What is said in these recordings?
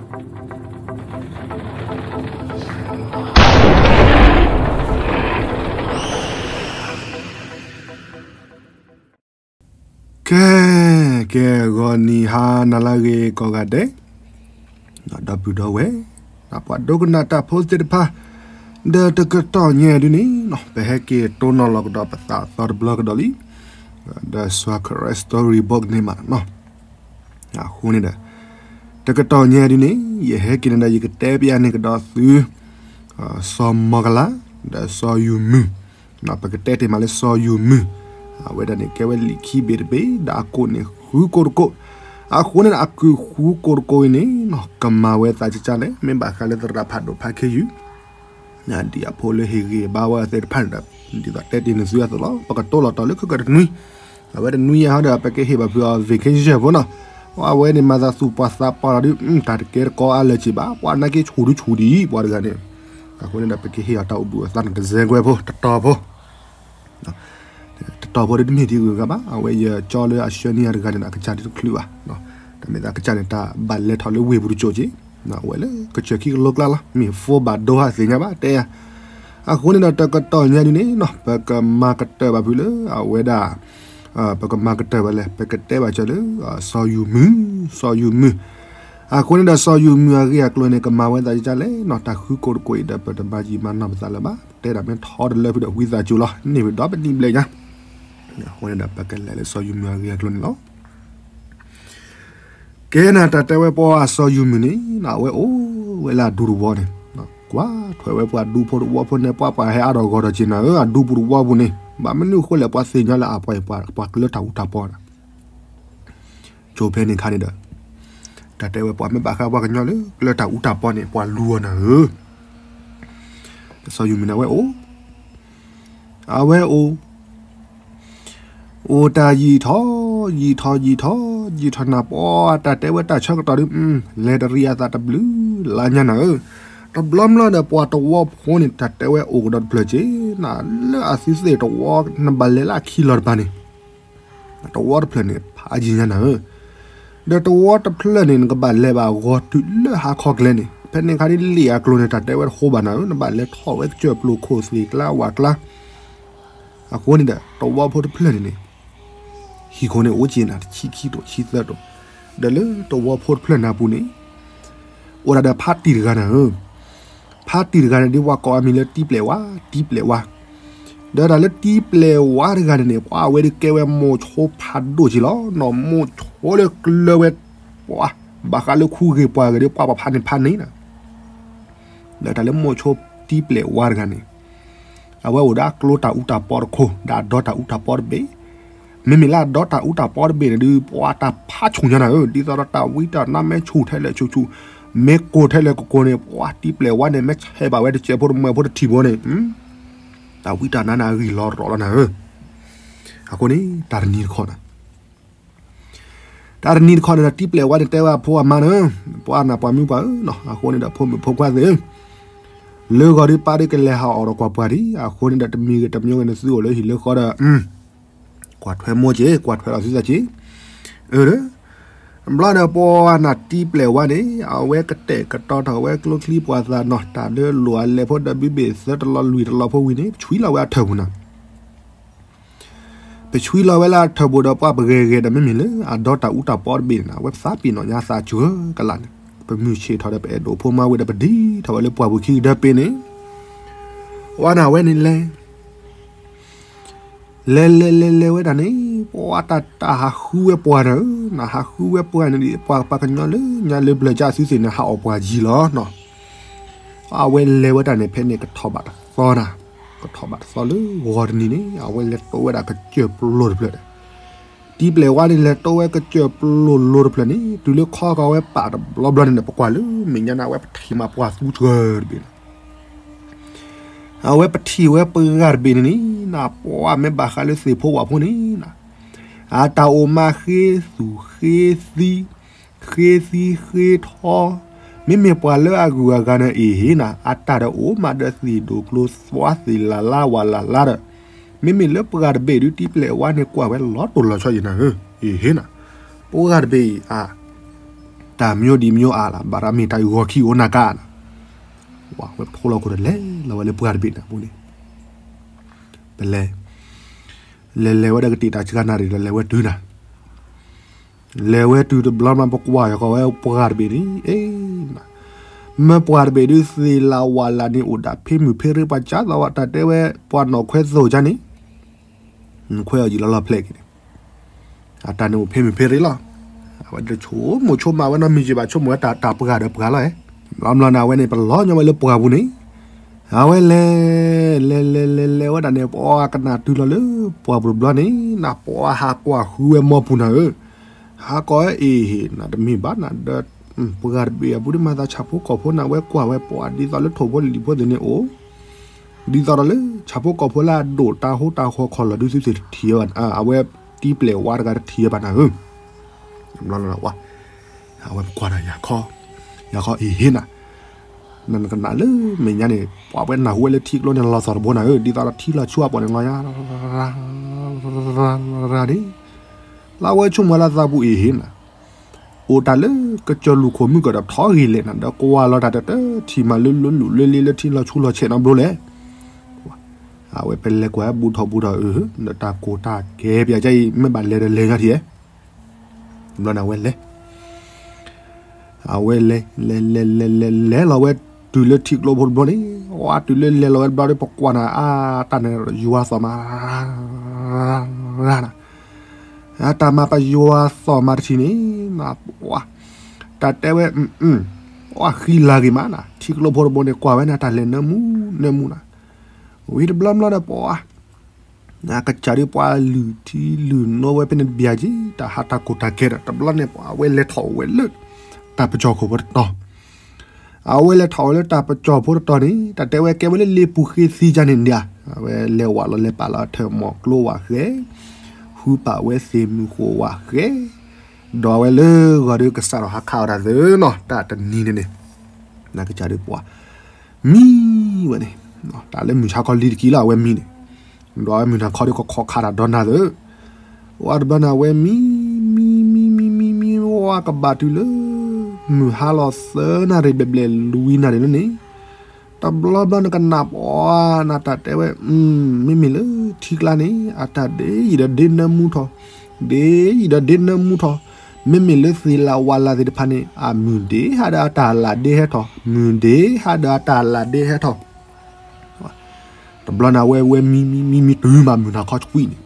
ကဲ, ကဲ, ဂီၤနံၤဟါနၤလၢအဂ့ၤကိးဂၤဒဲး, ဒီပုၢ်ဒီဝဲၢ်, ပှၤဒိကနၣ်တၢ်ဖိသ့ၣ်တဖၣ်, ဒီးတကတီၢ်ညါဒုန့ၣ် ပဟဲက့ၤတိၢ်နီၣ်လီၤကဒီးပသးအသီတဘျီကဒီးလံ, ဒီး Sawkere Storybook န့ၣ်မးနီၤ. အဃိန့ၣ်ဒီး တကတီၢ်ညါဒုန့ၣ် ယဟဲက့ၤန့ၣ်ဒီး ယကတဲပျးန့ၢ်ကဒီးသု စီၤမီၢ်ကလၤ ဒီးစီၤယူၤမုၢ်, ပကတဲတ့ၢ်မးလၢစီၤယူၤမုၢ်, အဝဲဒၣ်န့ၣ် ကဲဝဲလံာ်ခံဘ့ၣ်တဘ့ၣ် ဒီးအကိၣ်န့ၣ်ဃုကိၣ်တကိၣ်, အဃိန့ၣ်ဒီး အကုၢ်ဃုကိၣ်တကိၣ်အံၤန့ၣ် ကမၤဝဲသးကကၢ်လဲၣ် မ့ၢ်ဘၣ်ဃးလၢသရၣ်ဖးဒိၣ်ဖးခ့ယုၢ် ဒ်အဖိလၢဟ့ၣ်ဂံၢ်ဘါဝဲသ့ၣ်တဖၣ်န့ၣ်ဒီး ဒ်သိးတဲတ့ၢ်န့ၢ်သုအသိးလီၤ. ပကတိၢ်လီၤတီၤလၢခဲကတနွံ, အဝဲတနွံညါဟီဒီး ပကဟ့ၣ်ဘၣ်ဖုးအီၤ vacation ဖိနီၤ, အဝဲန့ၣ်မၤသးသူၣ်ပှၢ်သးပှၢ်လီၤဒုး တၢ်တကဲတကီအါလၢၤက့ၤဘၣ်, ပှၤနာ်က့ဆူၣ်ဒုဆူၣ်ဒံး ပှၤတဂၤန့ၣ်, အဃိန့ၣ်ဒီး ပကဟ့ၣ်အီၤတၢ်အိၣ်ဘှံးအသးန့ၣ် တစဲးကွဲးဖိ တတီၤဖိ တတီၤဖိဒ်တမ့ၢ်ဒ်ဂုၤဂၤဘၣ်, အဝဲယကၠီလၢအဆှၢန့ၢ်အတဂၤန့ၣ်ဒီး အကစၢ်ဒ်တချုးဘၣ်, တၢ်မ့ၢ်သးကစၢ်န့ၣ် တၢ်ဘၣ်လဲၤထီၣ်လၢဝ့ၢ်ပူၤတစိၤက့ၤ, အဝဲလၢကစၢၢ်ခံကလိကျါလီၤ, မ့ၢ် phone ဘၣ်ဒိဟးသ့ၣ်ညါဘၣ်တဲယၤ, အဃိန့ၣ်ဒီးတကတီၢ်ညါဒုန့ၣ်နီၤ ပကမၤကတၢၢ်ဘၣ်ဖုးလၢအဝဲဒၣ် ပကမၤကတၢၢ်ဝဲလဲၣ် ပကတဲဘၣ်စၢၤလၢ စီၤယူၤမုၢ်, စီၤယူၤမုၢ်, အဃိန့ၣ်ဒီးစီၤယူၤမုၢ်အဂ့ၢ်အကျိၤန့ၣ် ကမၤဝဲသးကကၢ်လဲၣ်နီၤ, တၢ်ဃုကိၣ်တကိၣ်အံၤဒီး ပတမၤယံာ်မၤနီၢ်ပသးလၢၤဘၣ်, တဲဒၣ်မ့ၢ်ထီတလၢဖုးဒီးဝံသးစူၤလီၤ, န့ၢ်ဖုးဒီးပနံၣ်ဘျဲၣ်ညါ, အဃိန့ၣ်ဒီး ပကလဲၤလၢစီၤယူၤမုၢ်အဂ့ၢ်အကျိၤန့ၣ်လီၤ. ကဲနၤ တၢ်တဲဝဲပှၤစီၤယူၤမုၢ်န့ၣ် အဝဲအိၣ်ဝဲလၢအဒူတဝီန့ၣ်, ကွၢ်ထွဲဝဲပှၤဒူဖိတဝီဖိန့ၣ် ပှၤပှၤဟဲအါထီၣ်ဂီၤထီၣ်က့ၤနၤဧၢ, အဒူပူၤတဝီပူၤန့ၣ် ဘၣ်မနုၤအဃိလဲၣ် ပှၤသ့ၣ်ညါလၢအပှၤ ပှၤကျၢတၢ်အူတၢ်ပီနၤ ကၠိဖဲန့ၣ်ခါန့ၣ်ဒီး တၢ်တဲဝဲပှၤမ့ၢ်ဘၣ်ဃးပှၤကညီလၢကျၢတၢ်အူတၢ်ပီန့ၣ် ပှၤလူၤအီၤနၤဧၢ, စီၤယူၤမုၢ်န့ၣ် အဝဲအိၣ်, အဝဲအိၣ်, အိၣ်တၢ်ယံာ်ထီၣ်, ယံာ်ထီၣ်ယံာ်ထီၣ်, ယံာ်ထီၣ်နၤပှၤ တၢ်တဲဝဲတၢ်ဆၢကတီၢ်ဒုး လဲၤတရံးအသးတဘျုးလါညါနၤဧၢ, တဘျီဘျီဒီးပှၤတဝီဖိန့ၣ် တၢ်တဲဝဲအိၣ်ကဒီးတဖျၢၣ်က့ၤနၤ လၢအသုသ့ၣ်တဝီ နဘၣ်လဲၤလၢအခံလီၤတပၤန့ၣ် တဝီတဖျၢၣ်န့ၣ် ဖးယံာ်ညါနၤဧၢ, ဒီးတဝီတဖျၢၣ်န့ၣ် နကဘၣ်လဲၤဘၣ်ဂီၤတုၤလၢဟါခီကျဲန့ၣ်, ဖဲန့ၣ်ခါဒ်လံာ်အကျိၤန့ၣ် တၢ်တဲဝဲတဃိဘၣ်နၤဧၢ, နဘၣ်လဲၤထီၣ်ဝဲကစၢၢ်ပျိခိၣ်သ့ၣ်ကျါဝၣ်ကျါ, အဃိန့ၣ်ဒီး တဝီဖိတဖျၢၣ်န့ၣ်န့ၣ် ဟံၣ်ခိၣ်န့ၣ်အိၣ်က့ၤနၤ တဆံခံတိာ်ဆံသၢတိာ်, ဒီးလၢတဝီဖိတဖျၢၣ်န့ၣ်အပူၤန့ၣ် အိၣ်ဒၣ်ဒီးဖါတံၢ်တဂၤနၤဧၢ, ဖါတံၢ်တဂၤန့ၣ် ဒ်ပှၤကိးအမံၤလၢတံပျဲၢ်ဝါ, တံပျဲၢ်ဝါ, ဒီးတၢ်လၢတံပျဲၢ်ဝါတဂၤန့ၣ်န့ၣ် ပှၤအဝဲဒုးကဲဝဲမိၢ်ဆိဖးဒိၣ်က့ၤလီၤ, နီၢ်မိၢ်ဆိလၢကျၢၤဝဲ, ပှၤ ဘၣ်ဃးလၢခူဂ့ၤပှၤဂ့ၤဒီး ပှၤပဖးန့ၣ်ဖးန့ၣ်နၤ ဒီးတၢ်လၢမိၢ်ဆိတံပျဲၢ်ဝါတဂၤန့ၣ် အဝဲအိၣ်ဒီးအကျိတၢ်အူတၢ်ပီတခိၣ် ဒီးအဒီတၢ်အူတၢ်ပီတဘ့ၣ်, မ့မ့ၢ်လၢအဒီတၢ်အူတၢ်ပီတဘ့ၣ်န့ၣ်ဒုး ပှၤတၢ်ဖးဆူၣ်ညါနၤဧၢ, ဒ်သိးဒီးတၢ်ဝံတၢ်နါမ့ၢ်ဆူၣ်ထဲလဲၣ်ဆူၣ်ဆူၣ်, မ့ၢ်ကိၢ်ထဲလဲၣ်ကကိၢ်န့ၣ် ပှၤတံပျဲၢ်ဝါန့ၣ် မ့ၢ်ဆဲးဘၣ်ဝဲတစဲးဖိတမှဲးဖိတထံၣ်ဖိန့ၣ် တၢ်ဝံတၢ်နါန့ၣ်အဂံၢ်လီၤရီၤလီၤနၤဧၢ, အဃိန့ၣ် တၢ်တနံၤတခီနၤ တၢ်တနံၤတခီန့ၣ်ဒီး တံပျဲၢ်ဝါန့ၣ်တဲဝဲအဖိအမါန့ၣ်, ပှၤနၢ်ပှၤမုၣ်ပှၤဧၢနီၤ, အဃိန့ၣ်ဒီး ဖိမုၣ်ဖိခွါသ့ၣ်ဧၢ, လၢဂီၤဒုးပၢ်ဒုးကလဲၤဟးအီၣ်ဒီးကွၢ်ပှၢ်ဒံး, အဃိန့ၣ်ဒီး တမံၤဂ့ၤတမံၤဂ့ၤန့ၣ် သုအိၣ်လၢဟံၣ်လၢဃီဒီး ကွၢ်ထွဲမိၢ်က့ၤ, ကွၢ်ထွဲလီၤသုသးက့ၤ, အၢ ဘျီဒီးပှၤနၢ်တံပျဲၢ်ဝါန့ၣ် အဝဲကတဲာ်ကတီၤထီၣ်ဝဲကျိချံပှၤသးနီၤ, တၢ်လၢလိၣ်အလဲၤဖိဒီးဘုဘ့ၣ်သၢတလီၤလွံၢ်တလီၤဖိဝံၤန့ၣ် ပဆွံလီၤဝဲလၢအထၢၣ်ပူၤနၤ ပဆွံလီၤဝဲလၢအထၢၣ်ပူၤဒီး ပှၤပဂဲၤဂဲၤဒီး မ့မ့ၢ်လၢအဒီတၢ်အူတၢ်ပီတဘ့ၣ်န့ၣ် အဝဲသးပ့ၤနီၣ်ညါသးစှၤကလးန့ၣ် ပမုၢ်ဆ့ၣ်ထီၣ်ဒီး ပအဲၣ်ဒိးဖိမါဝံၤဒီး ပဒံးထီၣ်ဝဲလၢပှၢ်ပူၤခံကတၢၢ်ပ့ၤန့ၣ် ပှၤနၢ်ဝဲန့ၣ်လဲၤ လဲၤလဲၤလဲၤလဲၤဝဲဒၣ်န့ၣ် ပှၤတၢ်တၢ်ဟးဃုဝဲပှၤနၤဧၢ, နဟးဃုဝဲပှၤန့ၣ် ပှၤပှၤကညီလၢညါလၢပျၢၤကၢ်သုသ့ၣ်န့ၣ် ဟးအီၣ်ပှၤယံာ်လီၤနီၤ အဝဲလဲၤဝဲတၢ်န့ၣ် ဖဲန့ၣ်ကထီၣ်ဘၣ်တသီနၤ, ကထီၣ်ဘၣ်တသီလၢဂီၤတနံၤန့ၣ် အဝဲလဲၤတိဝဲဒၣ်ကစၢၢ်ပျိတဖျၢၣ်ဒီး တံပျဲၢ်ဝါန့ၣ် လဲၤတိဝဲကစၢၢ်ပျိလိၤလိၤတဖျၢၣ်န့ၣ် တုၤလၢခီကီၤဝဲပာ်တဘျီဘျီန့ၣ်ဒီး ပကွၢ်လၢမဲာ်ညါန့ၣ် အဝဲပထံၣ်မးပှၤသူစှၤတဘ့ၣ်န့ၣ် အဝဲပထံၣ်ဝဲပှၤတဘ့ၣ်န့ၣ်န့ၣ် နပှၤမ့ၢ်ဘၣ်ဃးလၢသ့ၣ်ဖိဝၣ်ဖိန့ၣ် အတၢ်အိၣ်မးဃ့သူၣ်ဃ့သံ ဃ့သံဃ့ထီ, မ့မ့ၢ်ပှၤလၢအဂုၤအဂၤန့ၣ်အံၤဟ့ၣ်နၤ အတၢ်ဒီးအိၣ်မးဒီးသ့ၣ်ဒိၣ်ကျိသွါသ့ၣ်လၢ်လၢ်ဝၣ်လၢ်လၢ်ဒီး မ့မ့ၢ်လၢပှၤတဘ့ၣ်ဒုး တံပျဲၢ်ဝါန့ၣ်ကွၢ်ဝဲလီၤတိၢ်လီၤဆီယံာ်နၤဧၢ, အံၤဟ့ၣ်နၤ ပှၤတဘ့ၣ်အံၤအါ တၢ်မံၤဒံးမံၤအါလီၤ ဘၣ်ရၣ်မ့ၢ်တၢ်ဂီၤခံအိၣ်နၤကါနၤ, ဝဲပထိလီၤခိၣ်ဒီးလဲၤလီၤဝဲလၢပှၢ်တဘ့ၣ်န့ၣ်အပူၤန့ၣ်, ပလဲၤ, လဲၤလဲၤဝဲဒၣ်ကတ့ၢ်တၢ်ဆှၢနၤရံၣ်ဒီးလဲၤဝဲတုၤနၤ, လဲၤဝဲတုၤတဘျီမး ပကွၢ်ဃီၤဝဲပှၢ်တဘ့ၣ်န့ၣ် အ့ မ့ၢ်ပှၢ်တဘ့ၣ်ဒုး သ့ၣ်လၣ်ဝၣ်လၣ်န့ၣ်အိၣ်ဒၣ်ဖဲမုၢ်ဖဲရ့ပှၤကၢ်သီဝဲ တၢ်တဲဝဲပှၤနီၣ်ခွဲသိၣ်ကၢ်န့ၣ် ခွဲးအီၤယံာ်လီၤလီၤဖျဲၣ်က့ၤန့ၣ်, အတၢ်န့ၣ်အိၣ်ဖဲမုၢ်ဖဲရ့လီၤ. အဝဲတဆိကမိၣ်ဆိကမးဝဲနီတမံၤက့ၤဘၣ် ဆိကမိၣ်ဝဲတၢ်ပှၢ်ဒီးပှၢ်လီၤ. ဘျီဘျီန့ၣ် အဝဲန့ၣ် ပလီၤညီဝဲလၢပှၢ်ပူၤန့ၣ်, အဝဲလဲၤ, လဲၤလဲၤလဲၤလဲၤဝဲဒၣ်န့ၣ် ပှၤကနၣ်တုၤလီၤလၢပှၢ်ပူၤတဘျီန့ၣ် နပှၤဟးကွၢ်ဃုဝဲမိၢ်ပူၤနၤဧၢ, ဟးကွၢ်အ့ၣ်ဟ့ၣ် နတမ့ၢ်ဘၣ်နၤဒီး ပှၢ်တဘ့ၣ်အပူၤဒ်မၤသးဆၣ်ဖိကီၢ်ဖိနၤ ဝဲကွၢ်ဝဲပှၤဒ်သိးလၢထိၣ်ဖိလံၣ်ဖိသ့ၣ်န့ၣ်အိၣ် ဒ်သိးဒီးလၢဆၣ်ဖိကီၢ်ဖိလၢအဒိၣ်တၢ်ဟိတၢ်ဃီခီၣ်လီၤဒုးသုသ့ၣ်တထံၣ်ဝဲဘၣ်, အဝဲတံၤပျဲၢ်ဝါတဂၤတထံၣ်ဝဲဘၣ်နၤဧၢ, အဝဲကွၢ်ဒီးယၤခီ, ယၤခီအ့ၣ်ဟ့ၣ်နၤ, နကနၣ်လၢမဲာ်ညါန့ၣ် ပှၤဝဲနၢ်ဟူဝဲလၢထံကျိန့ၣ်လီၤသီၣ်တဘိနၤဧၢ, ဒ်သိးဒီးထံလီၤဆူအပီၣ်န့ၣ်လီၤယါ ရၤ န့ၣ်, လၢအဝဲဆိကမိၣ်လၢသးပူၤအ့ၣ်ဟ့ၣ်နၤ အိၣ်တၢ်လၢကစၢၢ်လူၢ်ခိၣ်မုၢ်ကဒီးထီဂ့ၤလဲၣ်နၤ ဒီးကွၢ်လီၤတၢ်တတထံၣ်မးလၢလၢလူၢ်လၢလ့ လၢထံလီၤဆူလီၤဆဲးနီတဘျီလဲၣ်. အဝဲပလဲၤကွၢ်ဘူးထီၣ်ဘူးထီၣ်အၢ, ဒီးတၢ်ကိၢ်တၢ်ဂီၤပၠးကအံၤ မ့ၢ်ဘၣ်လဲၤဒီးလဲၤညီထံၣ်, ဘျီန့ၣ်ဝဲလဲၤ အဝဲလဲၤ လဲၤလဲၤလဲၤလဲၤလဲၤလီၤဝဲတုၤလၢထံကျိဖိတဘျီန့ၣ်, ဝဲတုၤလၢလဲၤလီၤဝဲတဘျီဒီး ပကွၢ်နၤအတၢ်န့ၣ်ယွၤသီၣ်မး ရၤ နၤ, တၢ်မၤပယွၤသီၣ်မးတထံၣ်န့ၣ်, နပှၤ တၢ်တဲဝဲ, အဃံလၤဂ့ၤမးနၤ, ထံကျိဖိတဘိန့ၣ် ကွၢ်ဝဲန့ၣ်တၢ်လဲၤနၢမူနၢမူနၤ, ဝံၤတဘျီဘျီဒီးပှၤ ကစၢ်ဒုးပှၤလုၢ်ထံလုၢ်နိဝဲဖဲန့ၣ်တဘျီက့ၤ တၢ်ဟးတၢ်ကိၢ်တၢ်ဂီၤဒီး တဘျီန့ၣ်ပှၤအဝဲလဲၤထီၣ်ဝဲလၢ တၢ်ပစီၣ်ခိၣ်ဖိတတီၤ, အဝဲလဲၤထီၣ်ဝဲလၢတၢ်ပစီၣ်ဖိတတီၤန့ၣ် တၢ်တဲဝဲကဲဝဲလၢလ့ပူၤဃ့သံကၢ်န့ၣ်ဒၣ်, အဝဲလဲၤဝးလီၤလဲၤပာ်လီၤထၢၣ်မီၢ်ကျိဝးဃဲ, ဃုပာ်ဝဲသ့ၣ်မုၢ်ဃိၣ်ဝးဃဲ, ဒီးဝဲလၢဂီၤဒီးကစၢ်ဒီးဟးခးအီၤတၢ်သၢနီၤ တၢ်တနံၤန့ၣ်န့ၣ်, နကစၢ်ဒုးပှၤ မံဝဲန့ၣ်, တၢ်လၢမုၢ်ဆါခီလံတကံလီၤ အဝဲမံန့ၣ်, ဒီးအဝဲမုၢ်နၤခီဒီးကခီခးတၢ်ဒီနၤသၢ, ဝဲတဘျီန့ၣ် အဝဲမံ မံ မံ မံ မံ မံ ဝဲကဘၣ်တုၤလၢ မုၢ်ဟါလီၤသၢနၣ်ရံၣ်ဘျဲၣ်ဘျဲၣ်လွံၢ်နၣ်ရံၣ်လၢန့ၣ်, တဘျီဘျီန့ၣ်ကနၣ်ပှၤနၤတၢ်တဲဝဲ, မ့မ့ၢ်လၢထံကျါန့ၣ် အတၢ်ဒ့ယံာ်ဒီးဒ့နၢမူထီၣ်, ဒ့ယံာ်ဒီးဒ့နၢမူထီၣ်, မ့မ့ၢ်လၢသ့ၣ်လၣ်ဝၣ်လၣ်သ့ၣ်တဖၣ်န့ၣ် အမုၢ်ဒ့ဟးဒီးအတၢ်လၣ်ဒ့ဟဲထီၣ်, မုၢ်ဒ့ဟးဒီးအတၢ်လၣ်ဒ့ဟဲထီၣ် တဘျီန့ၣ် အဝဲဝဲမံ မံ မံ မံ တုၤမးမုၢ်နၤခီကွံာ်န့ၣ်,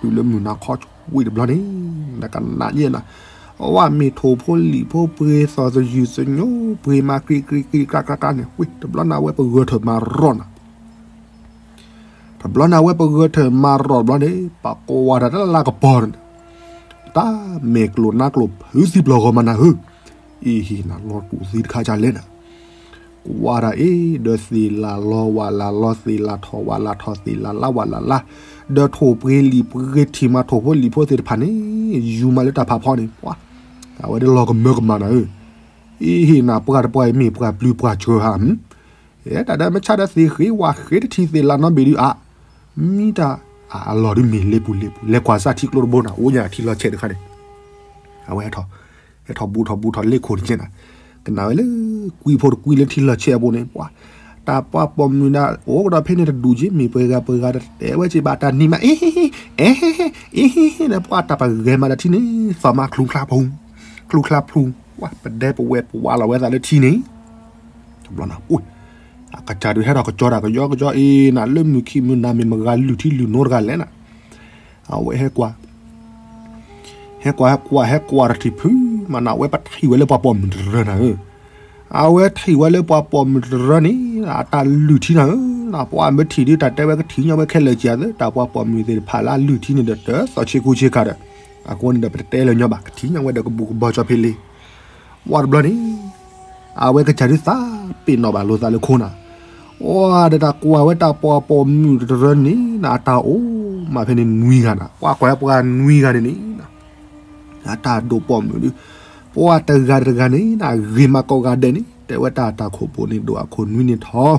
တုၤလၢမုၢ်နၤခီကွံာ်တဘျီန့ၣ်, နကနၣ်ယဲနၤ, အဝဲမ့ၢ်ထိၣ်ဖိလံာ်ဖိပှ့ၤသီၣ်သယုၢ်သညိ ပှ့ၤမၤကြံးကြံးကြံးကြံးကြံးကြံးန့ၣ်, ဝံၤတဘျီန့ၣ် အဝဲပဂၢၢ်ထၢၣ်မၤရီၢ်နၤ တဘျီန့ၣ် အဝဲပဂၢၢ်ထၢၣ်မၤရီၢ်တဘျီန့ၣ် ပှၤကွၢ်တၢ်တလါကပီၤန့ၣ်, တၢ်မဲာ်ကျိၤနါကျိၤဖုသံပျီၢ်ဂီၤမးနၤဧၢ, အ့ဟ့ၣ်နၤလီၤတူာ်သံတခါကလဲၣ်နၤ, ကွၢ်တၢ်အ့ၣ် ဒီးသ့ၣ်လၣ်လီၤဝၣ်လၣ်လီၤ သ့ၣ်လၣ်ထီၣ်ဝၣ်လၣ်ထီၣ် သ့ၣ်လၣ်လါဝၣ်လၣ်လါ, ဒီးထိၣ်ပှ့ၤလံာ်ပှ့ၤထံၣ်မးထိၣ်ဖိလံာ်ဖိသ့ၣ်တဖၣ်န့ၣ် ယူၤမးလၢတၢ်ဖးဖီန့ၣ်, ပှၤ အဝဲဒၣ်လီၤကမၢကမၣ်နၤဧၢ, အ့ဟ့ၣ်နၤပှၤတပှၤအံၤမ့ၢ်ပှၤပျုၤပှၤစှၢၤဧါ, အဲ တၢ်ဒၣ်မ့ၢ်ဆါဒီးသ့ၣ်ဃ့ဝၣ်ဃ့တထံၣ်သ့ၣ်လၣ်နီတဘ့ၣ်ဒုးအါ, မံတၢ်, အလီၢ်ဒုးမ့ၢ်လ့ပူၤလ့ပူၤ လဲၤကွၢ်စၢ်ထံကျိတဘိနၤ အိၣ်ညါထံလီၤဆဲးတခါန့ၣ်, အဝဲ ဟဲထီၣ်ဘူးထီၣ်ဘူးထီၣ်လ့ခိၣ်တကဲနၤ, ကနၣ်ဝဲလၢ ကွံဖိတကွံလၢထံလီၤဆဲးအပူၤန့ၣ် ပှၤ တၢ်ပှၤပိာ်မုၣ်ဒၣ်အိၣ်ကဒီးဖဲန့ၣ်တဒူၣ်က့ မ့ၢ်ပှဲၤဂၤပှဲၤဂၤတတဲဝဲက့ဘၣ်တၢ်နံၤမး အ့ဟ့ဟ့ အ့ဟ့ဟ့န့ၣ် ပှၤတၢ်ပဂဲၤမးဒီးထံန့ၣ် သီၣ်မးချူချါဖူ ချူချါဖျူ ပှၤပဒဲပဝဲပဝးလီၤဝဲသးလၢထံန့ၣ် တဘျီနၤ အကစၢ်ဒုးဟဲထီၣ်ကစီၤတၢ်ကယီကယီအံၤနၤ လၢမုၢ်ခံမုၢ်နၤမ့ၢ်မဂၤလုၢ်ထံလုၢ်နိတဂၤလဲၣ်နၤ အဝဲဟဲကွၢ် ဟဲကွၢ်ဟဲကွၢ်ဟဲကွၢ်တထံၣ်ဖုမးနၤ အဝဲပထံၣ်ဝဲလၢပှၤပိာ်မုၣ်တရၢနၤဧၢ, အဝဲထံၣ်ဝဲလၢပှၤပိာ်မုၣ်တရၢန့ၣ် အတၢ်လုၢ်ထံနၤဧၢ, ပှၤမ့ၢ်ထံၣ်ဒုးတၢ်တဲဝဲကထံၣ်ညီဝဲခဲလၢာ်က့ၤသ့ တၢ်ပှၤပိာ်မုၣ်သ့ၣ်တဖၣ်လၢအလုၢ်ထံန့ၣ်ဒီးတၢ်သီၣ်ဆ့ကူဆ့ကၤဒီး အဃိန့ၣ်ဒီးပတတဲလၢၤညီဘၣ် ကထံၣ်ညီဝဲဒီးကဘူၣ်ကဘီကၠီဖဲလ့ ဝံၤတဘျီန့ၣ် အဝဲကစၢ်ဒုးသးပ့ၤနီၣ်ဘၣ်လိာ်သးလၢခိနၤ, ဝံၤဒီးတၢ်ကွၢ်ဝဲတၢ်ပှၤပိာ်မုၣ်တရၢန့ၣ် အတၢ်အိၣ်မးဖဲန့ၣ်နွံဂၤနၤ, ပှၤကွၢ်ဝဲပှၤနွံဂၤန့ၣ်န့ၣ် အတၢ်ဒိၣ်ပိာ်မုၣ်ဒုး ပှၤတဂၤတဂၤန့ၣ် ဂ့ၤမးကိးဂၤဒဲးန့ၣ် တဲဝဲတၢ်တၢ်ခိၣ်ဖိန့ၣ်ဒိၣ်အခိၣ်နွံန့ၣ်ထီၣ်,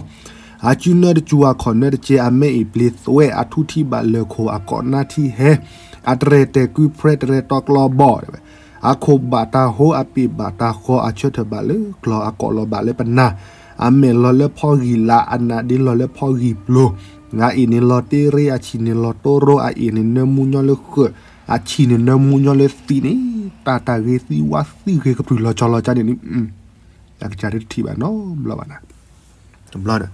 အစုနၢတစူၤအခီၣ်နၢတကဲ အမဲအံၤပျ့ၤသွဲ အထူထံဘၣ်လၢၢ်ခိၣ်အကိးနါထံဟဲ, အတရဲၣ်တဲာ်ကုဖရဲတရဲၣ်တီကျီဘီၣ်တဲဝဲ, အခိၣ်ဘၣ်တၢ်ဟိ အပ့ၢ်ဘၣ်တၢ်ဃီ အဆၢထၢၣ်ဘၣ်လၢကျီၢ် အကိးလီၤဘၣ်လၢပနၢ်, အမဲာ်လီၤလၢဖီဂံၢ်လၤ အနါဒ့လီၤလၢဖီဂံၢ်ပျိၤ, အအ့ၣ်န့ၣ်လီၤတ့ရ့ အဆံၣ်န့ၣ်လီၤတိရိ အအ့ၣ်န့ၣ်နၢမူညီလၢဃၢၤ, အဆံၣ်န့ၣ်နၢမူညီလၢသံးန့ၣ်, တၢ်တၢ်ဂ့ၤသံဝါသံဂ့ၤကပြုၢ်လီၤကၠီလီၤကၠီန့ၣ်န့ၣ် အကစၢ်တထံၣ်ဘၣ်နီတဘျီဘၣ်နၤ, တဘျီဒီး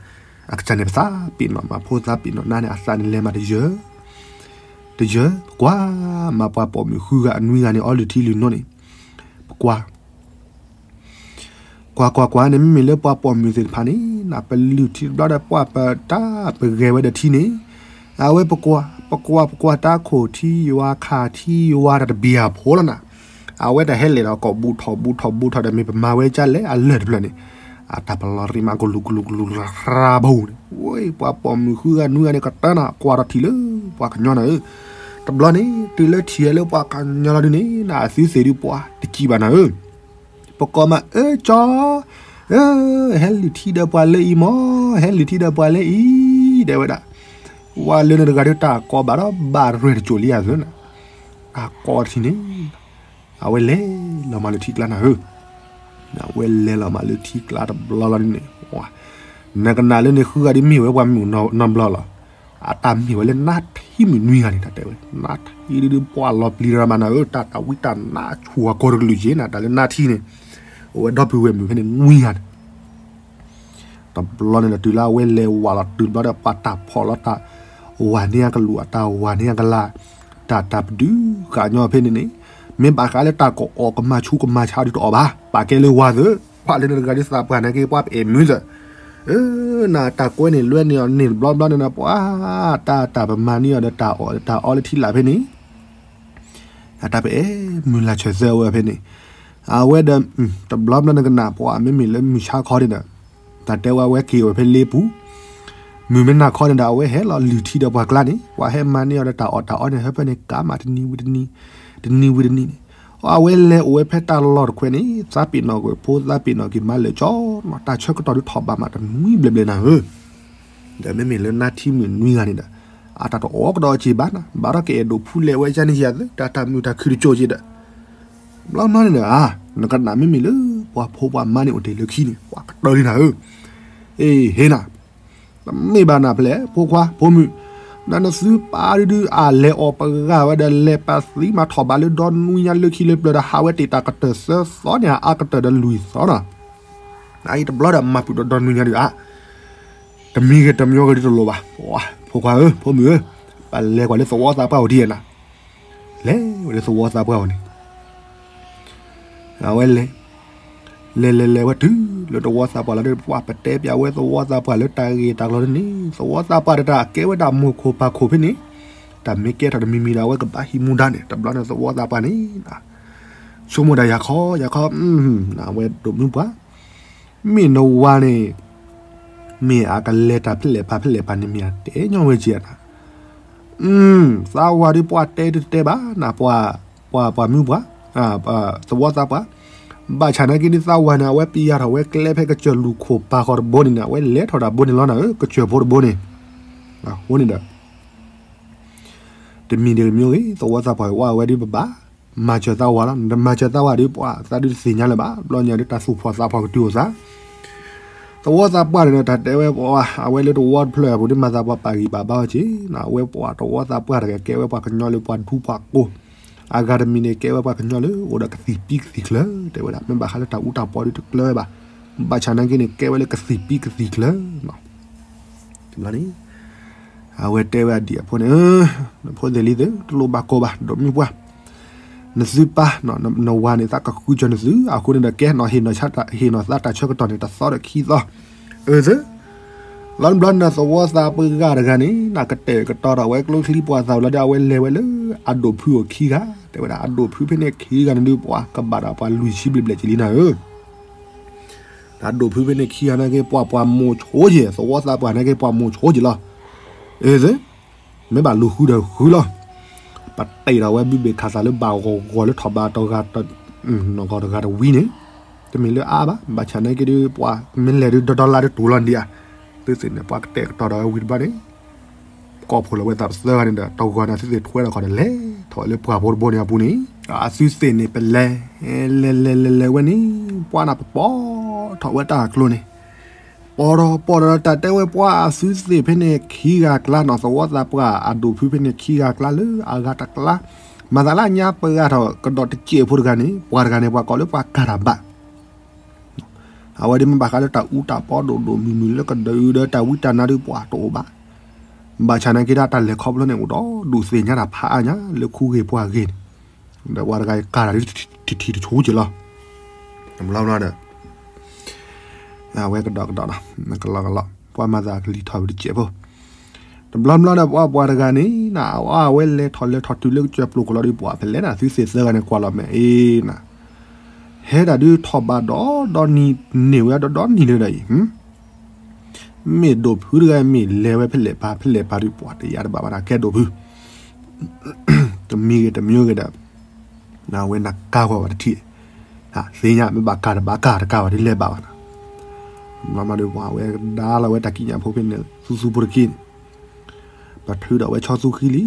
အကစၢ်န့ၣ်ပသးပ့ၤနီၣ်မး ဖိသးပ့ၤနီၣ်နါန့ၣ် အသးန့ၣ်လဲၤမးတယၢၤ တယၢၤ ပကွၢ် မၤပှၤပိာ်မုၣ်ဃုဂၤအနွံဂၤန့ၣ် အီလုၢ်ထံလုၢ်နိန့ၣ်, ပကွၢ် ကွၢ်ကွၢ်ကွၢ်န့ၣ် မ့မ့ၢ်လၢပှၤပိာ်မုၣ်သ့ၣ်တဖၣ်န့ၣ် နပလုၢ်ထံတဘျီဒီး ပှၤပတၢ်ပဂဲၤဝဲဒီးထံန့ၣ်, အဝဲပကွၢ် ပကွၢ် ပကွၢ်တၢ်ခိၣ်ထံယွၤခါထံယွၤတၢ်တဘံၣ်အဖိလီၤနၤ, အဝဲတၢ်ဟဲလဲၤဒီးကိးဘူးထီၣ်ဘူးထီၣ်ဘူးထီၣ်ဒီး မ့ၢ်ပမၤဝဲကၢ်လဲၣ်အလၢၢ်တဖျၢၣ်န့ၣ်, အတၢ်ပလီၤရံမးကလူၤကလူၤကလူၤရၤရၤဘၣ်န့ၣ်, ဝဲ ပှၤပိာ်မုၣ်ဃုဂၤနွံဂၤန့ၣ် ကတၢၢ်နၤ ကွၢ်ထီၣ်ထံၣ်လၢပှၤကညီနၤဧၢ, တဘျီန့ၣ် တုၤလၢထံၣ်ဝဲလၢပှၤကညီလီၤဒုန့ၣ် နအသုသ့ၣ်ဒုးပှၤတကံၢ်ဘၣ်နၤဧၢ, ပကိးမး အၢ ကၠီ အၢ ဟဲလုၢ်ထံဒီးပှၤလၢအံၤမး, ဟဲလုၢ်ထံဒီးပှၤလၢအံၤ တဲဝဲဒၣ်, ဝဲလၢန့ၣ်တဂၤဒီးတၢ်ကိးဘၣ်ဒီးဘၣ်ရဲၣ်တစိၢ်လံဧါသၢနၤ, တၢ်ကိးထံၣ်န့ၣ် အဝဲလဲၤလီၤမးလၢထံကျါနၤဧၢ, အဝဲလဲၤလီၤမးလၢထံကျါတဘျီလီၤဒုန့ၣ်, နကနၣ်လၢန့ၣ်ဃုဂၤဒုမ့ၢ်ဝဲပှၤမုၣ်နီတဘျီလီၤ, အတၢ်မ့ၢ်ဝဲလၢနါထံမုၣ်နွံဂၤန့ၣ် တၢ်တဲဝဲ နါထံဒုဒုပှၤလီၤပျံၤရၤမးနၤဧၢ, တၢ်တၢ်ဝံတၢ်နါဆူၣ်အကိာ်တကလုာ်က့နၤ, တၢ်လၢနါထံန့ၣ် အိၣ်ဝဲဒီပုၢ်ဝဲၢ်မုၣ်ဖဲန့ၣ်နွံဂၤန့ၣ် တဘျီန့ၣ်ဒီးတုၤလၢအဝဲလဲၤဝးလီၤတုၤတဘျီဒီး ပှၤတၢ်ဖီၣ်လီၤတၢ်ဝၤန့ၢ်အကလူး အတၢ်ဝၤန့ၢ်အကလၤ, တၢ်တၢ်ပဒုဃာ်ညီဖဲန့ၣ်န့ၣ်, မ့ၢ်ဘၣ်ဃးလၢတၢ်ကအီၣ်ကမၤဆူးကမၤဆါဒုတအီၣ်ဘၣ်, ပာ်ကဲလၢဝၤသၢ, ပှၤလၢန့ၣ်တဂၤဒုသးပှၢ်န့ၣ်က့ ပှၤပအဲၣ်မုာ်သၢ, အၢ နတၢ်ကွဲန့ၣ်လွဲန့ၢ်အီၤန့ၢ်တဘျီဘျီန့ၣ်ဒီး ပှၤတၢ်တၢ်ပမၤန့ၢ်အီၤဒီးတၢ်အီၣ်တၢ်အီလၢထံလာ်ဖဲန့ၣ် အတၢ်ပအဲၣ်မုာ်လၢ်ဆၢၣ်သၢဝဲဖဲန့ၣ်, အဝဲဒီး တဘျီဘျီန့ၣ်ကနၣ်ပှၤမ့မ့ၢ်လၢမုၢ်ဆါခီန့ၣ်ဒီး, တၢ်တဲဝဲအဝဲက့ၤအိၣ်ဖဲလ့ပူၤ, မုၢ်မ့ၢ်နၤခီန့ၣ်ဒီး အဝဲဟဲလီၤလုၢ်ထံဒီးပှၤကျါန့ၣ်, ပှၤဟဲမၤန့ၢ်အီၤဒီးတၢ်အီၣ်တၢ်အီန့ၣ် ဟဲဖဲန့ၣ်ကးမးတနံၤဝံၤတနံၤ, တနံၤဝံၤတနံၤန့ၣ်, အဝဲလဲၤအိၣ်ဝဲဖဲတၢ်လီၢ်တခွဲးန့ၣ် သးပ့ၤနီၣ်ကွံာ်ဖိသးပ့ၤနီၣ်က့ၤမၤလၢာ်ကၠီနီၤ, တၢ်ဆၢကတီၢ်ဒုထီၣ်ဘးမးတနွံဘျဲၣ်ဘျဲၣ်နၤဧၢ ဒီးမ့မ့ၢ်လၢနါထံမုၣ်နွံဂၤန့ၣ်ဒီး, အတၢ်တအီၣ်ကဒီးက့ၤဘၣ်နၤ, ဘၣ်ဒီးကအဲၣ်ဒိးဖူလဲၣ်ဝဲကန့ၣ်ယၤသၢ တၢ်တၢ်မုာ်တၢ်ခုၣ်တကၠိၢ်က့ၤဒီး, ဘျီမးန့ၣ်ဒီး နကနၣ်မ့မ့ၢ်လၢ ပှၤဖိပှၤမါန့ၣ်အိၣ်တ့ၢ်လၢခံန့ၣ် ပှၤကတၢၢ်လံနၤဧၢ, အ့ ဟ့နၤ, တမ့ၢ်ဘၣ်နၤဖျဲၣ် ဖိခွါဖိမုၣ်, နနသုပၢ်ဒုဒုအလဲၤအီၣ်ပဂၢ်ဝဲဒီးလဲၤပာ်သံမၤထီၣ်ဘးလၢဒီနွံညါလၢခံလၢပျၢၤဒီး ဟးဝဲတ့ၢ်တၢ်ကတၢၢ်သၢသီန့ၣ် အါကတၢၢ်ဒီးလွံၢ်သီနီၤ အအံၤတဘျီဒီးမၤပုၢ်ဒီးဒီနွံညါဒုးဧါ, တမံၤဂ့ၤတမံၤဂ့ၤဒုတလိၣ်ဘၣ်, ဖိခွါဧၢ ဖိမုၣ်ဧၢ, ပလဲၤကွၢ်လၢသဝီသးပှၢ်အိၣ်ဒံးဧါနၤ, လဲၤဝဲလၢသဝီသးပှၢ်အိၣ်န့ၣ်, အဝဲလဲၤ, လဲၤလဲၤလဲၤဝဲတုၤလၢသဝီသးပှၢ်လီၤဒီး ပှၤပတဲပၠးဝဲသဝီသးပှၢ်လၢတၢ်ဂ့ၢ်တၢ်ကျိၤန့ၣ်, သဝီသးပှၢ်ဒီးတၢ်ကဲဝဲဒၣ်မိၢ်ခိၣ်ပၢ်ခိၣ်ဖဲန့ၣ်, တၢ်မ့ၢ်ကဲထီၣ်တမံၤမံၤဒီး အဝဲကဘၣ်ဟံးမူဒါန့ၣ်, တဘျီန့ၣ်သဝီသးပှၢ်န့ၣ် ဆိကမိၣ်ဒၣ်ယၤခီ ယၤခီ, အဝဲဒိးမုၢ်ပှၢ်, မ့ၢ်နဝၤန့ၣ်, မ့ၢ်အကလဲၤတၢ်ဖဲလဲၣ်ပာ်ဖဲလဲၣ်ပာ်န့ၣ် မ့ၢ်အတဲညီဝဲက့ၤနၤ, သးဝၤဒုးပှၤတဲဒုးတဲဘၣ်နၤ, ပှၤ ပှၤမုၢ်ပှၢ်, သဝီသးပှၢ်, ဘၣ်ဆၣ်နာ်က့ဒုးသးဝၤန့ၣ် အဝဲပျၢ်ထီၣ်ဝဲကျဲဖဲကစၢၢ်လူၢ်ခိၣ်ပၢ်ဃီတဘိန့ၣ်န့ၣ် အဝဲလဲၤထီၣ်တၢ်ဘိန့ၣ်လီၤနၤဧၢ, ကစၢၢ်ဖိတဘိန့ၣ်, အဃိန့ၣ်ဒီး တမံၤတမံၤဂ့ၤ သဝီသးပှၢ်ဝဲအဝဲဒုးပဘၣ် မၤစၢၤသးဝၤလီၤ, နတမၤစၢၤသးဝၤဒုးပှၤသးဒုးတသ့ၣ်ညါလၢၤဘၣ်, ဘျီညါဒုးတၢ်သူၣ်ဖှီၣ်သးဖှီၣ်ကတုၤအိၣ်သး, သဝီသးပှၢ်န့ၣ်ဒီး တၢ်တဲဝဲပှၤ အဝဲလၢသဝီတဖျၢၣ်အပူၤဒုးမၤသးပှၢ်ပာ်ဂံၢ်ပာ်ဘါအီၤက့ၤ, အဝဲပှၤသဝီသးပှၢ်တဂၤကဲဝဲပှၤကညီလၢပှၤဒူပှၤကိၢ်, အဂၤတမံၤန့ၣ် ကဲဝဲပှၤကညီလၢအိၣ်ဒီးကသံၣ်ပံကသံၣ်ချၢ, တဲဝဲဒၣ် မ့ၢ်ဘၣ်ဃးလၢတၢ်အူတၢ်ပီဒုးတကျၢၤဝဲဘၣ်, ဘၣ်ဆၣ်နာ်က့န့ၣ် ကဲဝဲလၢကသံၣ်ပံကသံၣ်ချၢ တဘျီန့ၣ် အဝဲတဲဝဲအဒံၣ်အဖိန့ၣ်, နဖိသ့ၣ်လံၤသ့ၣ် တလိၣ်ဘၣ်ကိးဘၣ် ဒိးမုၢ်ပှၢ်, နသုပၢ် နဝၤန့ၣ် သးကဃုစၢၤနသု, အဃိန့ၣ်ဒီးကဲနီၤ ဟ့ၣ်နီၤသးတၢ်ဆၢကတီၢ်န့ၣ် တသီဒီးခံသီ, အၢသၢ, လီၤတဘျီန့ၣ် သဝီသးပှၢ်ဂၤတဂၤန့ၣ် နကတဲာ်ကတီၤထီၣ်ဝဲကျိချံပှၤသးဝံၤလီၤဒီး အဝဲလဲၤဝဲလၢအဒိၣ်ဖုအိၣ်ခံဂၤ, တဲဝဲဒၣ်အဒိၣ်ဖုဖဲန့ၣ်ခံဂၤန့ၣ်ဒုး ပှၤကဘၣ်ဒီးပှၤလွံၢ်ဆံဘျဲၣ်ဘျဲၣ်ကလံနၤဧၢ အဒိၣ်ဖုဖဲန့ၣ်ခံဂၤနာ်က့ ပှၤပှၤမိၢ်ဆိက့ၤ, သဝီသးပှၢ်နာ်က့ ပှၤမိၢ်ဆိက့ၤလီၤ. အ့သ့, မ့ၢ်ဘၣ်လူၤဃုဒီးဃုလီၤ. ပတဲဒီးဝဲဘုဘ့ၣ်ခးသးလၢဘၣ်ဂီၤဂီၤလၢထီၣ်ဘးတဂၤ, နီၢ်ဂီၤတဂၤတဝံၤန့ၣ်, တမ့ၢ်လၢအါဘၣ်, ဘၣ်ဆၣ်နာ်က့ဒုး ပှၤမ့ၢ်လဲၤဒုးဒီဒီလါဒုးတူၢ်လီၤဒံးဧါ. သုသ့ၣ်န့ၣ် ပှၤကတဲာ်ကတီၤဒီးဝဲဝံၤတဘျီန့ၣ် ကိးဖှိၣ်လီၤဝဲသးပသၢဂၤန့ၣ်ဒီး တဂီၤန့ၣ်သုသ့ၣ်ထွဲထီၣ်ခီဒီးလဲၤထီၣ်ဝဲလၢပှၢ်ဖိတဘိန့ၣ်အပူၤန့ၣ် အသုသ့ၣ်န့ၣ် ပလဲၤ, လဲၤလဲၤလဲၤလဲၤဝဲန့ၣ် ပှၤန့ၣ်ပပိာ်ထီၣ်ဝဲတၢ်ကျိၤန့ၣ်, ပိာ်ထီၣ်ပိာ်ထီၣ်ဒီးတၢ်တဲဝဲပှၤအသုသ့ၣ်ဖဲန့ၣ် ခံဂၤကျါနီၤ, သဝီသးပှၢ်အဒိၣ်ဖုဖဲန့ၣ် ခံဂၤကျါလၢအဂၤတကျါ, မၤသးလၢညါပဂၤထီၣ်ကဒီးတစဲးဖိတဂၤန့ၣ် ပှၤတဂၤန့ၣ် ပှၤကိးလၢပှၤကၤတၢ်ဘၣ် အဝဲဒၣ်မ့ၢ်ဘၣ်ဃးလၢတၢ်အူတၢ်ပီဒိၣ်ဒိၣ်မုၢ်မုၢ်လၢကဒုးဒီးတၢ်ဝံတၢ်နါဒုးပှၤတအိၣ်ဘၣ်. ဘၣ်ဆၣ်နာ်က့ဒၣ်တၢ်လဲၤခီဖျိန့ၣ်အိၣ်ဒီးဒုးသ့ၣ်ညါတၢ်ဖးအါညါလၢခူဂ့ၤပှၤဂ့ၤန့ၣ်, ဒီးပှၤတဂၤကၤတၢ်ဒုးတထံၣ်တဆူက့ၤလီၤ. တဘျီဘျီဒီး အဝဲကဒီးကဒီးနီၤ, ကလီကလီ, ပှၤမၤသးကလံၤထီၣ်ဝဲတစဲးဖိ တဘျီဘျီဒီးပှၤပှၤတဂၤန့ၣ် နအဝဲလဲၤထီၣ်လဲၤထီၣ်တုၤလၢကစၢၢ်ပျိၤခိၣ်လီၤဒီး ပှၤဖဲလဲၣ်နၤ သုသ့ၣ်သၢဂၤန့ၣ်ကွၢ်လီၤမဲာ်အ့နၤ, ဟဲဒၣ်ဒုးထီၣ်ဘးဒီးဒီနံၤ န့ၢ်ဝဲဒီးဒီနံၤလၢဒီးအံၤ, မ့ၢ်ဒိၣ်ဖုတဂၤ မ့ၢ်လဲၤဝဲဖဲလဲၣ်ပၤ ဖဲလဲၣ်ပၤဒုး ပှၤတယါတဘၣ်ဘၣ်နၤ ကဲဒိၣ်ဖု တမံၤဂ့ၤတမံၤဂ့ၤဒီး နဝဲနကၤဝဲဘၣ်တထံၣ်, သ့ၣ်ညါမ့ၢ်ဘၣ်ကၤတဘၣ်ကၤတကၤဝဲဒ်လဲၣ်ဘၣ်ဘၣ်နၤ, ဘျီမးဒီးပှၤဝဲကဒါလီၤဝဲတၢ်ကံးညာ်ဖိဖဲန့ၣ် သူသူဖိတက့ၢ်န့ၣ်, ပထုးဒီးဝဲဆီသူဃံလံ,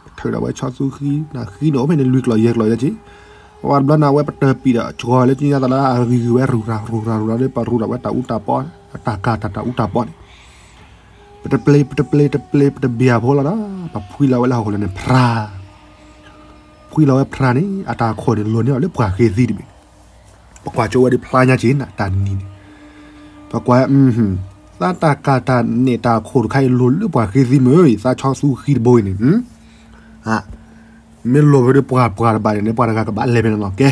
ပထုးဒီးဝဲဆီသူဃံ နဃံန့ၣ်အိၣ်ဖဲန့ၣ် လွံၢ်ကျီၢ်ယဲၢ်ကျီၢ်ယဲၢ်က့ၤ, ဝဲတဘျီနဝဲပတၢၢ်ပံာ်ဒီး ကီၤလၢကညါသးလၢအဂံၢ်ဂံၢ်ဝဲ ရူၤရၤရူၤရၤရူၤရၤလၢပရူၤဒီးဝဲတၢ်အူတၢ်ပီ, တၢ်ကၤတၢ်တၢ်အူတၢ်ပီန့ၣ် ပတပျ့ၤ ပတပျ့ၤ တပျ့ၤ ပတဘ့ၣ်အဖိလီၤဒီး ပဖှံလီၤဝဲလၢဟီၣ်ခိၣ်လၢန့ၣ် ဖြါ, ဖှံလီၤဝဲဖြါန့ၣ် အတၢ်ခိၣ်န့ၣ် လိၤန့ၢ်အီၤလၢပှၤဃ့သံတဘ့ၣ်, ပကွၢ်ကၠိဝဲဒ်ဖျါညါက့ၤနၤ တၢ်နံၤန့ၣ်, ပကွၢ်, သးတၢ်ကၤတၢ်န့ၣ် တၢ်ခိၣ်တခါအံၤ လိၤလၢပှၤဃ့သံမ့ၢ်အံၤ သးဆီသူဃံတဘိအံၤန့ၣ် မ့ၢ်လိၤဖဲဒ်ပှၤပှၤတဘၣ်န့ၣ် ပှၤတဂၤကဘၣ်လဲၤဖဲန့ၣ်လီၤကဲ,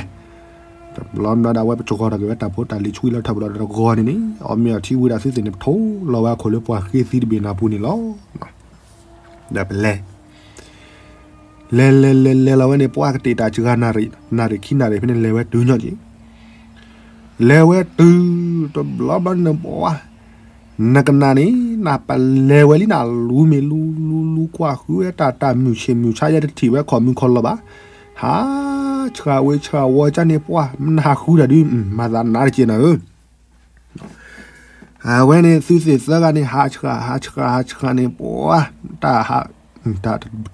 တဘျီမးဒီး အဝဲပကီၤထီၣ်က့ၤဝဲတၢ်ဖိတၢ်လံၤဆှံလၢထၢၣ်ပူၤဒီးတဂီၤန့ၣ်န့ၣ် အီၣ်မ့ၤအီထံဝံၤဒီး သုသ့ၣ်န့ၣ် ပထိလီၤဝဲအခိၣ်လၢပှၤဃ့သံတဘ့ၣ်နၤပူၤန့ၣ်လီၤ. ဒီးပလဲၤ, လဲၤလဲၤလဲၤလဲၤလီၤဝဲန့ၣ် ပှၤကတဲာ်တၢ်စှၤနၣ်ရံၣ် နၣ်ရံၣ်ခံနၣ်ရံၣ်ဖဲန့ၣ် လဲၤဝဲတုၤညီက့ၤ, လဲၤဝဲတုၤ တဘျီဘျီန့ၣ်ပှၤ နကနၣ်န့ၣ် နပလဲၤဝဲလံနၤ လူၤမ့ၢ်လူၤလူၤလူၤကွၢ်ဃုဝဲတၢ်တၢ်မုၢ်ဆ့ၣ်မုၢ်ဆါယဲတထံၣ်ဝဲခီၣ်မုၢ်ခီၣ်လီၤဘၣ်, ဟးဆှးဝ့ဆှးဝီကၢ်န့ၣ်ပှၤ မ့ၢ်နဟးဃုတၢ်ဒုး မၤသးနါတက့ၢ်နၤဧၢ အဝဲန့ၣ်သုသ့ၣ်သၢဂၤန့ၣ် ဟးဆှးဟးဆှးဟးဆှးန့ၣ် ပှၤ တၢ်ဟး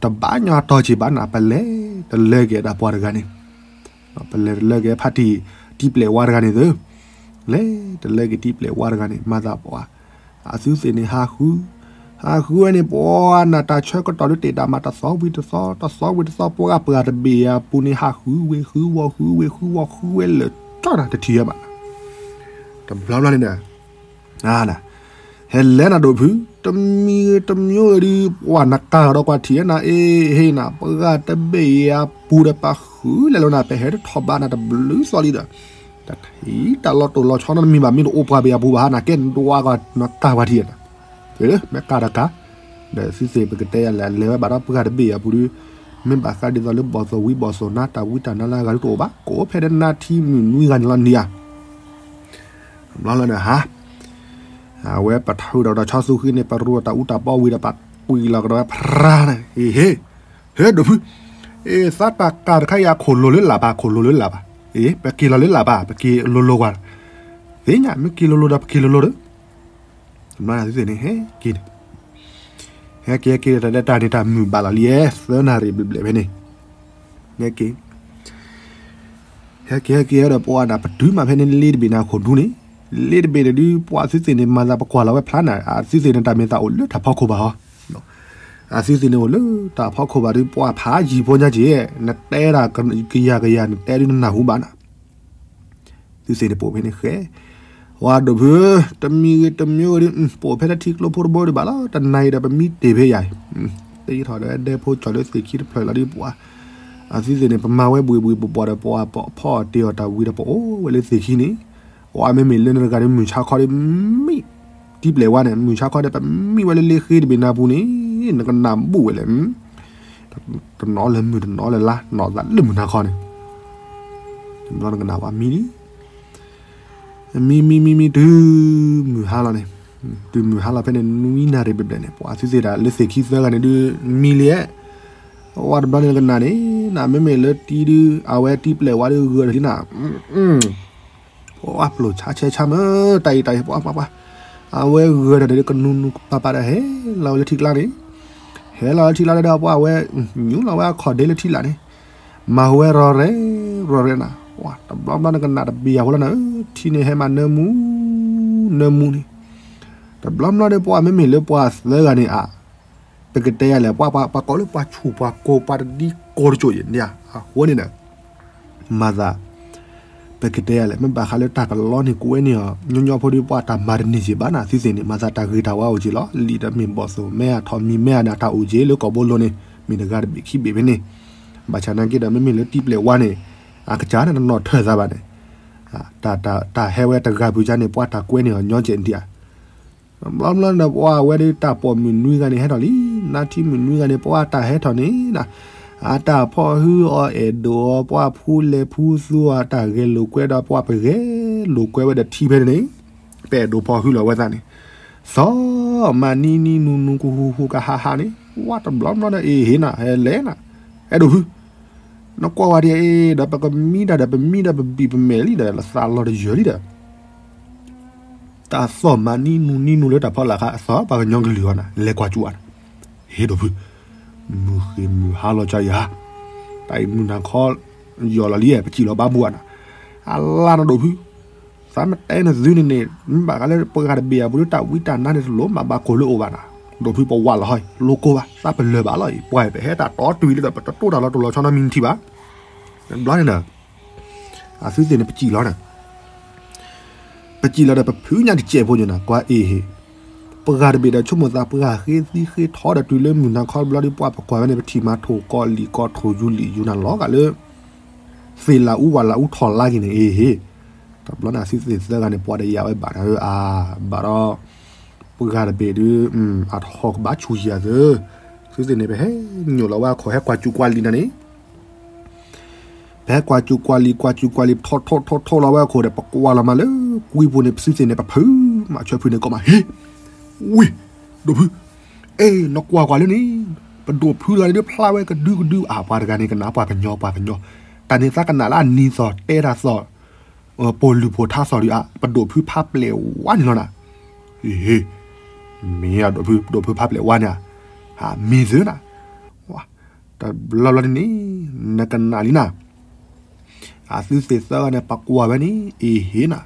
တဘၣ်ညီတီၢ်က့ၤဘၣ်နၤ ပလဲၤတလၢက့ၤဒၣ်ပှၤတဂၤန့ၣ်, ပလဲၤတလၢက့ၤဖါတံၢ် တံၢ်ပျဲၢ်ဝါတဂၤန့ၣ်သု, လဲၤတလၢက့ၤတံၢ်ပျဲၢ်ဝါတဂၤန့ၣ် မၤသးပှၤ အသုသ့ၣ်န့ၣ် ဟးဃု ဟးဃုဝဲန့ၣ် ပှၤနတၢ်ဆၢကတီၢ်လၢတ့ၢ်တၢ်မၤတသီဝံၤတသီ တသီဝံၤတသီ ပှၤဂၤပှၤတဘ့ၣ်အပူၤန့ၣ် ဟးဃုဝ့ၤဃုဝီၤဃုဝ့ၤဃုဝီၤဃုဝဲလၢာ်ကၠီနၤတထံၣ်ဝဲဘၣ် တဘျီဘျီန့ၣ်ဒီး ဟဲလဲၤနၤဒိၣ်ဖု တမံၤဂ့ၤတမံၤဂ့ၤဒုး ပှၤနကၤဒီးကွၢ်ထံၣ်နၤ အ့ဟ့နၤ ပှၤတဘ့ၣ်အံၤအပူၤဒီးပှၤဃုလဲၤလီၤနၤ ပဟဲတထီၣ်ဘးနၤတဘျုးသီလံဒီး တထံၣ်တၢ်လီၤတိၢ်လီၤဆီနီတမံၤဘၣ် မ့ၢ်တအိၣ်ပှၤဘ့ၣ်အပူၤဘၣ်ဟါနၤ ကဲနဒွးကွၢ်နကၤကွၢ်ထံၣ်နၤ မ့ၢ်ကၤတကၤ ဒီးသုသ့ၣ်ပကတဲယၤလဲၣ် လဲၤဝဲဘၣ်ဒီးပှၤတဘ့ၣ်အံၤအပူၤဒီး မ့ၢ်ဘၣ်ဃးဒ်သိးလၢဘီၣ်သိၣ်ဝံဘီၣ်သိၣ်နါ တၢ်ဝံတၢ်နါလၢအဂၤဒုးတအိၣ်ဘၣ် ကအိၣ်ဖဲဒီးနါထံမုၢ်နွံဂၤန့ၣ်လီၤန့ၣ်ဧါ ဘျီလၢနဟါ အဝဲပထုးဒီးဒီးဆီသူဃံန့ၣ် ပရူးဒီးတၢ်အူတၢ်ပီဝံၤဒီးပကွံာ်လီၤကဒီးဝဲဖြါန့ၣ် ဟ့ၣ် ဟ့ၣ် ဟ့ၣ်ဒိၣ်ဖု အ့သးတၢ်ကၤတခါအံၤအခိၣ်လိၤလၢလၢ်ပၢ် အခိၣ်လိၤလၢလၢ်ပၢ် အ့ ပက့ၤလီၤလၢလၢ်ပၢ် ပက့ၤလိၤလိၤကွၢ် သ့ၣ်ညါ မ့ၢ်က့ၤလိၤလိၤဒီးပက့ၤလိၤလိၤဒီး တဘျီန့ၣ်သုသ့ၣ်န့ၣ် ဟဲက့ၤန့ၣ် ဟဲက့ၤဟဲက့ၤဒီးတၢ်ဒဲးတၢ်န့ၣ် တၢ်မုာ်ဘၣ်လီၤလံ သၢနၣ်ရံၣ်ဘျဲၣ်ဘျဲၣ်ဖဲန့ၣ် ဟဲက့ၤ ဟဲက့ၤဟဲက့ၤဒီးပှၤဒၣ်ပတုၤမးဖဲန့ၣ်လ့တဘ့ၣ်န့ၣ်အခိၣ်ဒူန့ၣ် လ့တဘ့ၣ်န့ၣ်ဒုး ပှၤသုသ့ၣ်န့ၣ် မၤသးပကွၢ်လီၤဝဲဖျါနၤ အသုသ့ၣ်န့ၣ် တၢ်မ့ၢ်သးအိၣ်လၢတၢ်ဖီခိၣ်ဘၣ်ဟီ အသုသ့ၣ်န့ၣ်အိၣ်လၢတၢ်ဖီခိၣ်ဘၣ်ဒီး ပှၤဖးယံၤဖိညါက့ၤ နတဲဒၣ်ကယၤကယၤ နတဲဒုးနနၢ်ဟူဘၣ်နၤ သုသ့ၣ်န့ၣ်ပိာ်ဖဲန့ၣ်ဃဲ ဝဲဒိၣ်ဖု တမံၤဂ့ၤတမံၤဂ့ၤဒီး ပိာ်ဖဲလၢထံကျိဖိတဘိဒံးဘၣ်လီၤ တနၤအံၤဒီးပမံတ့ၢ်ဖဲယၤအံၤ တ့ထီၣ်ဒီးဒဲဖိကၠီၤလၢသ့ၣ်ခံတဖျၢၣ်လီၤဒီးပှၤ အသုသ့ၣ်န့ၣ် ပမၤဝဲဘှ့ၣ်ဘှ့ၣ်ဘှီၣ်ဘှီၣ်ဒီးပှၤဖီၣ်တ့ၢ်အီၣ်တၢ်ဝံၤဒီးပအိၣ်ဝဲလၢသ့ၣ်ခံန့ၣ် ပှၤမ့မ့ၢ်လၢနတဂၤဒီးမုၢ်ဆါခီဒီးမံ တံၢ်ပျဲၢ်ဝါန့ၣ် မုၢ်ဆါခီဒီးပမံဝဲလၢလ့ဃ့တဘ့ၣ်နၤပူၤန့ၣ် နကနၣ်ဘူၣ်ဝဲလဲၣ် တနီၤလၢမုၢ်တနီၤလၢလါ နီၢ်သးလၢမုၢ်နၤခီန့ၣ် တဘျီနကနၣ်ဝဲမံလံ မံမံမံမံတုၤမုၢ်ဟါလီၤန့ၣ် တုၤမုၢ်ဟါလီၤဖဲန့ၣ် နွံနၣ်ရံၣ်ဘျဲၣ်ဘျဲၣ်န့ၣ် ပှၤသုသ့ၣ်တၢ်လၢသ့ၣ်ခံသၢဂၤန့ၣ်ဒုး မံလံဧါ ဝဲတဘျီန့ၣ်နကနၣ်န့ၣ် နမ့မ့ၢ်လၢတံၤဒုး အဝဲတံၢ်ပျဲၢ်ဝါဒုးဂၢၢ်ထီၣ်လံနၤ ပှၤပျိၢ်ဆါဆဲဆါမၢ် တၢ်အံၤတၢ်အံၤ ပှၤပှၤပှၤ အဝဲဂၢၢ်ထီၣ်ဒီးကနူၤနူၤပၤပၤဒီးဟဲလီၤဝဲလၢထံကျါန့ၣ် ဟဲလီၤလၢထံကျါဒီးပှၤအဝဲ ညူလီၤဝဲအခီၣ်ဒ့လၢထံလာ်န့ၣ် မၤဝဲရီၣ်ရဲၣ်ရီၣ်ရဲၣ်နၤ, တဘျီဘျီနကနၣ်တဘ့ၣ်အဃိလီၤနၤဧၢ, ထံန့ၣ်ဟဲမၤနၢမူ နၢမူန့ၣ်, တဘျီဘျီဒီးပှၤမ့မ့ၢ်လၢပှၤသၢဂၤန့ၣ်အ ပကတဲယၤလဲၣ် ပှၤပှၤကိးလၢပှၤဆူၣ်ပှၤကိးပှၤတဒ်ကိးတကၠိၣ်ယဲၢ်န့ၣ်ဧါ, အဃိန့ၣ်ဒီး မၤသး ပကတဲယၤလဲၣ် မ့ၢ်ဘၣ်ဃးလၢတၢ်ကလီန့ၣ် ကွဲန့ၢ်အီၤ ညီညီဖိဒီးပှၤတၢ်မၤတန့ၢ်က့ဘၣ်နၤ, သုသ့ၣ်န့ၣ် မၤသးတၢ်ဂ့ၤတၢ်ဝါအိၣ်က့လီၤ, လံာ်တမ့ၢ်ဘီၣ်သိၣ်မဲအထီၣ်မံၤမဲအနၤတၢ်အိၣ်က့လၢကီၢ်ဘိလိၤန့ၣ် မ့ၢ်တဂၤတဘ့ၣ်ခံဘ့ၣ်ဖဲန့ၣ်, ဘၣ်ဆၣ်နာ်က့ဒီး မ့မ့ၢ်လၢတံၤပျဲၢ်ဝါန့ၣ် အကစၢ်န့ၣ်တနီၣ်ထၢၣ်သးဘၣ်န့ၣ်, တၢ်ဟဲဝဲတဂၤပူၤကါန့ၣ် ပှၤတၢ်ကွဲန့ၢ်အီၤညီကဲးဒံးဧါ ဘျီဘျီဒီး ပှၤဝဲဒၣ်တၢ်ပိာ်မုၣ်နွံဂၤန့ၣ် ဟဲထီၣ်လံ, နါထံမုၣ်နွံဂၤန့ၣ် ပှၤတၢ်ဟဲထီၣ်န့ၣ်နၤ, အတၢ်ဖီၣ်ဟုအီၤအဲၣ်ဒိးအီၤ ပှၤဖူလဲၤဖူသူအီၤ တၢ်ဂဲၤလိာ်ကွဲဒီး ပှၤပဂဲၤလိာ်ကွဲဝဲဒီးထံဖဲန့ၣ်န့ၣ်, ပအဲၣ်ဒိးဖီၣ်ဟုလီၤဝဲသးန့ၣ်, သီၣ်မၤနံနံနူနူကဟူဟူကဟးဟးန့ၣ်, ဝါတဘျီဘျီဒီး အ့ဟ့နၤ ဟဲလဲၣ်နၤ, အဲၣ်ဒိးဖု နကွၢ်ဝဲဒ်အံၤဒီး ပကမံတၢ်ဒီး ပမံဒီးပဘံၣ်ပမဲာ်လံဒီး လၢသးလီၤတယၢၢ်လံဒီး တၢ်သီၣ်မၤနံနူနံနူလၢတၢ်ဖီလာ်ခါအသီၣ် ပှၤကညီကလုၢ်အီၤနၤ လဲၤကွၢ်ကၠူအီၤနၤ, ဟ့ၣ်ဒိးဖု, မုၢ်ဃ့ၢ်မုၢ်ဟါလီၤကၢ်ယၤ, တၢ်အံၤမုၢ်နၤခီ ယီၤလီၤလံ ပစံၣ်လီၤဘၣ်ဘူအီၤနၤ, အလါနၤဒိးဖု, သးမတဲနသုန့ၣ်န့ၣ် မ့ၢ်ဘၣ်ဃးလၢပှၤတဘ့ၣ်အပူၤလၢတၢ်ဝံတၢ်နါန့ၣ် တလိၣ်မၤဘၣ်ကိၢ်လၢအိၣ်ဘၣ်နၤ, ဒိးဖုပဝးလီၤဟီ လိၤကိၢ်ဘၣ် သးပလၢၢ်ဘၣ်လီၤအံၤ ပှၤပဟဲတၢ်တီတုၤလံဒီး ပတတိၢ်တၢ်လီၤတိၢ်လီၤဆီနီတမံၤနထံၣ်ဘၣ်, ဘျီန့ၣ်ဒီး အသုသ့ၣ်န့ၣ် ပစံၣ်လီၤနၤ ပစံၣ်လီၤဒီးပဖုညါတစဲးဖိညါနၤ ကွၢ်အ့ဟ့ၣ်, ပှၤတဘ့ၣ်ဒီးဆိကမိၣ်သး ပှၤဃ့သံဃ့ထီဒီးတုၤလၢမုၢ်နၤခီဘျီဒီး ပှၤပကွၢ်ဝဲန့ၣ် ပထံၣ်မၤထိၣ်ကီးလံာ်ကီးထိၣ်ယူၤလံာ်ယူၤနၤလီၤဂာ်လၢ သ့ၣ်လၢအူဝဲလၢအူထီၣ်လါက့ၤန့ၣ် အ့ဟ့ၣ်, တဘျီန့ၣ်အသုသ့ၣ်သၢဂၤန့ၣ် ပှၤတယာ်ဝဲဘၣ်နၤဧၢအါ, ဘၣ်ဒီး ပှၤတဘ့ၣ်ဒီး အထီၣ်ကဘၣ်ဆူၣ်ယၤသၢ, သုသ့ၣ်န့ၣ် ပဟဲညိၣ်လီၤဝဲအခိၣ် ဟဲကွၢ်စူၣ်ကွၢ်လံာ်နၤန့ၣ် ပဟဲကွၢ်စူၣ်ကွၢ်လံာ် ကွၢ်စူၣ်ကွၢ်လံာ် ထီၣ်ထီၣ်ထီၣ်ထီၣ်လီၤဝဲအခိၣ်ဒီး ပကွၢ်လီၤမးလၢ ကွံပူၤန့ၣ် ပသုသ့ၣ်န့ၣ် ပဖုးမး ဆွဲဖုးန့ၣ် ကိးမး ဟ့ၣ်, ဝ့ၢ်, ဒိးဖုး, အဲ နကွၢ်ကွၢ်လၢန့ၣ်, ပဒိၣ်ဖုတဂၤန့ၣ်ဒုးဖျါဝဲကဒုကဒု အါ ပှၤတဂၤန့ၣ် ကနၣ်ပှၤကညီ ပှၤကညီ, တၢ်န့ၣ်သးကနၣ်လၢအနံၤသီၣ်တဲတၢ်သီၣ် ပိာ်လုၢ်ပိာ်ထါသီၣ်ဒုးအါ ပဒိၣ်ဖုဖးပျဲၢ်ဝါန့ၣ်လီၤနၤ, ဟ့ၣ်, မ့ၢ်အဒိၣ်ဖု ဒိၣ်ဖုဖးပျဲၢ်ဝါန့ၣ်ဧါ, မ့ၢ်သုနၤ, တဘျီဘျီန့ၣ်န့ၣ် နကနၣ်လံနၤ အသုသ့ၣ်သၢဂၤန့ၣ် ပကွၢ်ဝဲန့ၣ် အ့ဟ့ၣ်နၤ,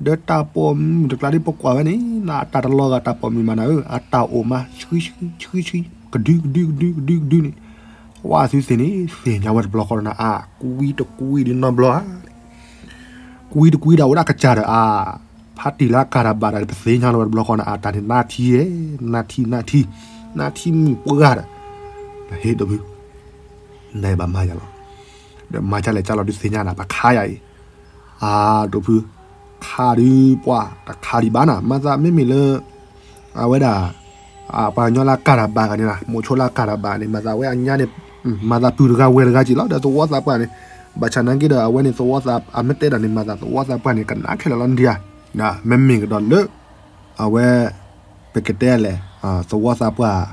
ဒီးတၢ်ပိာ်မုၣ်တကျါဒ်ပကွၢ်ဝဲန့ၣ် နအတၢ်တလီၤဂာ်တၢ်ပိာ်မုၣ်မးနၤဧၢ, အတၢ်အိၣ်မး ဆှံဆှံဆှံဆှံ ကဒုကဒုကဒုကဒုကဒုန့ၣ်, ဝဲသုသ့ၣ်န့ၣ် သ့ၣ်ညါဝဲတဘျီဃီဒီးနၤ အါ ကွံတကွံဒ်နီတဘျီဧါ, ကွံတကွံဒၣ်ဝဲဒၣ်ကစၢ်ဒီး အါ ဖးတံၢ်လၢအကၤတၢ်ဘၣ်ဒီး ပသ့ၣ်ညါလီၤဝဲတဘျီဃီနၤ အါ တၢ်န့ၣ်နါထံဧၢ, နါထံ နါထံ နါထံမုၣ်ပှၢ်ဒီး နဟ့ၣ်ဒိးဖု နဘၣ်မၤယၤလီၤ, ဒီးမၤကၢ်လဲၣ်ကၢ်လီၤဒုးသ့ၣ်ညါနၤ ပခါယၤအံၤ, အါ ဒိးဖု ခါဒုးပှၢ် တခါဒံးဘၣ်နၤ မၤသးမ့မ့ၢ်လၢ အဝဲဒၣ် ပှၤကညီလၢအကၤတၢ်ဘၣ်ဂၤန့ၣ် မိၤဆိလၢအကၤတၢ်ဘၣ်န့ၣ် မၤသးဝဲအညါန့ၣ် မၤသးပုၢ်တဂၤဝဲၢ်တဂၤက့ၤလီၤ ဒီးသဝီသးပှၢ်န့ၣ်, ဘၣ်ဆၣ်နာ်က့ဒီး အဝဲန့ၣ်သဝီသးအမ့ၢ်တဲတၢ်န့ၣ် မၤသးသဝီသးပှၢ်န့ၣ်ကနၣ်ခဲလၢာ်လီၤဒံးဧါ, မ့မ့ၢ်ကဒီးလၢ အဝဲ ပကတဲလဲၣ် သဝီသးပှၢ်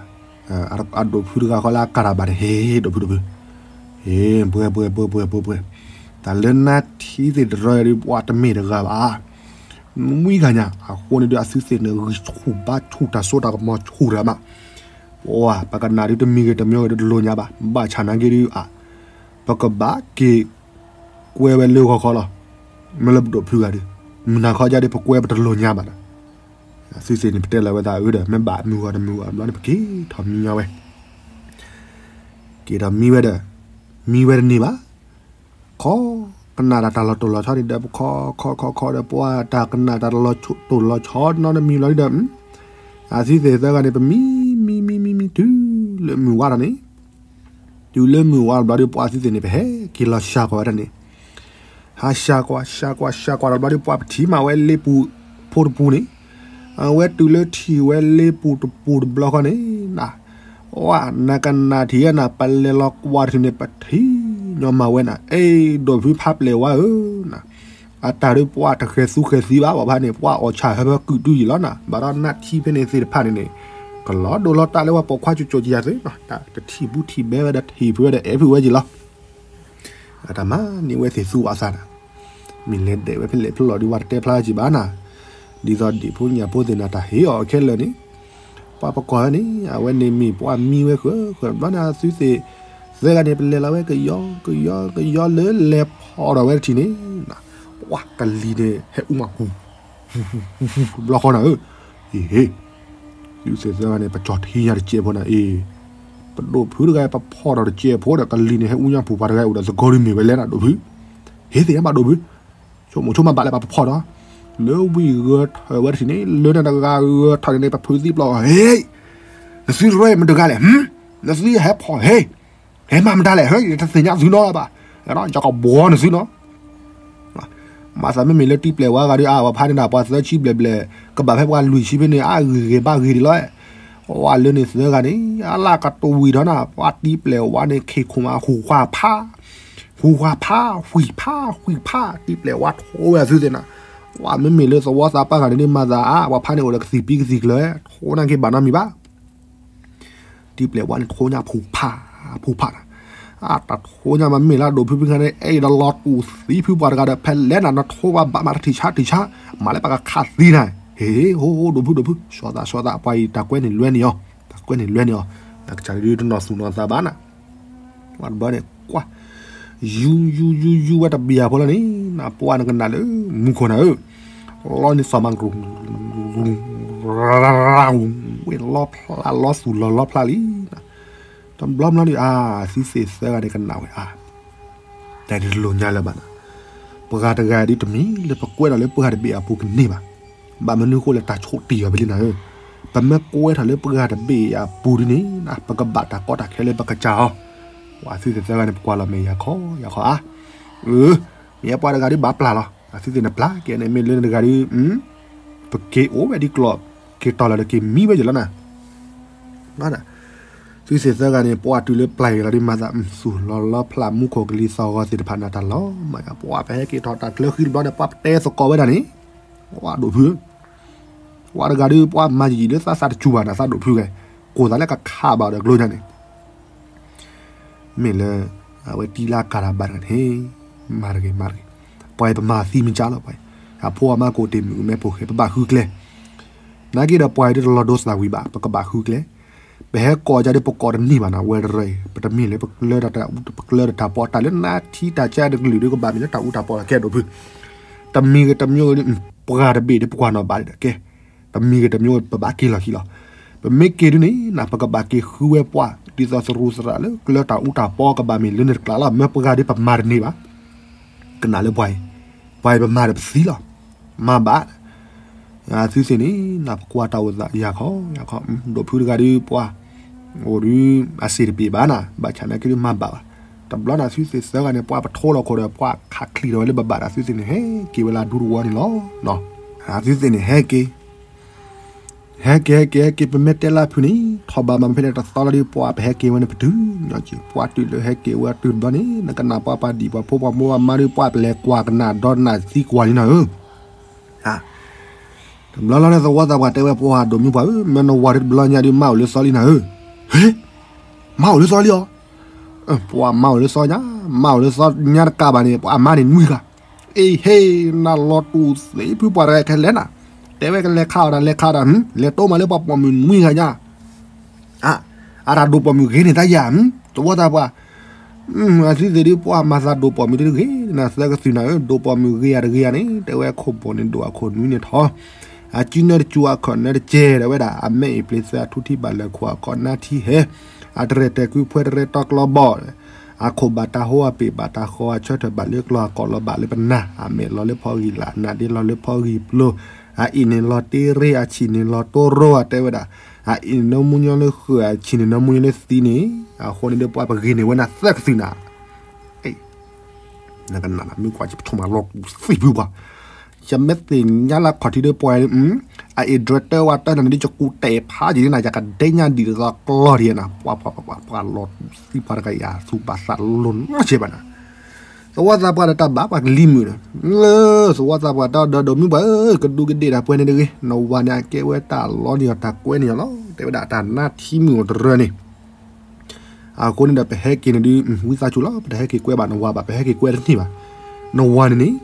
အဒိၣ်ဖုတဂၤဃီလၢအကၤတၢ်ဘၣ်န့ၣ် ဟ့ၣ် ဒိၣ်ဖုဒိၣ်ဖု, ဟ့ၣ် ပှဲၤပှဲၤပှဲၤပှဲၤပှဲၤပှဲၤ, တၢ်လၢနါထံသ့ၣ်တရၢဒုး ပှၤတမ့ၢ်တဂၤဘၣ်, နွံဂၤညါ အဃိန့ၣ်ဒုး အသုသ့ၣ်န့ၣ် ဂံၢ်ဆူၣ်ဘါဆူၣ် တၢ်စိတၢ်ကမီၤဆူၣ်တၢ်မး, ပှၤ ပကနၣ်ဒုးတမံၤဂ့ၤတမံၤဂ့ၤဒုးတလိၣ်ညါဘၣ်, ဘၣ်ဆၣ်နာ်က့ဒုး အ ပကဘၣ်က့ၤ ကွဲဝဲလၢဂီၤခီလီၤ, မ့ၢ်လၢပဒိၣ်ဖုဂၤဒုး, မုၢ်နၤခီယါဒုး ပကွဲပတလိၣ်ညါဘၣ်ဒီး, အသုသ့ၣ်န့ၣ် ပတဲလီၤဝဲသးအၢဒီး မ့ၢ်ဘၣ်မုၢ်ဂီၤတမုၢ်ဂီၤဘျီန့ၣ် ပက့ၤထီၣ်မံညီဝဲ, က့ၤထီၣ်မံဝဲဒီး, မံဝဲတန့ၢ်ဘၣ်, ခီ ကနၣ်တၢ်တၢ်လီၤတိၢ်လီၤဆီန့ၣ်ဒီး ပခီခီခီခီဒီး ပှၤတၢ်ကနၣ်တၢ်တလီၤတိၢ်လီၤဆီနီတမံၤလီၤဒီး, အသုသ့ၣ်သၢဂၤန့ၣ် ပမံမံမံမံမံ တုၤလၢမုၢ်ဝါထီၣ်န့ၣ်, တုၤလၢမုၢ်ဝါဘျီဒီး ပှၤသုသ့ၣ်န့ၣ် ပဟဲက့ၤလီၤစှၤကွၢ်ဝဲဒၣ်န့ၣ်, ဟးစှၤကွၢ် စှၤကွၢ် စှၤကွၢ်တဘျီဒီး ပှၤပထံၣ်မးဝဲလ့ပူၤဖိတပူၤန့ၣ်, အဝဲတုၤလၢထံၣ်ဝဲလ့ပူၤတပူၤတဘျီဃီန့ၣ်, ဝဲ နကနၣ်ထံၣ်ဧါနၤ ပလဲၤလီၤကွၢ်တထံၣ်န့ၣ် ပထံၣ်ညီမးဝဲနၤ, အဲ ဒိၣ်ဖုဖးပျဲၢ်ဝါဧၢနၤ, အတၢ်ဒုးပှၤတဃဲၤသူဃဲၤသံဘၣ် ပှၤဖးန့ၣ် ပှၤအီၣ်ဆၣ်ဟၢဖၢကုၢ်တုၤယံာ်လီၤနၤ, ဘၣ်ဒီးနါထံဖဲန့ၣ်သ့ၣ်တဖၣ်န့ၣ်န့ၣ်, ကလီၤဒိၣ်လီၤတၢ်လၢပှၤပိာ်ခွါကၠိကၠိကယၤသ့, တၢ်တထံၣ်ဘူးထံၣ်ဘဲဝဲဒီးထံၣ်ဖုးဝဲဒီးအဲၣ်ဖုးဝဲယံာ်လီၤ အတၢ်မၤန့ၢ်ဝဲသ့ၣ်သူအသးနၤ, မ့ၢ်လဲၤဒဲးဝဲဖဲလဲၣ်ဖဲလဲၣ်ဒီး ပှၤတတဲဖျါဝဲက့ၤဘၣ်နၤ, ဒ်သိးဒံၣ်ဖိညၣ်ဖိသ့ၣ်နၤ တၢ်ဟ့ၣ်အီၤခဲလၢာ်န့ၣ်, ပှၤပကွၢ်ဝဲန့ၣ် အဝဲန့ၣ်မ့ၢ်ပှၤမံဝဲဃၢၤဃၢၤဘျီန့ၣ် အသုသ့ၣ် သၢဂၤန့ၣ် ပလဲၤလီၤဝဲကယီကယီကယီလၢလဲၤဖီၣ်ဒီးဝဲတထံၣ်န့ၣ်, ပှၤကလံၤန့ၣ် ဟဲအူမးပူၤ, ဘျီဃီနၤဧၢ, ဟ့ၣ်, သုသ့ၣ်သၢဂၤန့ၣ် ပကၠီၤထံညါတစဲးဖိနၤအံၤ, ပဒိၣ်ဖုတဂၤ ပဖီၣ်ဒီးတစဲးဖိဒီး ကလံၤန့ၣ် ဟဲအူညါပူၤ ပှၤတဂၤအိၣ်ဒီးသကိးဒုးမ့ၢ်ဝဲလဲၣ်နၤ ဒိၣ်ဖု, ဟ့ၣ်သ့ၣ်ညါဘၣ်ဒိၣ်ဖု, ဆိကမိၣ်ဆိကမးဘၣ်လၢပှၤပဖီၣ်ဒီး, လၢဝံၤဂဲၤထၢၣ်ဝဲတထံၣ်န့ၣ် လၢနတဂၤဂဲၤထၢၣ်န့ၣ် ပဖုးသံပျီ, ဟ့ၣ်, နသုရဲမတဂၤလဲၣ်, နသုဟဲဖီၣ်ဟ့ၣ်, ဟဲမၤမတၤလဲၣ်, ဟ့ၣ် တသ့ၣ်ညါသုနီဘၣ်, ယကဘှီနသုနီ, မၤသးမ့မ့ၢ်လၢတံၤပျဲၢ်ဝါဂၤဒီး အါ ပှၤဖးန့ၣ်ဒၣ် ပှၤသၢဆံဘျဲၣ်ဘျဲၣ် ကဘၣ်ဖဲပှၤလွံၢ်ဆံဖဲန့ၣ် အဂ့ၤဂ့ၤဘၣ်ဂ့ၤဒံးလီၤ, ပှၤလၢန့ၣ်သၢဂၤန့ၣ် အလၢကတဝံၤဒီးနၤ ပှၤတံၤပျဲၢ်ဝါန့ၣ် ခ့ခိၣ်မး ဟူးဝှါဖး ဟူးဝှါဖး ဝှံၣ်ဖး ဝှံၣ်ဖး တံၤပျဲၢ်ဝါထိဝဲအသုသ့ၣ်နၤ, ပှၤမ့မ့ၢ်လၢသဝီသးပှၢ်ဂၤန့ၣ်ဒ်မၤသးအါ ပှၤဖးန့ၣ်အိၣ်ဒီးကသံၣ်ပံကသံၣ်ကျၢၤ ထိနာ်က့ဘၣ်နီတမံၤဘၣ်, တံၤပျဲၢ်ဝါန့ၣ်ထိညါဖူးဖး ဖူးဖးနၤ, အတၢ်ထိညါမ့မ့ၢ်လၢဒိၣ်ဖုဖုခါန့ၣ် အဲၣ်ဒိးလီၤတူာ်သံဖုပှၤတဂၤဒီး ဖဲလဲၣ်နၤ နထိဘၣ်ဘၣ်မးတထံၣ်ဆါတထံၣ်ဆါ, မၤလၢပကခးသံနၤ, ဟ့ၣ် ဟိ ဒိၣ်ဖုဒိၣ်ဖု စီၤသးစီၤသး ပှၤအံၤတၢ်ကွဲးန့ၣ်လွဲန့ၣ်အီၤ, တၢ်ကွဲးန့ၣ်လွဲန့ၣ်အီၤ, နကစၢ်ဒုးတနီၢ်သူၣ်နီၢ်သးဘၣ်နၤ ပှၤတဘျီန့ၣ် ကွၢ် ယူယူယူယူဝဲတဘျီဖိလီၤန့ၣ် နပှၢ်နကနၣ်လၢ မူခိၣ်နၤဧၢ, လီန့ၣ်သီၣ်မၤကရူၢ် ဝဲလီဖျါလီသူၣ်လီၤလီဖျါလံ, တဘျီဘျီဒုး အါ သုသ့ၣ်သၢဂၤန့ၣ်ကနၣ်ဝဲအါ, တၢ်တလိၣ်ညါလၢၤဘၣ်နၤ, ပှၤတဂၤဒုးတမံၤလၢပကွဲထီၣ်လၢပှၤတဘ့ၣ်အပူၤကန့ၢ်ဘၣ်, ဘၣ်မနုၤဃိလၢတၢ်ဆိၣ်တံၢ်အီၤဖဲလံနၤဧၢ, ပမ့ၢ်ကွဲထီၣ်လၢပှၤတဘ့ၣ်အပူၤဒ်န့ၣ် ပကဘၣ်တၢ်ကီတၢ်ခဲလၢပကစၢ်အီၤ, ပှၤသုသ့ၣ်သၢဂၤန့ၣ် ပကွၢ်လီၤမဲာ်ယၤခီယၤခီအါ, အၢ မ့ၢ်ပှၤတဂၤဒုးဘၣ်ပျၢ်လီၤ, အသုသ့ၣ်န့ၣ်ပျၢ်က့ၤန့ၣ် မ့ၢ်လၢနတဂၤဒုး ပက့ၤအိၣ်ဝဲဒ်ကျီၢ် က့ၤတီၢ်လီၤဒီးက့ၤမံဝဲယလီၤနၤ, သုသ့ၣ်သၢဂၤန့ၣ် ပှၤတုၤလၢပျၢ်က့ၤလီၤဒုးမၤသး သူၣ်လီၤလီဖျါမူခိၣ်ကလံၤသီၣ်ဂီၤသ့ၣ်တဖၣ်နၤတၢ်လီၤမးယၤ, ပှၤပဟဲက့ၤထီၣ်တၢ်ကျၢဃံတဘျီန့ၣ် ပှၤပတဲသကိးဝဲဒၣ်န့ၣ်, ပှၤဒိၣ်ဖု ပှၤတဂၤဒုးပှၤမၤယံာ်ယံာ်လၢသးသးတစူၤဘၣ်နၤ သးဒိၣ်ဖုဂဲၤ, ကိၢ်သးလၢကခးဘၣ်ဒီးကျိညါန့ၣ် မ့ၢ်လၢ အဝဲတံၤလၢကၤတၢ်ဘၣ်တဂၤန့ၣ်, မၤတဂ့ၤ မၤတဂ့ၤ, ပှၤအံၤပမၤသံမ့ၢ်ကၢ်လီၤပှၤအံၤ, အဖိအမါကိးတ့ၢ်မုၢ်မ့ၢ်ဖိၣ်ဃဲ ပဘၣ်ဃုကျဲ, နာ်က့ဒီးပှၤအံၤဒ်တလီၤဒိသးဝံၤဘၣ် ပကဘၣ်ဃုကျဲ, ပဟဲကိးကဒီးပကိးတန့ၢ်ဘၣ်နၤ ဝဲတရၢအံၤ ပတမ့ၢ်လၢပကျၢဒီးတၢ်အူပကျၢဒီးတၢ်ပီး တၢ်လၢနါထံတၢ်ကဲတကလုာ်ဒုးကဘၣ်မ့ၢ်လၢတၢ်အူတၢ်ပီးလီၤကဲဒိၣ်ဖု, တမံၤဂ့ၤတမံၤဂ့ၤဒုး ပှၤတဘ့ၣ်ဒုးပကွၢ်နီၣ်ဘၣ်ဒီးကဲ, တမံၤဂ့ၤတမံၤဂ့ၤပဘၣ်က့ၤလီၤဟံၣ်လီၤ, ပမ့ၢ်က့ၤဒုးန့ၣ် နပကဘၣ်က့ၤဃုဝဲပှၤ ဒ်သိးသရူးသရၣ်လၢကျၢတၢ်အူတၢ်ပီကဘၣ်မ့ၢ်လၢန့ၣ်တကျါလီၤ မ့ၢ်ပှၤဒုးပမၤတန့ၢ်ဘၣ်, ကနၣ်လၢပှၤအံၤ, ပှၤအံၤပမၤဒီးပသံလီၤ, မၤဘၣ် သုသ့ၣ်န့ၣ် နပကွၢ်တၢ်အိၣ်သးယၤခီယၤခီ, ဒိၣ်ဖုတဂၤဒုးပှၤ အိၣ်ဒုး အစ့ၣ်တပ့ၤဘၣ်နၤ ဘၣ်ဆၣ်နာ်က့ဒုးမၤဘၣ်ဘၣ်, တဘျီန့ၣ်သုသ့ၣ်သၢဂၤန့ၣ် ပှၤပထိလီၤခိၣ်ဒီး ပှၤခးချံးထီၣ်ဝဲလၢဘၣ်ဘၣ်ဒီး သုသ့ၣ်န့ၣ် ဟဲက့ၤဝဲလၢဒူတဝီန့ၣ်လီၤ, သုသ့ၣ်န့ၣ် ဟဲက့ၤ ဟဲက့ၤ ဟဲက့ၤ ဟဲက့ၤ ပမ့ၢ်တဲလၢဖုန့ၣ် ထီၣ်ဘးမၤဖဲန့ၣ်တသီလီၤဒုး ပှၤပဟဲက့ၤဝဲန့ၣ်ပတုၤ, ပှၤတုၤလၢဟဲက့ၤဝဲတုၤတဘျီန့ၣ် နကနၣ်ပှၤပှၤဒံၣ်ပှၤဖိပှၤမိၢ်ပှၤမါဒုး ပှၤပလဲၤကွၢ်ကနၣ်ဒီးနၢ်သံကွၢ်လံနၤဧၢ, တဘျီလီၤန့ၣ် သဝီသးပှၢ်တဲဝဲပှၤဒိၣ်မုၢ်ပှၢ်ဧၢ မ့ၢ်နဝၤဒုးတဘျီညါဒုး မါအိၣ်လၢသီလံနၤဧၢ, ဟ့ မါအိၣ်လၢသီလံအီၤ, ပှၤမါအိၣ်လၢသီညါ, မါအိၣ်လၢသီညါတကးဘၣ်န့ၣ် ပှၤအမါန့ၣ်နွံဂၤ, အ့ဟ့ နလီၤတူာ်သ့ဖုပှၤတဂၤခဲလၢာ်နၤ, တဲဝဲကလဲၤခးအီၤတၢ်လဲၤခးတၢ် လဲၤတိမးလၢပှၤပိာ်မုၣ်နွံဂၤညါ, အတၢ်ဒိၣ်ပိာ်မုၣ်ဂ့ၤန့ၣ်တၢ်ယၤ, သဝီသးပှၢ် အသုသ့ၣ်ဒုးပှၤမၤသးဒိၣ်ပိာ်မုၣ်တဂ့ၤ, နသၢကသုၣ်နၤဧၢ, ဒိၣ်ပိာ်မုၣ်ဂ့ၤယၤတဂ့ၤယၤန့ၣ် တဲဝဲခိၣ်ဘိၣ်န့ၣ်ဒိၣ်အခိၣ်နွံန့ၣ်ထီၣ်, အစုနဲတစူၤအခီၣ်နဲတကဲတဲဝဲဒၣ်, အမဲအ့ၣ်ပျ့ၤသၢအထူထံဘၣ်လၢခိၣ်အခီၣ်နါထံဟဲ, အတရဲၣ်တဲာ်ကွံဖှဲတရဲၣ်တီကျီဘီၣ်, အခိၣ်ဘၣ်တၢ်ဟိအပ့ၤဘၣ်တၢ်ဃီအဆၢထၢၣ်ဘၣ်လၢကျီအကီၢ်လီၤဘၣ်လၢပနၢ်, အမဲာ်လီၤလၢဖီဂံၢ်လၢ် အနါဒ့လီၤလၢဖီဂံၢ်ပျိၤ, အအ့ၣ်န့ၣ်လီၤတ့ရ့အဆံၣ်န့ၣ်လီၤတိရိအတဲဝဲဒၣ်, အအ့ၣ်န့ၣ်နီၢ်မူညီလၢဃုာ် အဆံၣ်န့ၣ်နီၢ်မူညီလၢသံန့ၣ်, အဃိန့ၣ်ဒီးပှၤပဂ့ၤန့ၢ်ဝဲနၤသၢကသုၣ်နၤ နကနၣ်နမ့ၢ်ကွၢ်ယပထီၣ်မၤလီၤတူာ်သံဖုပှၤ, ယမ့ၢ်သ့ၣ်ညါလၢခီၣ်ထံးဒီးပှၤ, အအ့ၣ်ဒြဲတဲဝဲတၢ်နၤန့ၣ်ဒ်ယကူတဲာ်ဖးယံၤန့ၣ်နၤ ယကဒဲညါဒံးတသီကျီၢ်ဒံးနၤ, ပှၤပှၤပှၤပှၤလီၤတူာ်သံပှၤတဂၤယၤသူၣ်ဘၣ်သးလိၤနီတစဲးဘၣ်နၤ, သဝီသးပှၢ်ဒီးတၢ်ဘၣ်ပှၤကလံၤမုာ်န့ၣ်, လၢသဝီသးပှၢ်တၢ်ဒီးဒိၣ်မုၢ်ပှၢ်ဧၢ, ကဒူးကဒ့ၣ်တၢ်ပှဲၤန့ၣ်တဂ့ၤ, နဝၤန့ၣ်အကဲဝဲတၢ်လီန့ၢ်အီၤတၢ်ကွဲန့ၢ်အီၤလီၤ, တဲဝဲဒၣ်တၢ်နါထံမုၢ်အိၣ်တရၢန့ၣ် အဃိန့ၣ်ဒီးပဟဲက့ၤန့ၣ်ဒုး ဝံသးစူၤလီၤ, ပတဟဲက့ၤကွဲဘၣ်နဝၤဘၣ်, ပဟဲက့ၤကွဲတန့ၢ်ဘၣ်, နဝၤန့ၣ်န့ၣ်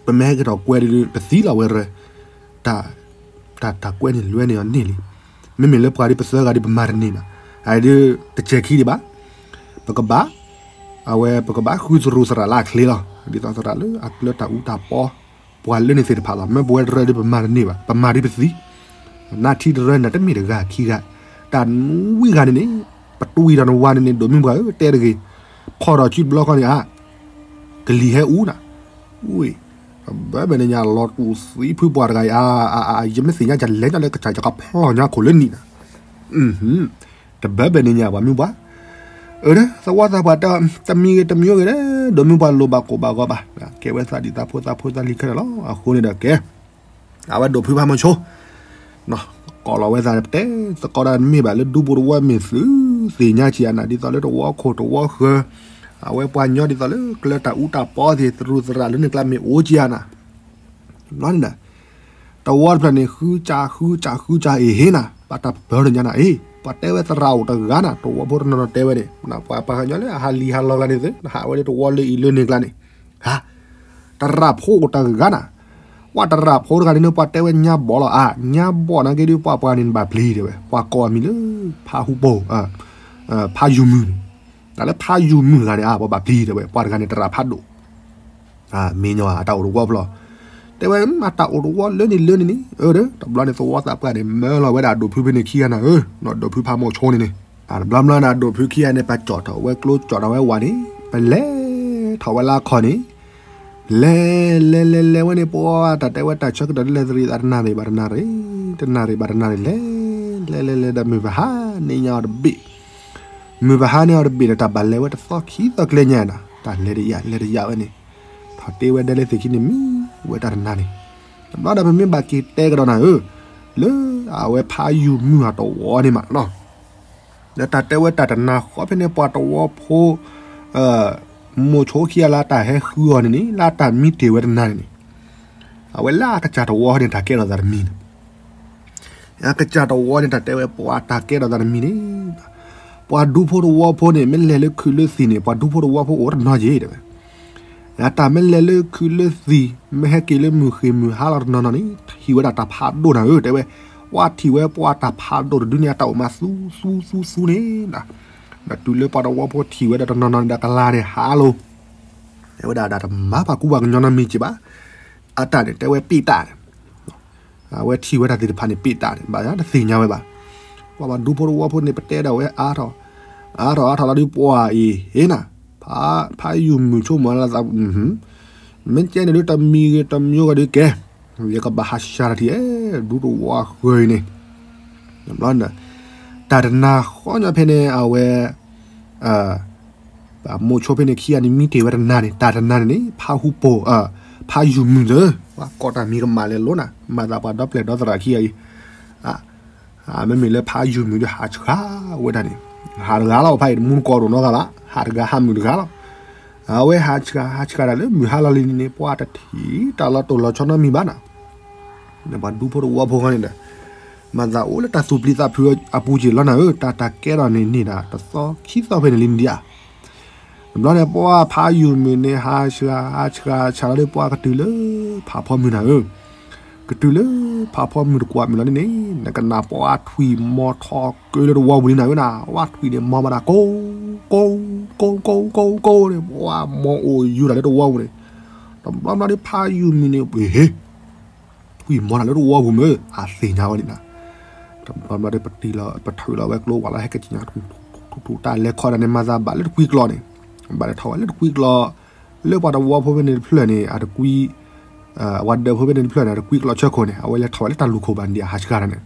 ပမ့ၢ်ဟဲက့ၤထီၣ်ကွဲဒုး ပသံလီၤဝဲရၢ, တၢ် တၢ် တၢ်ကွဲန့ၣ်လွဲန့ၢ်အီၤန့ၢ်လံ, မ့မ့ၢ်လၢပှၤဒုးပသၢဂၤဒုးပမၤတန့ၢ်ဘၣ်, အဒုး တစဲးခံဒံးဘၣ်, ပကဘၣ်, အဝဲပကဘၣ်ဃုသရူးသရၣ်လၢအချ့လီၤ. ဒ်သိးသရၣ်လၢအကျၢၤတၢ်အူတၢ်ပီ, ပှၤလၢန့ၣ်သ့ၣ်တဖၣ်လီၤ. မ့ၢ်ပဝဲတရၢဒီးပမၤတန့ၢ်ဘၣ်, ပမၤဒ်ပသံ, နၢ်ထံတရၢန့ၣ် တမ့ၢ်တဂၤခံဂၤ, တၢ်နွံဂၤန့ၣ်န့ၣ်, ပတွံၢ်ဒီးနဝၤန့ၣ်န့ၣ် ဒိးမုၢ်ပှၢ်ဧၢ တဲတဂ့ၤ, ဖီၣ်ဒီးစုတဘျီဃီန့ၣ်ဧါ, ကလံၤဟဲအူနၤ, အူ, တဘၢဘၣ်န့ၣ်ညါ လီၤတူာ်သံဖုပှၢ်တဂၤအံၤ, ယမ့ၢ်သ့ၣ်ညါ ယလဲၤညါလၢကစၢ်ယကဖျီၣ်ညါခိၣ်လၢနံၤနၤ, တဘၢဘၣ်န့ၣ်ညါ ပှၤမုၢ်ပှၢ်, အၢ သဝီသးပှၢ်တဲ တမံၤဂ့ၤတမံၤဂ့ၤဒီး ဒိးမုၢ်ပှၢ်လိၣ်ဘၣ်ကိၣ်ဘၣ်ဂီၤဘၣ်, ကဲဝဲသးဒ်သးဖိသးဖိသးလံၤခဲလၢာ်လီၤ. အဃိန့ၣ်ဒီးကဲ, အဝဲဒိးဖုဖးမီၤဆိ ကိးလီၤဝဲသးတဲ သကိးဒၣ်မ့ၢ်ဘၣ်လၢဒူဖိတဝီမ့ၢ်သုသ့ၣ်ညါကံအနၤ ဒ်သိးလၢတဝီခိၣ်တဝီဃၢၤ, အဝဲပှၤညီဒ်သိးလၢကျၢၤတၢ်အူတၢ်ပီသ့ၣ် သရူးသရၣ်လၢန့ၣ်ကျါမ့ၢ်အိၣ်ကံအနၤ, ဘျီန့ၣ်ဒီး တဝီတဖျၢၣ်န့ၣ် ဃုကၢ်ဃုကၢ်ဃုကၢ်အံၤဟ့နၤ, ဘၣ်တၢ်ပၢၢ်တညါနၤအံၤ, ပှၤတဲဝဲသရၣ်အိၣ်တဂၤနၤ, တဝီဖိတနီၤနီၤတဲဝဲန့ၣ်, ပှၤပှၤကညီလၢအဟးလံၤဟးလီၤကျါန့ၣ်သု, နဟးဝဲလၢတဝီလၢအံၤလၢန့ၣ်ကျါန့ၣ်, ဟါ သရၣ်ဖိအိၣ်တဂၤနၤ, ပှၤသရၣ်ဖိတဂၤန့ၣ် ပှၤတဲဝဲညါဘီၣ်လီၤအါ, ညါဘီၣ်နာ်က့ဒီးပှၤပှၤန့ၣ်ဘၣ်ပျံၤတဲဝဲ, ပှၤကိးအမံၤလၢ ဖးဟူပိၢ်, ဖးယူၤမုၢ်န့ၣ်, တၢ်လၢဖးယူၤမုၢ်တဂၤန့ၣ်အါ ပှၤဘၣ်ပျံၤတဲဝဲ, ပှၤတဂၤန့ၣ်သရၣ်ဖးဒိၣ် မ့ၢ်ညီအတၢ်အိၣ်တဝီဖျီ, တဲဝဲအတၢ်အိၣ်တဝီလၢန့ၣ်လၢန့ၣ်န့ၣ်, အၢ တဘျီန့ၣ်သဝီသးပှၢ်န့ၣ် မၢလီၤဝဲဒၣ်ဒိးဖုဖဲန့ၣ်ခံဂၤနၤဧၢ, ဒိးဖုဖးမီၤဆိန့ၣ်န့ၣ်, တဘျီဘျီန့ၣ်ဒိးဖုခံဂၤန့ၣ် ပှၤကၠီၣ်ထီၣ်ဝဲကျိကၠီၣ်ထီၣ်ဝဲဝၤန့ၣ်, ပလဲၤထီၣ်ဝဲလၢအခီၣ်န့ၣ်, လဲၤလဲၤလဲၤလဲၤဝဲန့ၣ် ပှၤတၢ်တဲဝဲတၢ်ဆၢကတီၢ်ဒ်လဲၣ်သရံးသးတနၣ်ရံၣ်ဘၣ်တနၣ်ရံၣ်, တနၣ်ရံၣ်ဘၣ်တနၣ်ရံၣ်လဲၤ, လဲၤလဲၤလဲၤဒီးမုၢ်ပဟါန့ၢ်ညါအီၤတဘ့ၣ် မုၢ်ပဟါန့ၢ်အီၤတဘ့ၣ်ဒီး တၢ်ဘၣ်လဲၤဝဲတသီခံသီကျဲညါနၤ, တၢ်လဲၤတယာ်လဲၤတယာ်ဝဲန့ၣ်, ထီၣ်တ့ဝဲဒၣ်လၢသ့ၣ်ခံန့ၣ်မံဝဲတၢ်တနၤန့ၣ်, တဘျီဒီးပမ့ၢ်ဘၣ်က့ၤတဲကဒီးနၤဧၢ, လၢအဝဲဖးယူၤမုၢ်အတဝီန့ၣ်မးနီၤ, လၢတၢ်တဲဝဲတၢ်တနၤဃီဖဲန့ၣ် ပှၤတဝီဖိ မိၤဆိခံဂၤလၢတၢ်ဟဲဃုအီၤန့ၣ်န့ၣ် လၢတၢ်မံတ့ၢ်ဝဲတနၤန့ၣ်န့ၣ်, အဝဲလၢအကစၢ်တဝီန့ၣ် တၢ်ကဲထီၣ်သးတမံၤန့ၣ် အကစၢ်တဝီန့ၣ် တၢ်တဲဝဲပှၤတၢ်ကဲထီၣ်သးတမံၤန့ၣ်, ပှၤဒူဖိတဝီဖိန့ၣ် မ့ၢ်လဲၤလၢခုးလၢသံၣ်န့ၣ် ပှၤဒူဖိတဝီဖိအိၣ်တနီၤက့ၤတဲဝဲ, အတၢ်မ့ၢ်လဲၤလၢခုးလၢသံၣ် မ့ၢ်ဟဲက့ၤလၢမုၢ်ဃ့ၢ်မုၢ်ဟါလီၤတနီၤနီၤန့ၣ် ထံၣ်ဝဲဒၣ်တၢ်ဖးဒိၣ်နၤဧၢ တဲဝဲ, ပှၤထံၣ်ဝဲပှၤတၢ်ဖးဒိၣ်တဒုန့ၣ် အတၢ်အိၣ်မးသူသူသူသူန့ၣ်, ဒီးတုၤလၢပှၤတဝီဖိထံၣ်ဝဲဒၣ်တနီၤနီၤန့ၣ်ဒီးကလၤန့ၣ်ဟးလိၤ တဲဝဲဒၣ်ဒၣ်တမၤပှၤကူပှၤကညီနီတမံၤက့ၤဘၣ်, အတၢ်န့ၣ် တဲဝဲပ့ၣ်တၢ်န့ၣ်, အဝဲထံၣ်ဝဲတၢ်သ့ၣ်တဖၣ်န့ၣ် ပ့ၣ်တၢ်န့ၣ် ဘၣ်ယၤတသ့ၣ်ညါဝဲဘၣ်, ပှၤဘၣ်ဒူဖိတဝီဖိန့ၣ် ပတဲဒၣ်ဝဲအါထီၣ်, အါထီၣ်အါထီၣ်လီၤဒုးပှၤအံၤ ဟ့နၤ, ဖးယူၤမုၢ်ဆိကမိၣ်လၢသး, မ့ၢ်ကဲန့ၣ်ဒုးတမံၤဂ့ၤတမံၤဂ့ၤဒုးကဲ, ယကဘၣ်ဟးဆှၢတၢ်ထံၣ်အဲၣ် ဒူတဝီဃၢၤအံၤန့ၣ်, တၢ်တနၤဃီညီဖဲန့ၣ် အဝဲ မိၤဆိဖဲန့ၣ်ခံဂၤန့ၣ် မံတ့ၢ်ဝဲတနၤန့ၣ် တၢ်တနၤန့ၣ်န့ၣ် ဖးဟူပိၢ်, ဖးယူၤမုၢ်သၢ, ပှၤကိးတၢ်မံၤကမၣ်လဲၤလိၤနၤ မၤသးပှၤဒီပျဲၢ်ဒီသရၣ်ခံဂၤအံၤ, မ့မ့ၢ်လၢဖးယူၤမုၢ်ဒီးဟးဆှၢဝဲဒၣ်န့ၣ်, ဟးတဂၤလီၤ ဖးအံၤတမူတကိးဒိၣ်နီတဂၤဘၣ် ဟးတဂၤဟးမုၢ်တဂၤလီၤ, အဝဲဟးဆှၢ ဟးဆှၢဒၣ်လၢမုၢ်ဟါလီၤလံန့ၣ်န့ၣ် ပှၤတထံၣ်တၢ်လီၤတိၢ်လီၤဆီနီတမံၤဘၣ်နၤ ပှၤဒူဖိတဝီဖိဃီန့ၣ်ဒီး, မၤသးအိၣ်လၢတၢ်သူၣ်ပျံၤသးဖုးအပူၤက့ၤလီၤနၤဧၢ, တၢ်တၢ်ကဲထီၣ်န့ၣ်န့ၣ်ဒီး တသီခံသီဖဲန့ၣ်လံဒံးဧါ, တဘျီန့ၣ် ပှၤဖးယူၤမုၢ်န့ၣ် ဟးဆှၢ ဟးဆှၢ ဟးဆှၢလီၤဒီး ပှၤကတုၤလၢဖးဖီမုၢ်နၤဧၢ, ကတုၤလၢဖးဖီမုၢ်တကွၢ်မုၢ်လီၤန့ၣ်န့ၣ် နကနၣ်ပှၤထွံၣ်မီၤထီၣ်ကၢလၢတဝီပူၤလံနၤဧၢနၤ, ပှၤထွံၣ်န့ၣ်မီၤမးဒၣ်ကိး ကိး ကိး ကိး ကိး ကိးန့ၣ် ပှၤမီၤအိၣ်ယူၤတၢ်လၢတဝီပူၤန့ၣ်, တဘျီဘျီဒီးဖးယူၤမုၢ်န့ၣ် ပှ့ၤဟ့ ထွံၣ်မီၤတၢ်လၢတဝီပူၤမ့ၢ် အသ့ၣ်ညါဝဲန့ၣ်နၤ, တဘျီဘျီဒီးပထံၣ်လီၤ ပထုးလီၤဝဲကျိဝဲလီၤ ဟဲက့ၤက့ၤညါ ထူထူထူထူ တၢ်လဲၤခီဒၣ်န့ၣ် မၤသးဘၣ်လၢတကွံကျိာ်န့ၣ်, ဘၣ်လဲၤထီၣ်ဝဲလၢတကွံကျိာ်, လၢပှၤတဝီဖိဖဲန့ၣ်တဖျၢၣ်န့ၣ် အတကွံ ပှၤဒၢးဖိဖဲန့ၣ်တဖျၢၣ်န့ၣ် အတကွံကျိာ်ဆၢခိၣ်န့ၣ် အဝဲလဲၤထီၣ်ဝဲလၢတၢ်လူၢ်ခိၣ်ဘၣ်ဒံး အဟးဆှၢတၢ်န့ၣ်,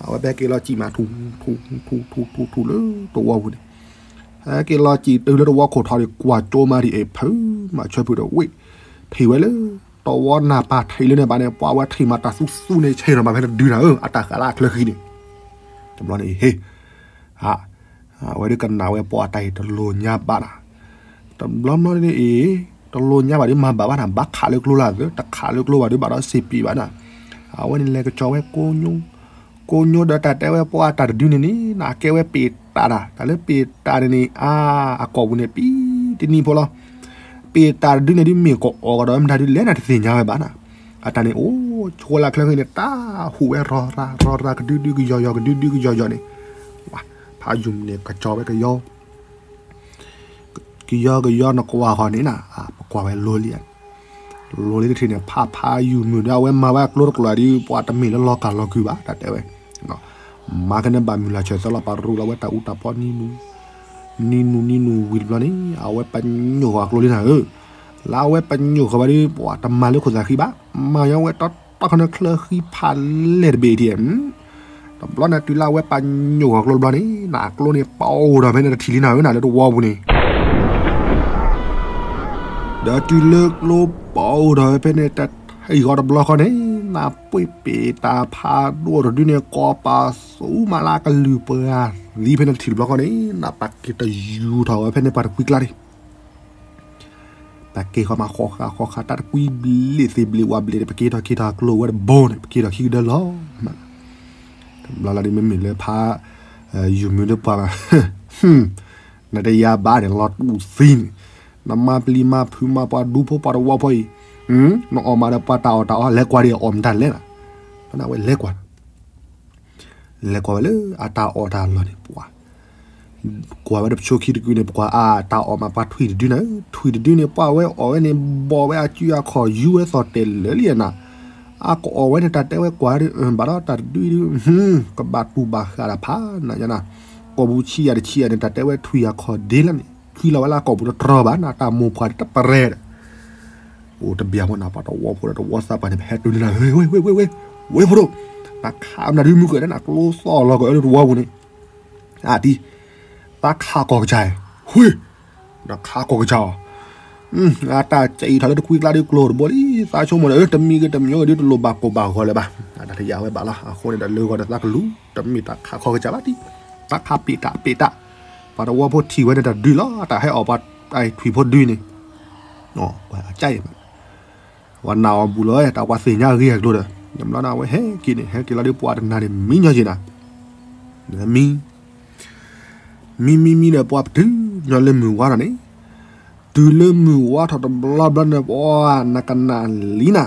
အဝဲပဟဲက့ၤလီၤစံၣ်မး ထူထူထူထူထူထူလၢတဝီပူၤန့ၣ်, ဟဲက့ၤလီၤစံၣ်တုၤလၢတဝီခိၣ်ထီၣ်ဒီး ကွၢ်ကၠိမးဒံးအံၤ ဖုမၤဆၢဖုးဒီးဝ့ၢ် ထံၣ်ဝဲလၢ တဝီနၢ်ပၢၢ်ထံးလၢန့ၣ်ဘၣ်န့ၣ် ပှၤဝဲထံၣ်မးတၢ်သူသူန့ၣ် ဆ့ၣ်နီၤမးဖဲတဒုနၤဧၢ အတၢ်ဃးလၢအချၢဃံန့ၣ်, တဘျီန့ၣ် ဟ့ အဝဲဒုးကနၣ်ဝဲပှၤတၢ်အံၤတလိၣ်ညါဘၣ်နၤ, တဘျီဘျီန့ၣ်အံၤ တလိၣ်ညါဘၣ်ဒုးမၤဘၣ်ဘၣ်နၤ ဘၣ်ခးလၢကျိလၢသၢ တခးလၢကျိဘၣ်ဒုးဘၣ်ဒီးစ့ပံးဘၣ်နၤ, အဝဲန့ၣ်လဲၤကစီၤဝဲကိညိ ကိညိဒီးတၢ်တဲဝဲပှၤတၢ်တဒုန့ၣ်န့ၣ် နကဲဝဲပ့ၢ်တၢ်တၢ် တၢ်လၢပ့ၢ်တၢ်န့ၣ်န့ၣ် အါ အကိာ်ပူၤန့ၣ် ပံတနံၤဖိလီၤ, ပ့ၢ်တၢ်တဒုန့ၣ်ဒုးမ့ၢ်ကအီၣ်ကဒီး မတၤဒုးလဲၣ်နၤတသ့ၣ်ညါဝဲဘၣ်နၤ, အတၢ်န့ၣ်အိၣ်ဆိလၢချၢဃံန့ၣ် တၢ်ဟူးဝဲရီၤရၤ ရီၤရၤ ကဒုဒုကယီၤယီၤ ကဒုဒုကယီၤယီၤန့ၣ်, ဖးယူၤန့ၣ် ကစီၤဝဲကယီၤ ကယီကယီနကွၢ်ဃီန့ၣ်နၤ, ပကွၢ်ဝဲလိၤလံ, လိၤလံတထံၣ်န့ၣ် ဖးဖးယုၢ်မုၢ်ဒီး အဝဲမၤဝဲအကျိတကျိၤဒ် ပှၤတမ့ၢ်လၢလီၤကၢ်လီၤကုၢ်ဘၣ် တၢ်တဲဝဲ, မၤကန့ၣ်ဘၣ်မုၢ်လၢ်ဆၢသၢလီၤ ပာ်ရူလီၤဝဲတၢ်အူတၢ်ပီနံၤနူၤ, နံၤနူၤနံၤနူၤဝံၤတဘျီန့ၣ် အဝဲပညိၣ်ဃီၤအကျိလံနၤဧၢ, လၢအဝဲပညိၣ်ဃီၤဘၣ်ဒီး ပှၤတမၤလၢခိၣ်သးဃံဘၣ်, မၤညီဝဲတီတီခီနချၢဃံဖးလဲၢ်တဘ့ၣ်ဒံး တဘျီန့ၣ်တုၤလၢအဝဲပညိၣ်ဃီၤကျိတဘျီန့ၣ် နကျိန့ၣ်ပအိၣ်ဒီးဖဲန့ၣ်တထံၣ်လံနၤဧၢ နၤလၢတဝီပူၤန့ၣ်, ဒီးတုၤလၢကျိပအိၣ်ဒီးဖဲန့ၣ်တထံၣ်ဃီတဘျီဃီန့ၣ် နပှ့ၤပ့ၤတၢ်ဖးဒိၣ်တဒုန့ၣ် ကီးပာ်ဆူၣ်မးလၢကလုၢ်ပှၤသံဖဲန့ၣ်တထံၣ်တဘျီဃီန့ၣ် နပာ်က့ၤတယူၤထီၣ်ဝဲဖဲန့ၣ်ပှၤတကွံကျါန့ၣ် ပာ်က့ၤဃီမးဃီဃာ်ဃီဃာ် တၢ်တကွံဘျ့းသ့ၣ်ဘျ့းဝးဘျ့းန့ၣ် ပက့ၤထီၣ်က့ၤထီၣ်ကျိဝဲတဘိန့ၣ် ပက့ၤထီၣ်ခံကဒၢလီၤမး, တဘျီလီၤဒ်မ့မ့ၢ်လၢဖး ယုၢ်မုၢ်လၢပှၤဘၣ်, နတယၤဘၣ်န့ၣ် လီၤတူၢ်သံန့ၣ်, နမၤပျံၤမၤဖုးမၤပှၤဒူဖိပှၤတဝီဖိအံၤ, နအီၣ်မးဒီးပှၤတၢ်အီၣ်တၢ်အီ လဲၤကွၢ်ဒံးအီၣ်မတၤလဲၣ်နၤ, ဖဲန့ၣ်အဝဲလဲၤကွၢ် လဲၤကွၢ်ဝဲလၢအတၢ်အီၣ်တၢ်လီၢ်န့ၣ် ပှၤ ကွၢ်ဝဲတဖျိခံတကုန့ၣ် ပကွၢ်အတၢ်အီၣ်မးပှၤထွံၣ်တဒုန့ၣ်, ထွံၣ်တဒုန့ၣ် ပှၤဝဲအီၣ်ဝဲန့ၣ် ဘီၣ်ဝဲအစုအခီၣ် ယူဝဲသီၣ်တဲာ်လၢာ်လံနၤ, အကအီၣ်ဝဲန့ၣ် တၢ်တဲဝဲကွၢ်ဒ် ဘၣ်ဒီးတၢ်တဒုဒု ကဘၣ်တူၢ်ဘၣ်ဃာ်တၢ်ဖးနၤညါနၤ, ကိာ်ပူၤဆံးယၤတဆံးယၤန့ၣ် တၢ်တဲဝဲထွံၣ်အခီၣ်ဒ့လၢန့ၣ် ထွံၣ်လီၤဝဲလၢအကိာ်ပူၤတတြီဘၣ်နၤ တၢ်မိၢ်ပှၢ်တပရဲၤဒီး အိၣ်တဘျီဖိနၤ ပှၤတဝီဖိဒီးတဝီသးပှၢ်န့ၣ် ပဟဲတုၤန့ၣ်နၤ ဝ့ ဝ့ ဝ့ ဝ့ ဝ့ ဖိဒိၣ်, တၢ်ခးမနုၤဒုမုၢ်ကၢၢ်န့ၣ် နကျိသီၣ်လီၤကၢၢ်လၢတဝီပူၤန့ၣ်, အတံၤ, သးခးကီၢ်ကစၢ်, ဝ့, ဒီးခးကီၢ်ကစၢ်အီၤ, အတၢ်စံးထီၣ်လၢတကွံကျါဒုကျိတဘိလံ, သးဆိကမိၣ်ဒီး တမံၤဂ့ၤတမံၤဂ့ၤဒုတလိၣ်ဘၣ်ကိၢ်ဘၣ်ဂီၤလၢၤဘၣ်, တၢ်တယာ်ဝဲဘၣ်လီၤ, အဃိန့ၣ်ဒီးလၢဂီၤဒီးသးကလူၤ, တမ့ၢ်တၢ်ခးကီၢ်ကစၢ်ဘၣ်တံၤ, သးခးပ့းတၢ်ပ့းတၢ်, ပှၤတဝီဖိထံၣ်ဝဲန့ၣ်တၢ်ဒုလီၤ, တၢ်ဟဲအီၣ်ပှၤထွံၣ်ဖိဒုန့ၣ် အကါအံၤ, ပှၤနာ်အီၤဘူးလီၤ တၢ်ပှၤသ့ၣ်ညါအဂ့ၢ်အကျိၤဒီး, နဘျီန့ၣ် အဝဲဟဲက့ၤန့ၣ် ဟဲက့ၤလီၤဒုးပှၤတနၤန့ၣ် မံညီက့ၤနၤ, မံ, မံမံမံဒီးပှၤပတုၤညီလၢမုၢ်ဝါထီၣ်န့ၣ်, တုၤလၢမုၢ်ဝါထီၣ်တဘျီဘျီန့ၣ် ပှၤနကနၣ်လံ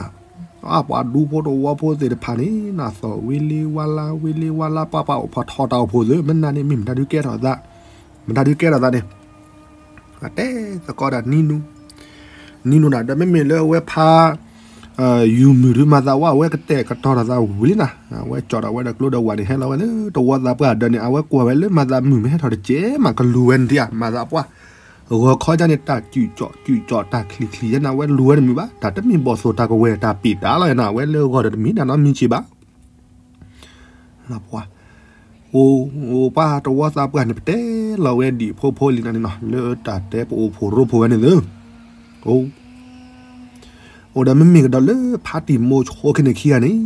နၤ, ပှၤဒူဖိတဝီဖိသ့ၣ်တဖၣ်န့ၣ် နသီၣ်ဝ့လ့ဝါလါဝ့လ့ဝါလါ ပှၤပှၤအိၣ်ဖီၣ်ထီၣ်တၢ်အိၣ်ဖှိၣ်သ့ၣ် မ့ၢ်နၤန့ၣ် မ့ၢ်မတၤဒုးကဲထီၣ်သး, မတၤဒုးကဲထီၣ်သးန့ၣ် အတဲသကိးဒီးနံၤနူၤ, နံၤနူၤနၤ ဒီးမ့မ့ၢ်လၢအဝဲဖး ယူၢ်မုၢ်ဒုးမၤသးဝဲ အဝဲကတဲာ်ကတီၤထီၣ်သးဝံၤလံနၤ, အဝဲကၠီၣ်ထီၣ်ဝဲဒီးကျိဒီးဝၤန့ၣ် ဟဲလီၤဝဲလၢတဝီသးပှၢ်ဒီးန့ၣ် အဝဲကွၢ်ဝဲလၢမၤသးမုာ်မ့ၢ်ဟဲထီၣ်တကဲးမး ကလူၤဝဲန့ၣ်ဒံးဧါ မၤသးပှၢ်, ဂီၤခီကန့ၣ် တၢ်စုၣ်ကၠီၣ်စုၣ်ကၠီၣ်တၢ်ချံၣ်ချံၣ်ယဲန့ၣ် အဝဲလူၤဝဲတမုာ်ဘၣ် တၢ်တမ့ၢ်ဘီၣ်သိၣ်တၢ်ကဝဲၤတၢ်ပ့ၢ်တၢ်လီၤနၤ အဝဲလၢဂီၤဒီးတမ့ၢ်နၤနီတမံၤက့ၤဘၣ် ပှၤ အိၣ် အိၣ်ပှၤတဝီသးပှၢ်န့ၣ် ပတဲလီၤဝဲဒံးဖိဖိလံနၤန့ၣ်နီၤ လၢတၢ်တဲပအိၣ်ဖှိၣ်ရိဖှိၣ်ဝဲန့ၣ်သု အိၣ် အိၣ်ဒီးမ့မ့ၢ်ကဒီးလၢဖါတံၢ်မိၤဆိခံန့ၣ်ခံဂၤန့ၣ်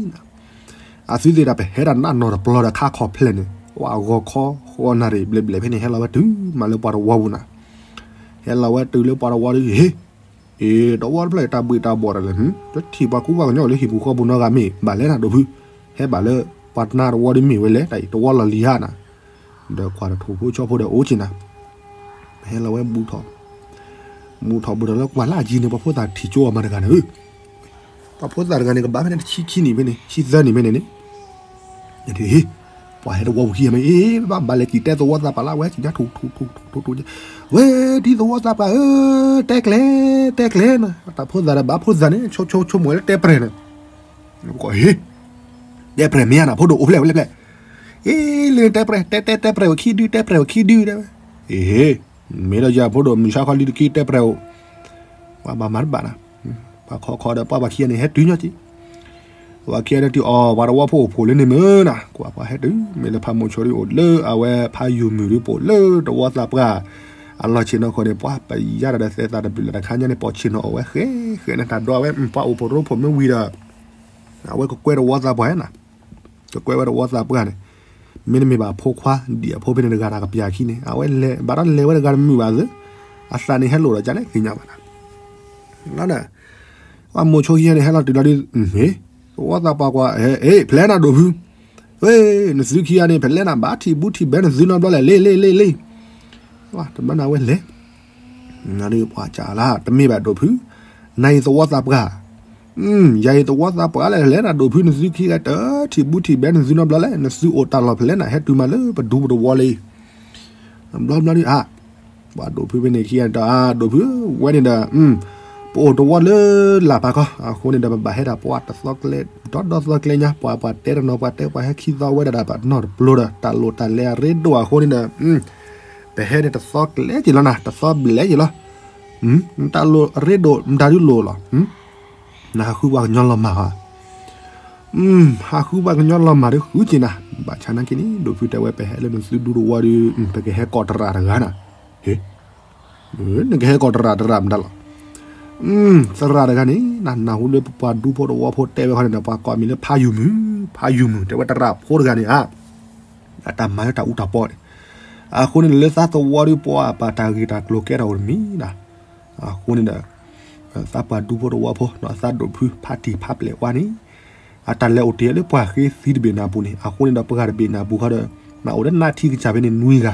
အသုသ့ၣ်တၢ်ပဟဲတၢ်နးနီၢ်တပျီဒီးခါခီၣ်ဖျဲၣ်န့ၣ် ပှၤဂီၤခီဃီနၣ်ရံၣ်ဘျဲးဘျဲးဖဲန့ၣ် ဟဲလီၤဝဲတုၤမးလၢပှၤတဝီပူၤနၤ ဟဲလီၤဝဲတုၤလၢပှၤတဝီဒီး ဟ့ၣ် အ့ တဝီတဖျၢၣ်တၢ်ဘှံးတၢ်ဘှီၣ်တၢ်လဲၣ် တထံၣ်ပှၤကူပှၤကညီလၢဟံၣ်ပူၤဃီပူၤနီတဂၤမ့ၢ် ဘၣ်လဲၣ်နၤဒိၣ်ဖု ဟဲဘၣ်လၢ ပှၤတနါတဝီဒီးမ့ၢ်ဝဲလဲၣ် တၢ်အံၤတဝီလီၤလံၤဧါနၤ ဒီးကွၢ်တထိၣ်ဖိဆီဖိဒီးအိၣ်က့ၤနၤ ဟဲလီၤဝဲဘူးထီၣ် ဘူးထီၣ်ဘူးထီၣ်လၢကွၢ်လၢအယံၤန့ၣ် ပှၤဖိသၣ်ထံၣ်ကၠိအီၤမးတဂၤန့ၣ်ဧၢ ပှၤဖိသၣ်တဂၤန့ၣ် ကဘၣ်ဖဲန့ၣ်တဆံခံနံၣ်ဖဲန့ၣ် ဆံသၢနံၣ်ဖဲန့ၣ်န့ၣ် ပှၤဟဲတဝီပူၤခံဂၤမ့ၢ် အ့ ဘၣ်ဘၣ်လဲၤက့ၤတဲသဝီသးပှၢ်လၢအဝဲ စံၣ်ညါထူၣ်ထူၣ်ထူၣ်ထူၣ်ထူၣ် ဝဲဒ်သဝီသးပှၢ်ဧၢ တဲကျဲၤ တဲကျဲၤနၤ တၢ်ဖိသၣ်ဒီးဘၣ်ဖိသၣ်န့ၣ် ဆိဆိဆိကမိၣ်ဝဲလၢတဲပြဲၢ်န့ၣ် ပှၤဟ့ၣ် တဲပြဲၢ်မ့ၢ်ဧါနၤ ဖိဒိၣ်အိၣ်ဖျဲၣ်ဝဲလဲၣ်ဖျဲၣ် အ့ လၢတဲပြဲၢ် တဲတဲတဲပြဲၢ်ဝဲခံဒု တဲပြဲၢ်ဝဲခံဒု တဲဝဲ အ့ မ့ၢ်ဒီးယၤဖိဒိၣ် မုၢ်ဆါခီလံတက့ၢ် တဲပြဲၢ်အိၣ် ပှၤဘၣ်မၤတဘၣ်နၤ ပှၤခီခီဒီးပှၤဘၣ်ခံဂၤန့ၣ် ဟဲတုၤညီက့ၤ ပှၤခံဂၤန့ၣ်တုၤအီၤ ပှၤတဝီဖိအိၣ်ဖှိၣ်လၢန့ၣ်မ့ၢ်နၤ ကွၢ်ပှၤဟဲတုၤ မ့ၢ်လၢဖးမိၤဆိဒ်အိၣ်လၢအဝဲဖးယိၤမုၢ်ဒ်ပိာ်လၢတဝီသးပှၢ် အလီၢ်ဆ့ၣ်နီၤခီန့ၣ် ပှၤပယါတၢ်ဒီးသဲသးတဘျုးလၢတခါညါန့ၣ် ပိာ်ဆ့ၣ်နီၤအီၣ်ဝဲဃဲဃဲန့ၣ် တၢ်ဒိးဝဲ ပှၤအိၣ်ဖှိၣ်ရိဖှိၣ်မ့ၢ်ဝံၤဒီး အဝဲကကွဲတဝီသးပှၢ်နၤ ကကွဲဝဲတဝီသးပှၢ်န့ၣ် မ့တမ့ၢ်ဘၣ်ဖိခွါ ဒ်အဖိဖဲန့ၣ်တဂၤတၢ်ကပျၢ်ခံန့ၣ် အဝဲလဲၤ ဘၣ်ဒီးလဲၤဝဲတဂၤတမုာ်ဘၣ်သ့ အသးန့ၣ်ဟဲလိာ်ဒီးကလဲၣ်သ့ၣ်ညါဘၣ်နၤ လီၤဒီး ပှၤမိၤဆိခံဂၤန့ၣ် ဟဲလီၤတုၤလီၤဒ် မ့ၢ် သဝီသးပှၢ်ကွၢ် ဟဲ အ့ ဖျဲးနၤဒိၣ်ဖု ဝဲ နသုခံဂၤန့ၣ် ဖဲလဲၣ်နၤ ဘၣ်ထံၣ်ဘူးထံၣ်ဘဲနသုနီတဘျီလဲၣ် လ့ လ့ လ့ လ့ တဘျီနၤဝဲလဲၤ နၤဒ်ပှၤကလါ တမ့ၢ်ဘၣ်ဒိၣ်ဖု နၤအံၤသဝီသးပှၢ် ယၤအံၤသဝီသးပှၢ်လဲၣ် လဲၤနၤဒိၣ်ဖု နသုခံဂၤတထံၣ်ဘူးထံၣ်ဘဲနသုနီတဘျီလဲၣ် နသုအိၣ်တၢ်လီၢ်ဖဲလဲၣ်နၤ ဟဲတုၤမးလၢပဒူပတဝီလံ ဘျီဘျီဒ်အါ ပှၤဒိၣ်ဖုဖဲန့ၣ်ခံဂၤန့ၣ်ဒီး အဒိၣ်ဖု ဝဲန့ၣ်ဒီး ပအိၣ်တဝီလၢလၢ်ပာ်ကီ အဃိန့ၣ်ဒီး ပဘၣ်ဟဲဒၣ်ပှၤတသီကျဲ ဒီဒီသီကျဲညါ ပှၤပှၤတဲတနီၤ ပှၤတဲပှၤဟဲခံသီဝဲဒၣ်ဒီး ပနီၢ်တပျိဒီး တၢ်လိၣ်တၢ်လဲၤအရ့ဒိၣ်အဃိန့ၣ်ဒီး ပဟဲန့ၣ်တသီကျဲက့ၤလီၤနၤ တသီဘျဲက့ၤလီၤ တၢ်လိၣ်အရ့ဒိၣ် မတၤဒုလိၣ်လီၤ နဟးဃုပှၤကညီလီၤမၢ်ဧါ ဟးဃုပှၤကညီလီၤမၢ်ဒီးဃုက့ၤနၤ, ဘၣ်ဆၣ်နာ်က့န့ၣ် ဒိၣ်ဖုတဲဝဲ ပဟဲလၢနသုဒူတဝီဒီး ပကဟဲကိးတရၣ်တဂၤနၤ, ဟ့, နကဟဲကိးတရၣ်တရၣ်မတၤလီၤ, သရၣ်တဂၤန့ၣ် နနၢ်ဟူလၢပှၤဒူဖိတဝီဖိတဲဝဲခီန့ၣ်ဒီး ပှၤကိးမံၤလၢဖးယုၢ်မုၢ်, ဖးယုၢ်မုၢ် တဲဝဲတရၣ်ဖိတဂၤန့ၣ်ဧါ, အတၢ်မၤလၢတၢ်အူတၢ်ပီန့ၣ်, အဃိန့ၣ်လၢသးသဝီဒီး ပှၤပာ်တၢ်ဂ့ၢ်တၢ်ကျိၤကဲထီၣ်အိၣ်တမံၤနၤ, အဃိန့ၣ်ဒီး သးပှၤဒူဖိတဝီဖိ ဒီးသးဒိၣ်ဖုဖးတံၢ်ဖးပျဲၢ်ဝါန့ၣ်, အတၢ်လဲၤအိၣ်တ့ၢ်လၢပှၤဃ့သံတဘ့ၣ်နၢ်ပူၤန့ၣ်, အဃိန့ၣ်ဒီးပှၤတဘ့ၣ်နၢ်ပူၤခီဒီး နအိၣ်လၢနါထံကစၢ်ဖဲန့ၣ်နွံဂၤ,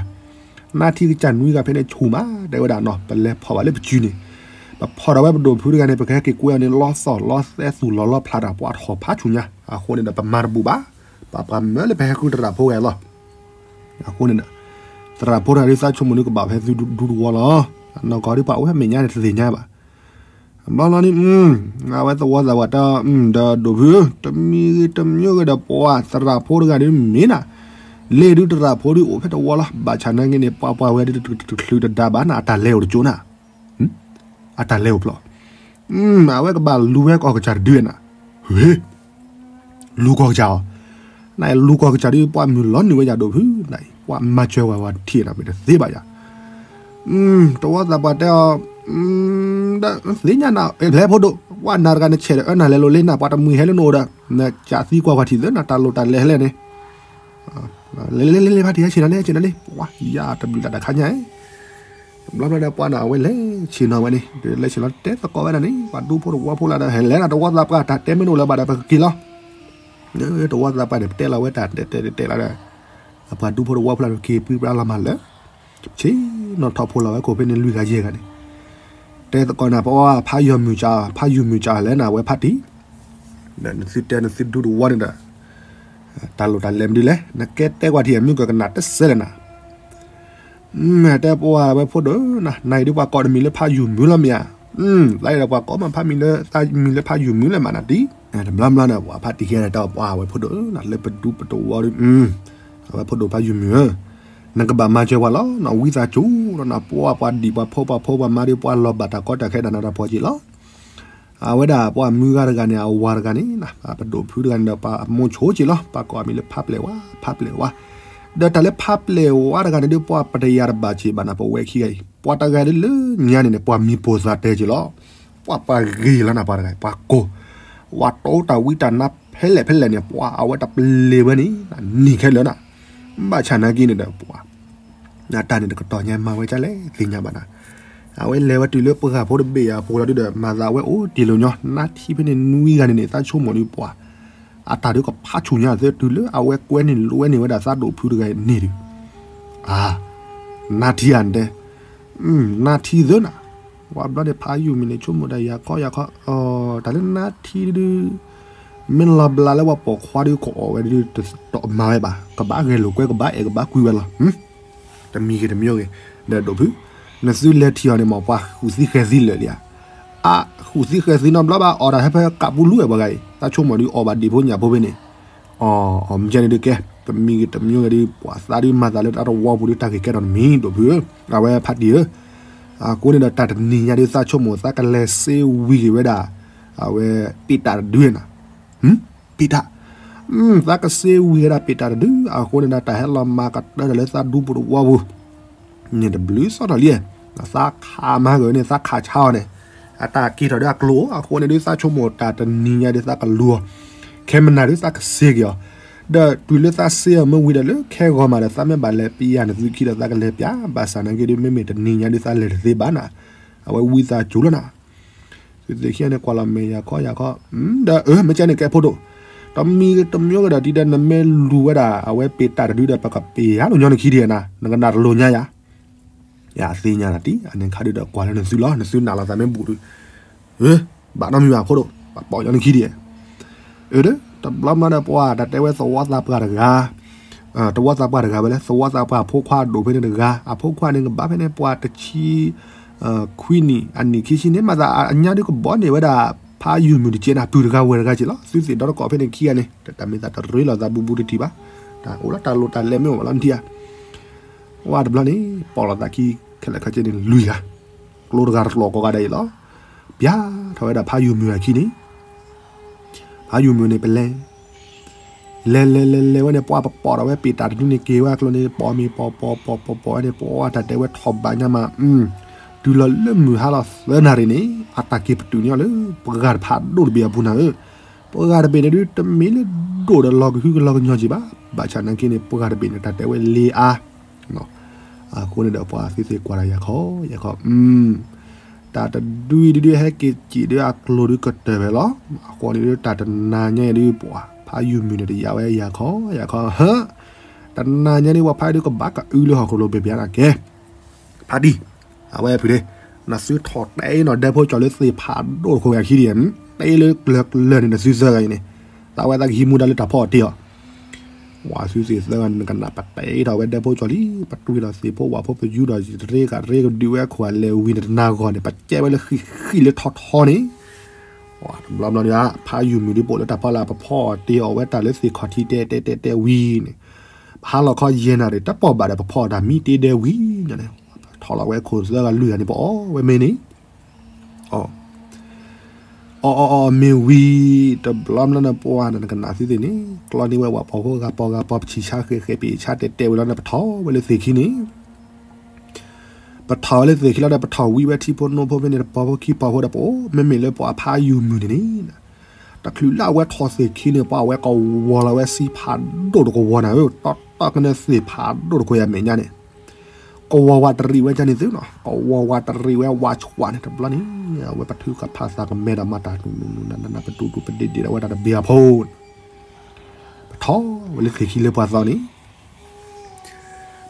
နါထံကစၢ်နွံဂၤဖဲန့ၣ်ဆူၣ်မး တဲဝဲဒၣ်နီၤ, ပလဲၤဖီၣ်ဘၣ်လၢပစုန့ၣ်, ပဖီၣ်ဒီးဝဲပဒိၣ်ဖုတဂၤန့ၣ် ပကဟဲက့ၤကွဲအီၤန့ၣ် လီသီၣ်လီသဲသူၣ်လီၤလီဖျးတၢ်ပှၤထီၣ်ဖးဆူၣ်ညါ, အဃိန့ၣ်ဒီးပမၤတဘူၣ်ဘၣ်, ပှၤပှၤမၢလၢပဟဲဃုတရၣ်ဖိဂၤလီၤ အဃိန့ၣ်ဒီး သရၣ်ဖိတဂၤဒ်သးဆိကမိၣ်ဒ်ကဘၣ်ဖဲသုဒူတဝီလီၤ, နီၢ်ကီၢ်ဒ်ပှၤအိၣ်ဖဲမဲာ်ညါန့ၣ်တသ့ၣ်ညါဘၣ်, ဘျီလီၤန့ၣ်, အဝဲသဝီသးပှၢ်တၢ်, ဒီးဒိၣ်ဖု, တမံၤဂ့ၤတမံၤဂ့ၤဒီးပှၤသရၣ်ဖိတဂၤဒ်မ့ၢ်နၤ, လ့ၣ်ဒုတရၣ်ဖိဒ်အိၣ်ဖဲတဝီလီၤ, ဘၣ်ဆၣ်နာ်က့န့ၣ် ပှၤပှၤဝဲဒ်တချုးတဒါဘၣ်နၤ အတၢ်လဲၤအိၣ်တကၠိနၤ, အတၢ်လဲၤအိၣ်ဖျီၣ်, အဝဲကဘၣ်လူၤဝဲကီၢ်ကစၢ်တဒုနၤ, ဟ့ လူၤကီၢ်ကစၢ်အီၤ, နလူၤကီၢ်ကစၢ်ဒ်ပှၤမုၢ်လီၤနုာ်ဝဲယၤဒိၣ်ဖု, ပှၤမၤစၢၤဝဲဝဲထံၣ်နၤမ့ၢ်တသ့ဘၣ်ယၤ, တဝီသးပှၢ်တဲအီၤ, သ့ၣ်ညါနၤ လဲၤဖိဒိၣ်, ပှၤနၤတဂၤနဆဲးဒီးအၢနၤလဲၤလိာ်လ့နၤ ပှၤတမှံၤဟဲလၢနအိၣ်ဒီး, နကးသံကွၢ်ပှၤထံၣ်သ့နၤ တၢ်လိၣ်တၢ်လဲၤဟဲလဲၣ်န့ၣ် လဲၤလဲၤလဲၤလဲၤ ဖါတံၢ်ဟဲဆ့ၣ်နၤလဲၤ ဟဲဆ့ၣ်နၤလံ, ပှၤယၤတဘျုးတၢ်တခါညါ, ဘျီဘျီဒီးပှၤနၤအဝဲလဲၤဆ့ၣ်နီၤဝဲန့ၣ် လဲၤဆ့ၣ်နီၤတဲသကိးဝဲဒၣ်န့ၣ် ပှၤဒူဖိတဝီဖိလၢဒီး ဟဲလဲၤနၤတဝီသးပှၢ် တၢ်တဲမ့ၢ်နအိၣ်လၢၤဘၣ်ဒီး ပကက့ၤလီၤ, တဝီသးပှၢ်န့ၣ် ပတဲလီၤဝဲတၢ်တဲတဲတဲလီၤဒီး အပှၤဒူဖိတဝီဖိလၢဒီး က့ၤပှံပှၤလီၤမၢ်လၢ ဆ့ၣ်နီၤထီၣ်ဖိလီၤဝဲခိၣ်ဖဲန့ၣ်လွံၢ်ဂၤယဲၢ်ဂၤန့ၣ်, တဲသကိးနၤ ပှၤဖးယီၤမုၢ်ကၠး ဖးယုၢ်မုၢ်ကၠးလဲၣ်နၤ အဝဲဖးတံၢ်, ဒီးနသုတဲနသုဒူတဝီန့ၣ်ဒီး တၢ်လိၣ်တၢ်လဲၤမနုၤလဲၣ် နကဲတဲကွၢ်ထံၣ်အမုၢ်ကကနၣ်တစဲးလဲၣ်နၤ, တဲပှၤဝဲဖိဒိၣ်နၤ နၤအံၤဒ်ပှၤကိးနမံၤလၢဖးယုၢ်မုၢ်လီၤမ့ၢ်ဧါ, သးအံၤဒီးပှၤကိးမးဖးမံၤလၢ သးမံၤလၢဖးယုၢ်မုၢ်လၢမးနၤတံၢ်, တဘျီဘျီန့ၣ် ပှၤဖးတံၢ်ကဲဒီးတၢ်ပှၤဝဲဖိဒိၣ်နၤ လၢပဒူပတဝီဒီး အဝဲဖိဒိၣ်ဖးယုၢ်မုၢ်ဧၢ, နကဘၣ်မၤစၢၤပှၤလီၤ နဝံသးစူၤလီၤနၤ ပှၤပှၤဒံးပှၤဖိပှၤဖိပှၤမါဒီးပှၤလီၤဘၣ်တၢ်ကီတၢ်ခဲဒၣ်နၤတၢ်ဖီက့ၤလီၤ, အဝဲဒၣ်ပှၤမုၢ်ဂၤတဂၤန့ၣ် အဝၤတဂၤန့ၣ် ပဒိၣ်ဖုတဂၤန့ၣ်ဒီး ပမိၢ်ဆိက့ၤလီၤ ပှၤကိးအမံၤလၢဖးပျဲၢ်ဝါ ဖးပျဲၢ်ဝါ, ဒီးတၢ်လၢဖးပျဲၢ်ဝါတဂၤန့ၣ်ဒီး ပှၤပတယၤတဘၣ်စ့ၢ်ဘၣ်နၤ ပဝဲခံဂၤအံၤ ပှၤတဂၤဒ်လၢညါန့ၣ်န့ၣ် ပှၤမံၤပိာ်သးတဲက့ၤလီၤ, ပှၤပှၤဂ့ၤလီၤနၤ ပှၤတဂၤ ပှၤကိၢ်, ပှၤတိတၢ်ဝံတၢ်နါဖဲလဲၣ်ဖဲလဲၣ်န့ၣ် ပှၤအဝဲတပျဲဝဲန့ၣ် နံၤခဲလၢာ်နၤ, ဘၣ်ဆၣ်နာ်က့န့ၣ်ဒီး ပှၤ နတၢ်န့ၣ်တကတီၢ်ညါမၤဝဲဒ်လဲၣ်သ့ၣ်ညါဘၣ်နၤ, အဝဲလဲၤဝဲတုၤလၢပှၤဖိတဘ့ၣ်အပူၤလီၤဒုဒီး မၤသးဝဲအိၣ်တ့ၢ်လီၤညီ နါထံဖဲန့ၣ်နွံဂၤန့ၣ်န့ၣ် သးဆိကမိၣ်ဒ်ပှၤ အတၢ်ဒုးကဖးဆူၣ်ညါသ့တုၤလၢအဝဲကွဲန့ၢ်လွဲန့ၢ်ဝဲဒၣ်သးဒိၣ်ဖုတဂၤအံၤန့ၣ်ဒုး, အါ, နါထံဧါနတဲ, နါထံသ့နၤ, ပှၤဘျီန့ၣ်ဖးယုၢ်မံၤန့ၣ် ဆိကမိၣ်ဒၣ်ယၤခီယၤခီ, တၢ်လၢနါထံဒုး မ့ၢ်လီၤဘျးလၢပှၤပိာ်ခွါဒုးကအီၣ်ဝဲဒုး တမၤဝဲဘၣ် ကဘၣ်ဂဲၤလိာ်ကွဲ ကဘၣ်အဲၣ်ကဘၣ်ကွံဝဲလီၤ, တမံၤဂ့ၤတမံၤဂ့ၤ, ဒီးဒိၣ်ဖု, နသုလဲၤထံၣ်အီၤန့ၣ်မ့ၢ် ပှၤဃုာ်သံဃဲၤသံလၢာ်လံဧါ, အဃုာ်သံဃဲၤသံနီတဘျီဘၣ် အီၣ်တၢ်ဟဲဖဲကးပူလူအဲၣ်ပှၤဂၤအံၤ သးဆိကမိၣ်ဒုးအီၣ်ဘၣ်ဒံးဖိညၣ်ဖိဖဲန့ၣ်, အီၣ်မ့ၢ်ကဲန့ၣ်ဒုးကဲ, တမံၤဂ့ၤတမံၤဂ့ၤဒုး ပှၤသးဒုးမၤသးလၢတၢ်တဝီပူၤဒုး တၢ်ဂ့ၢ်ကဲထီၣ်တမံၤ ဒိၣ်ဖုဧၢ, အဝဲဖးတံၢ်ဧၢ, အဃိန့ၣ်ဒီးတၢ်တနံၤညါဒုး သးဆိကမိၣ်သးကလဲၤစ့ဝံၤက့ၤဝဲဒၣ်, အဝဲပ့းတၢ်တဒုနၤ ပ့းတၢ်, သးကစ့ဝံၤဝဲဒၣ်ပ့းတၢ်တဒု အဃိန့ၣ်ဒီးတၢ်ဟဲလီၤမၤကတၢၢ်ဒီးလၢသးဒူပူၤတဝီပူၤ, န့ၣ်တဘျုးစီထီၣ်လံ, သးခးမၤဂ့ၤန့ၣ် သးခးဆါအီၤန့ၣ်, အတၢ်က့ၤထီၣ်ဒီးအကျိၤ အဃိန့ၣ်ဒုး သးဆိကမိၣ်တၢ်တနံၤညါဒုးသးကလူၤအီၤ, ခဲမနၤဒုးသးကစ့က့ၤအီၤ, ဒီးတုၤလၢသးစ့အီၤမ့ၢ်ဝံၤဒီးလၢခဲဂီၤမးဒီး သးမ့ၢ်ဘၣ်လဲၤပျၢ်နသုခံဒီးသးကလဲၤပျၢ်, ဘၣ်ဆၣ်နာ်က့ဒုး မ့မ့ၢ်တနံၤညါဒုးသးလဲၤတသ့ဘၣ်နၤ, အဝဲဝံသးစူၤလီၤနၤ သုသ့ၣ်ခံဂၤန့ၣ် ကွၢ်လီၤမဲာ်ယၤခီယၤခီ, ဒီးအၢ မ့ၢ်ကဲန့ၣ်ကဲဖိဒိၣ်, တမံၤတမံၤဂ့ၤဒီး ဒ်ဒီးနမ့ၢ်လူၤဝဲဒၣ် အဝဲပ့းတၢ်တဒုဒီး ပကပ့းယၤလိာ်ညီနခံဒံးနၤ, နကနၣ်တလိၤညါယၤ, ယသ့ၣ်ညါနၤတံၢ် အန့ၣ်ခါဒုးဒီး ကွၢ်လၢနသုလီၤ နသုနာ်လီၤသးမ့ၢ်ဘူးဒုး, ဘၣ်နီတမံၤဘၣ်ဖိဒိၣ် ပပိာ်ညီနခံဒံး, အၢ တဘျီမးဒီးပှၤတၢ်တဲဝဲသဝီသးပှၢ်တဂၤ, သဝီသးပှၢ်တဂၤဝဲလၢ သဝီသးပှၢ်အဖိခွါအဒိၣ်ဖဲန့ၣ်တဂၤ, အဖိခွါန့ၣ်ကဘၣ်ဖဲန့ၣ် ပှၤတဆံခွံနံၣ် အနံၣ်ခံဆံန့ၣ် မၤသးအညါဒုးကဘီန့ၢ်ဝဲဒၣ် ဖးယုၢ်မုၢ်တကဲန့ၣ် ပုၢ်တဂၤဝဲၢ်တဂၤက့ၤလီၤ. သုသ့ၣ်ဒီတကိးဖဲန့ၣ်ခံဂၤန့ၣ် တၢ်မ့ၢ်သးတရ့လိာ်သးဘူးဘူးတထံၣ်ဘၣ်, တၢ်အိၣ်လၢတၢ်လိၣ်တၢ်လဲၤမ့ၢ်အိၣ်လီၤနထံၣ်ဧါ. ဝဲတဘျီန့ၣ် ပိာ်လိာ်သးခံခဲလၢာ်ခဲဆ့န့ၣ် လွံၢ်ဂၤ, ကျိတဂၤတကျိာ်ကိးဂၤဒဲးအံၤလီၤ. ပျါထီၣ်ဝဲဒၣ်ဖးယုၢ်မုၢ်အခံန့ၣ် ဖးယုၢ်မုၢ်န့ၣ် ပလဲၤ လဲၤလဲၤလဲၤလဲၤဝဲန့ၣ် ပှၤပပိာ်ထီၣ်ဝဲပ့ၢ်တၢ်တဒုန့ၣ် က့ၤဝဲအကျိၤန့ၣ် ပိာ်မ့ၢ်ပိာ်ပိာ်ပိာ်ပိာ်ပိာ်ဝဲန့ၣ် ပှၤတၢ်တဲဝဲထီၣ်ဘးညါမး, တုၤလီၤလၢမုၢ်ဟါလီၤသၢနၣ်ရံၣ်န့ၣ် အတၢ်က့ၤပတုာ်န့ၢ်အီၤလၢ ပှၤတဖးဒိၣ်တဘ့ၣ်အပူၤနၤဧၢ, ပှၤတဘ့ၣ်န့ၣ်ဒုး တမ့ၢ်လၢဒိၣ်ဒီးလီၤကဟုကလီၤကညီက့ၤဘၣ်, ဘၣ်ဆၣ်နာ်က့န့ၣ် ပှၤတဘ့ၣ်န့ၣ် တၢ်တဲဝဲလ့အါ အဃိန့ၣ်ဒီးပှၤသုသ့ၣ်ကွၢ်တၢ်ယၤခီ ယၤခီ, တၢ်တဒုအံၤဒုး ဟဲက့ၤစံးဒုးအကျိၤဒုးကတၢၢ်ဝဲလီၤ. အဃိန့ၣ်ဒုး တၢ်တနၤညါအံၤဒုး ပှၤဖးယုၢ်မုၢ်န့ၣ် တယာ်ဝဲယၤခီ ယၤခီ, တနၤညါန့ၣ် ပှၤဖးဒုးကဘၣ်ကအုလၢဟီၣ်ခိၣ်လိၤဘ့ၣ်ဘၣ်နၤကဲ ဖးတံၢ်, အဝဲဖုးဒ့, နသုထီၣ်တဲအံၤနီၢ်ဒဲဖိကၠီၤလၢသ့ၣ်ဖးဒိၣ်တခိၣ်ဝဲအခံဒံး, တဲလၢကျၢၤကျၢၤန့ၣ် နသုသၢဂၤအံၤန့ၣ်, သးဝဲသးကဟံးမူဒါလၢတၢ်ဖီအီၣ်တ့ၢ်အီၤ, ဝဲသုသ့ၣ်သၢဂၤန့ၣ် နကနၣ်ပတဲထီၣ်ဝဲဒဲဖိကၠီၤလံ, ပတွံၢ်ဒီးသ့ၣ်ဖိဝၣ်ဖိပယူဒီး ရ့ကဒုးဝဲခိၣ်အလဲၤဝံၤန့ၣ် တနၤဂီၢ်န့ၣ် ပကဲဝဲလၢဃံဃံလၢထီထီန့ၣ်, တဘျီဘျီန့ၣ် ဖးယုၢ်မုၢ်ဒုးပိာ်လၢတၢ်ဖီလာ် ပဖီအီၣ်တ့ၢ်အီၤဝဲတၢ်လၢသ့ၣ်ခီၣ်ထံးတဲတဲတဲတဲဝံၤန့ၣ် ပဟါလီၤခီယဲၢ်နၣ်ရံၣ် တပီၢ်ဘၣ်ဒီး ပဖီအီၣ်တၢ်မံတ့ၢ်ဒဲဝံၤန့ၣ်, ထီၣ်လီၤဝဲခိၣ်သၢဂၤလွံၢ်ဂၤန့ၣ် ပအီၣ်ဝဲမ့ၢ်န့ၣ်, အီၣ်အီၣ်အီၣ် မ့ၢ်ဝံၤ တဘျီဘျီန့ၣ် ပှၤန့ၣ် နကနၣ်သုသ့ၣ်န့ၣ် ကျီန့ၢ်ဝဲဝၣ်ပီၤဖိဂၤပီၤဂၤပီၤ ပဆံးဆါဃဲးဃဲး ပ့ၢ်ဆါတဲတဲဝံၤလီၤန့ၣ် ပထီၣ်ဝဲလၢသ့ၣ်ခံန့ၣ် ပထီၣ်ဝဲလၢသ့ၣ်ခံလီၤဒီး ပထီၣ်ဝံၤဝဲထံဖိနိဖိဖဲန့ၣ် တပီၤဖိခံပီၤဖိဒီး ပအိၣ် မ့မ့ၢ်လၢပှၤဖးယုၢ်မုၢ်န့ၣ်န့ၣ် တချုးလၢအဝဲထီၣ်သ့ၣ်ခံန့ၣ် ပှၤဝဲကဝီၤလီၤဝဲဆံဖးဒိၣ်တကဝီၤနၤဧၢ, တီတီကန့ၣ်သ့ၣ်ဖးဒိၣ်တခိၣ်အမဲာ်ညါန့ၣ် ကဝီၤဝးတရံးဝဲကန့ၣ်သုနီၤ, ကဝီၤဝးတရံးဝဲဝးဆှးန့ၣ် တဘျီန့ၣ် အဝဲပထုကဖၣ်သးကမဲဒီးမၤတၢ်နူနူနၤနၤ ပဒူဒူပဒ့ဒ့ဒီးဝဲတၢ်တဘ့ၣ်အဖိန့ၣ် ပထီၣ်ဝဲလၢသ့ၣ်ခံလၢပှၤသီန့ၣ်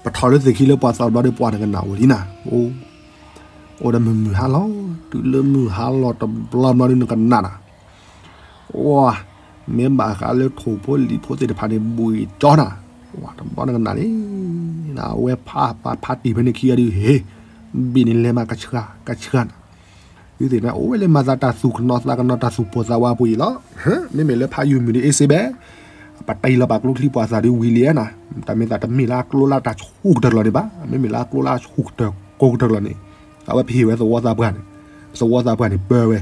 ပထီၣ်လၢသ့ၣ်ခံလၢပှၤသီတဘျီဒီး ပှၤနကနၣ်ဝဲလံနၤ, အိ အိၣ်ဒီးမုၢ်မုၢ်ဟါလီၤ, တုၤလၢမုၢ်ဟါလီၤတဘျီဘျီဒီး နကနၣ်နၤ, အိ မ့ၢ်ဘၣ်ဃးလၢထိၣ်ဖိလံၤဖိသ့ၣ်တဖၣ်န့ၣ် ဘှံးကၠီနၤ, တဘျီနကနၣ်န့ၣ် အဝဲဖးပှၤဖးတံၢ်ဖဲန့ၣ်ခံဂၤဒုး ဟ့ၣ် ဘ့ၣ်န့ၣ်လဲၤမးကဆှၣ်ကဆှၣ်နၤ သုသ့ၣ်န့ၣ် အိၣ်ဝဲလၢမၤသးတၢ်သူၣ်ကနီၤသးကနီၤ တၢ်သူၣ်ပိၢ်သးဝးပူၤအံၤလီၤ, မ့မ့ၢ်လၢဖးယုၢ်မုၢ်ဒ်အ့စ့ဘဲ, ပတ့လီၤပာ်ကျိချံပှၤသးဒုးဝံၤလံနၤ, တၢ်မ့ၢ်သးတမ့ၢ်လၢအကျိလၢတၢ်ဆူၣ်ကတၢၢ်လီၤန့ၣ်ဘၣ်, မ့မ့ၢ်လၢအကျိလၢအဆူၣ်ကတၢၢ်ကိးကတၢၢ်လီၤန့ၣ်, အဝဲပဟ့ၣ်ဝဲသဝီသးပှၢ်န့ၣ်, သဝီသးပှၢ်န့ၣ်ပၢဝဲ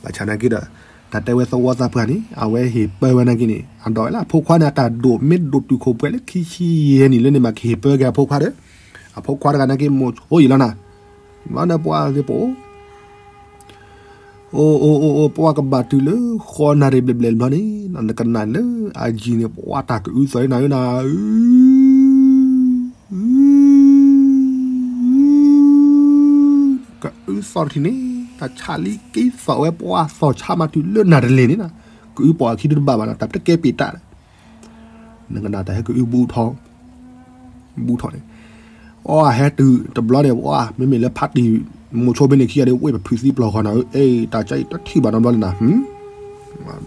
ဘၣ်ဆၣ်နာ်က့ဒီး တၢ်တဲဝဲသဝီသးပှၢ်န့ၣ် အဝဲဟ့ၣ်ပၢဝဲနာ်က့န့ၣ် အဒိးဝဲလၢအဖိခွါန့ၣ် အတၢ်ဒိၣ်မ့ၢ်ဒိၣ်တုာ်ခိၣ်ပှဲၤလၢခံဆံယဲၢ်နံၣ်လၢန့ၣ်မး ကဟ့ၣ်ပၢက့ၤအဖိခွါဒီး အဖိခွါတဂၤနာ်က့ မိၢ်ဆိအံၤလီၤနၤ, ဘျီန့ၣ်ပှၤသ့ၣ်ပအိၣ် အိၣ်အိၣ်အိၣ်အိၣ် ပှၤကဘၣ်တုၤလၢဃီနၣ်ရံၣ်ဘျဲၣ်ဘျဲၣ်တဘျီန့ၣ် နကနၣ်လၢအယံၤန့ၣ် ပှၤတၢ်ကအုသီၣ်န့ၣ်နၤဧၢနၤဧၢ ကအုသီၣ်တထံၣ်န့ၣ် တၢ်ဆးလံက့ၤသီၣ်ဝဲ ပှၤသီၣ်ဆါမးတုၤလၢနၤတလဲၤန့ၣ်နၤ, ကအုပိာ်အခံဒုတဘၣ်ဘၣ်နၤ တၢ်တကဲပ့းတၢ်ဒီး နကနၣ်တၢ်ဟဲကအုဘူးထီၣ် ဘူးထီၣ်န့ၣ်, အီဟဲတုၤတဘျီန့ၣ် ပှၤမ့မ့ၢ်လၢဖးတံၢ် မိၢ်ဆိဖဲန့ၣ်ခံဂၤဒီး ဝ့ၢ်ပဖုးသံပျီၢ်ဃီနၤဧၢ, အ့ တၢ်ကဲအံၤတထံၣ်ဘၣ်နီတဘျီလၢနၤ, ဘျ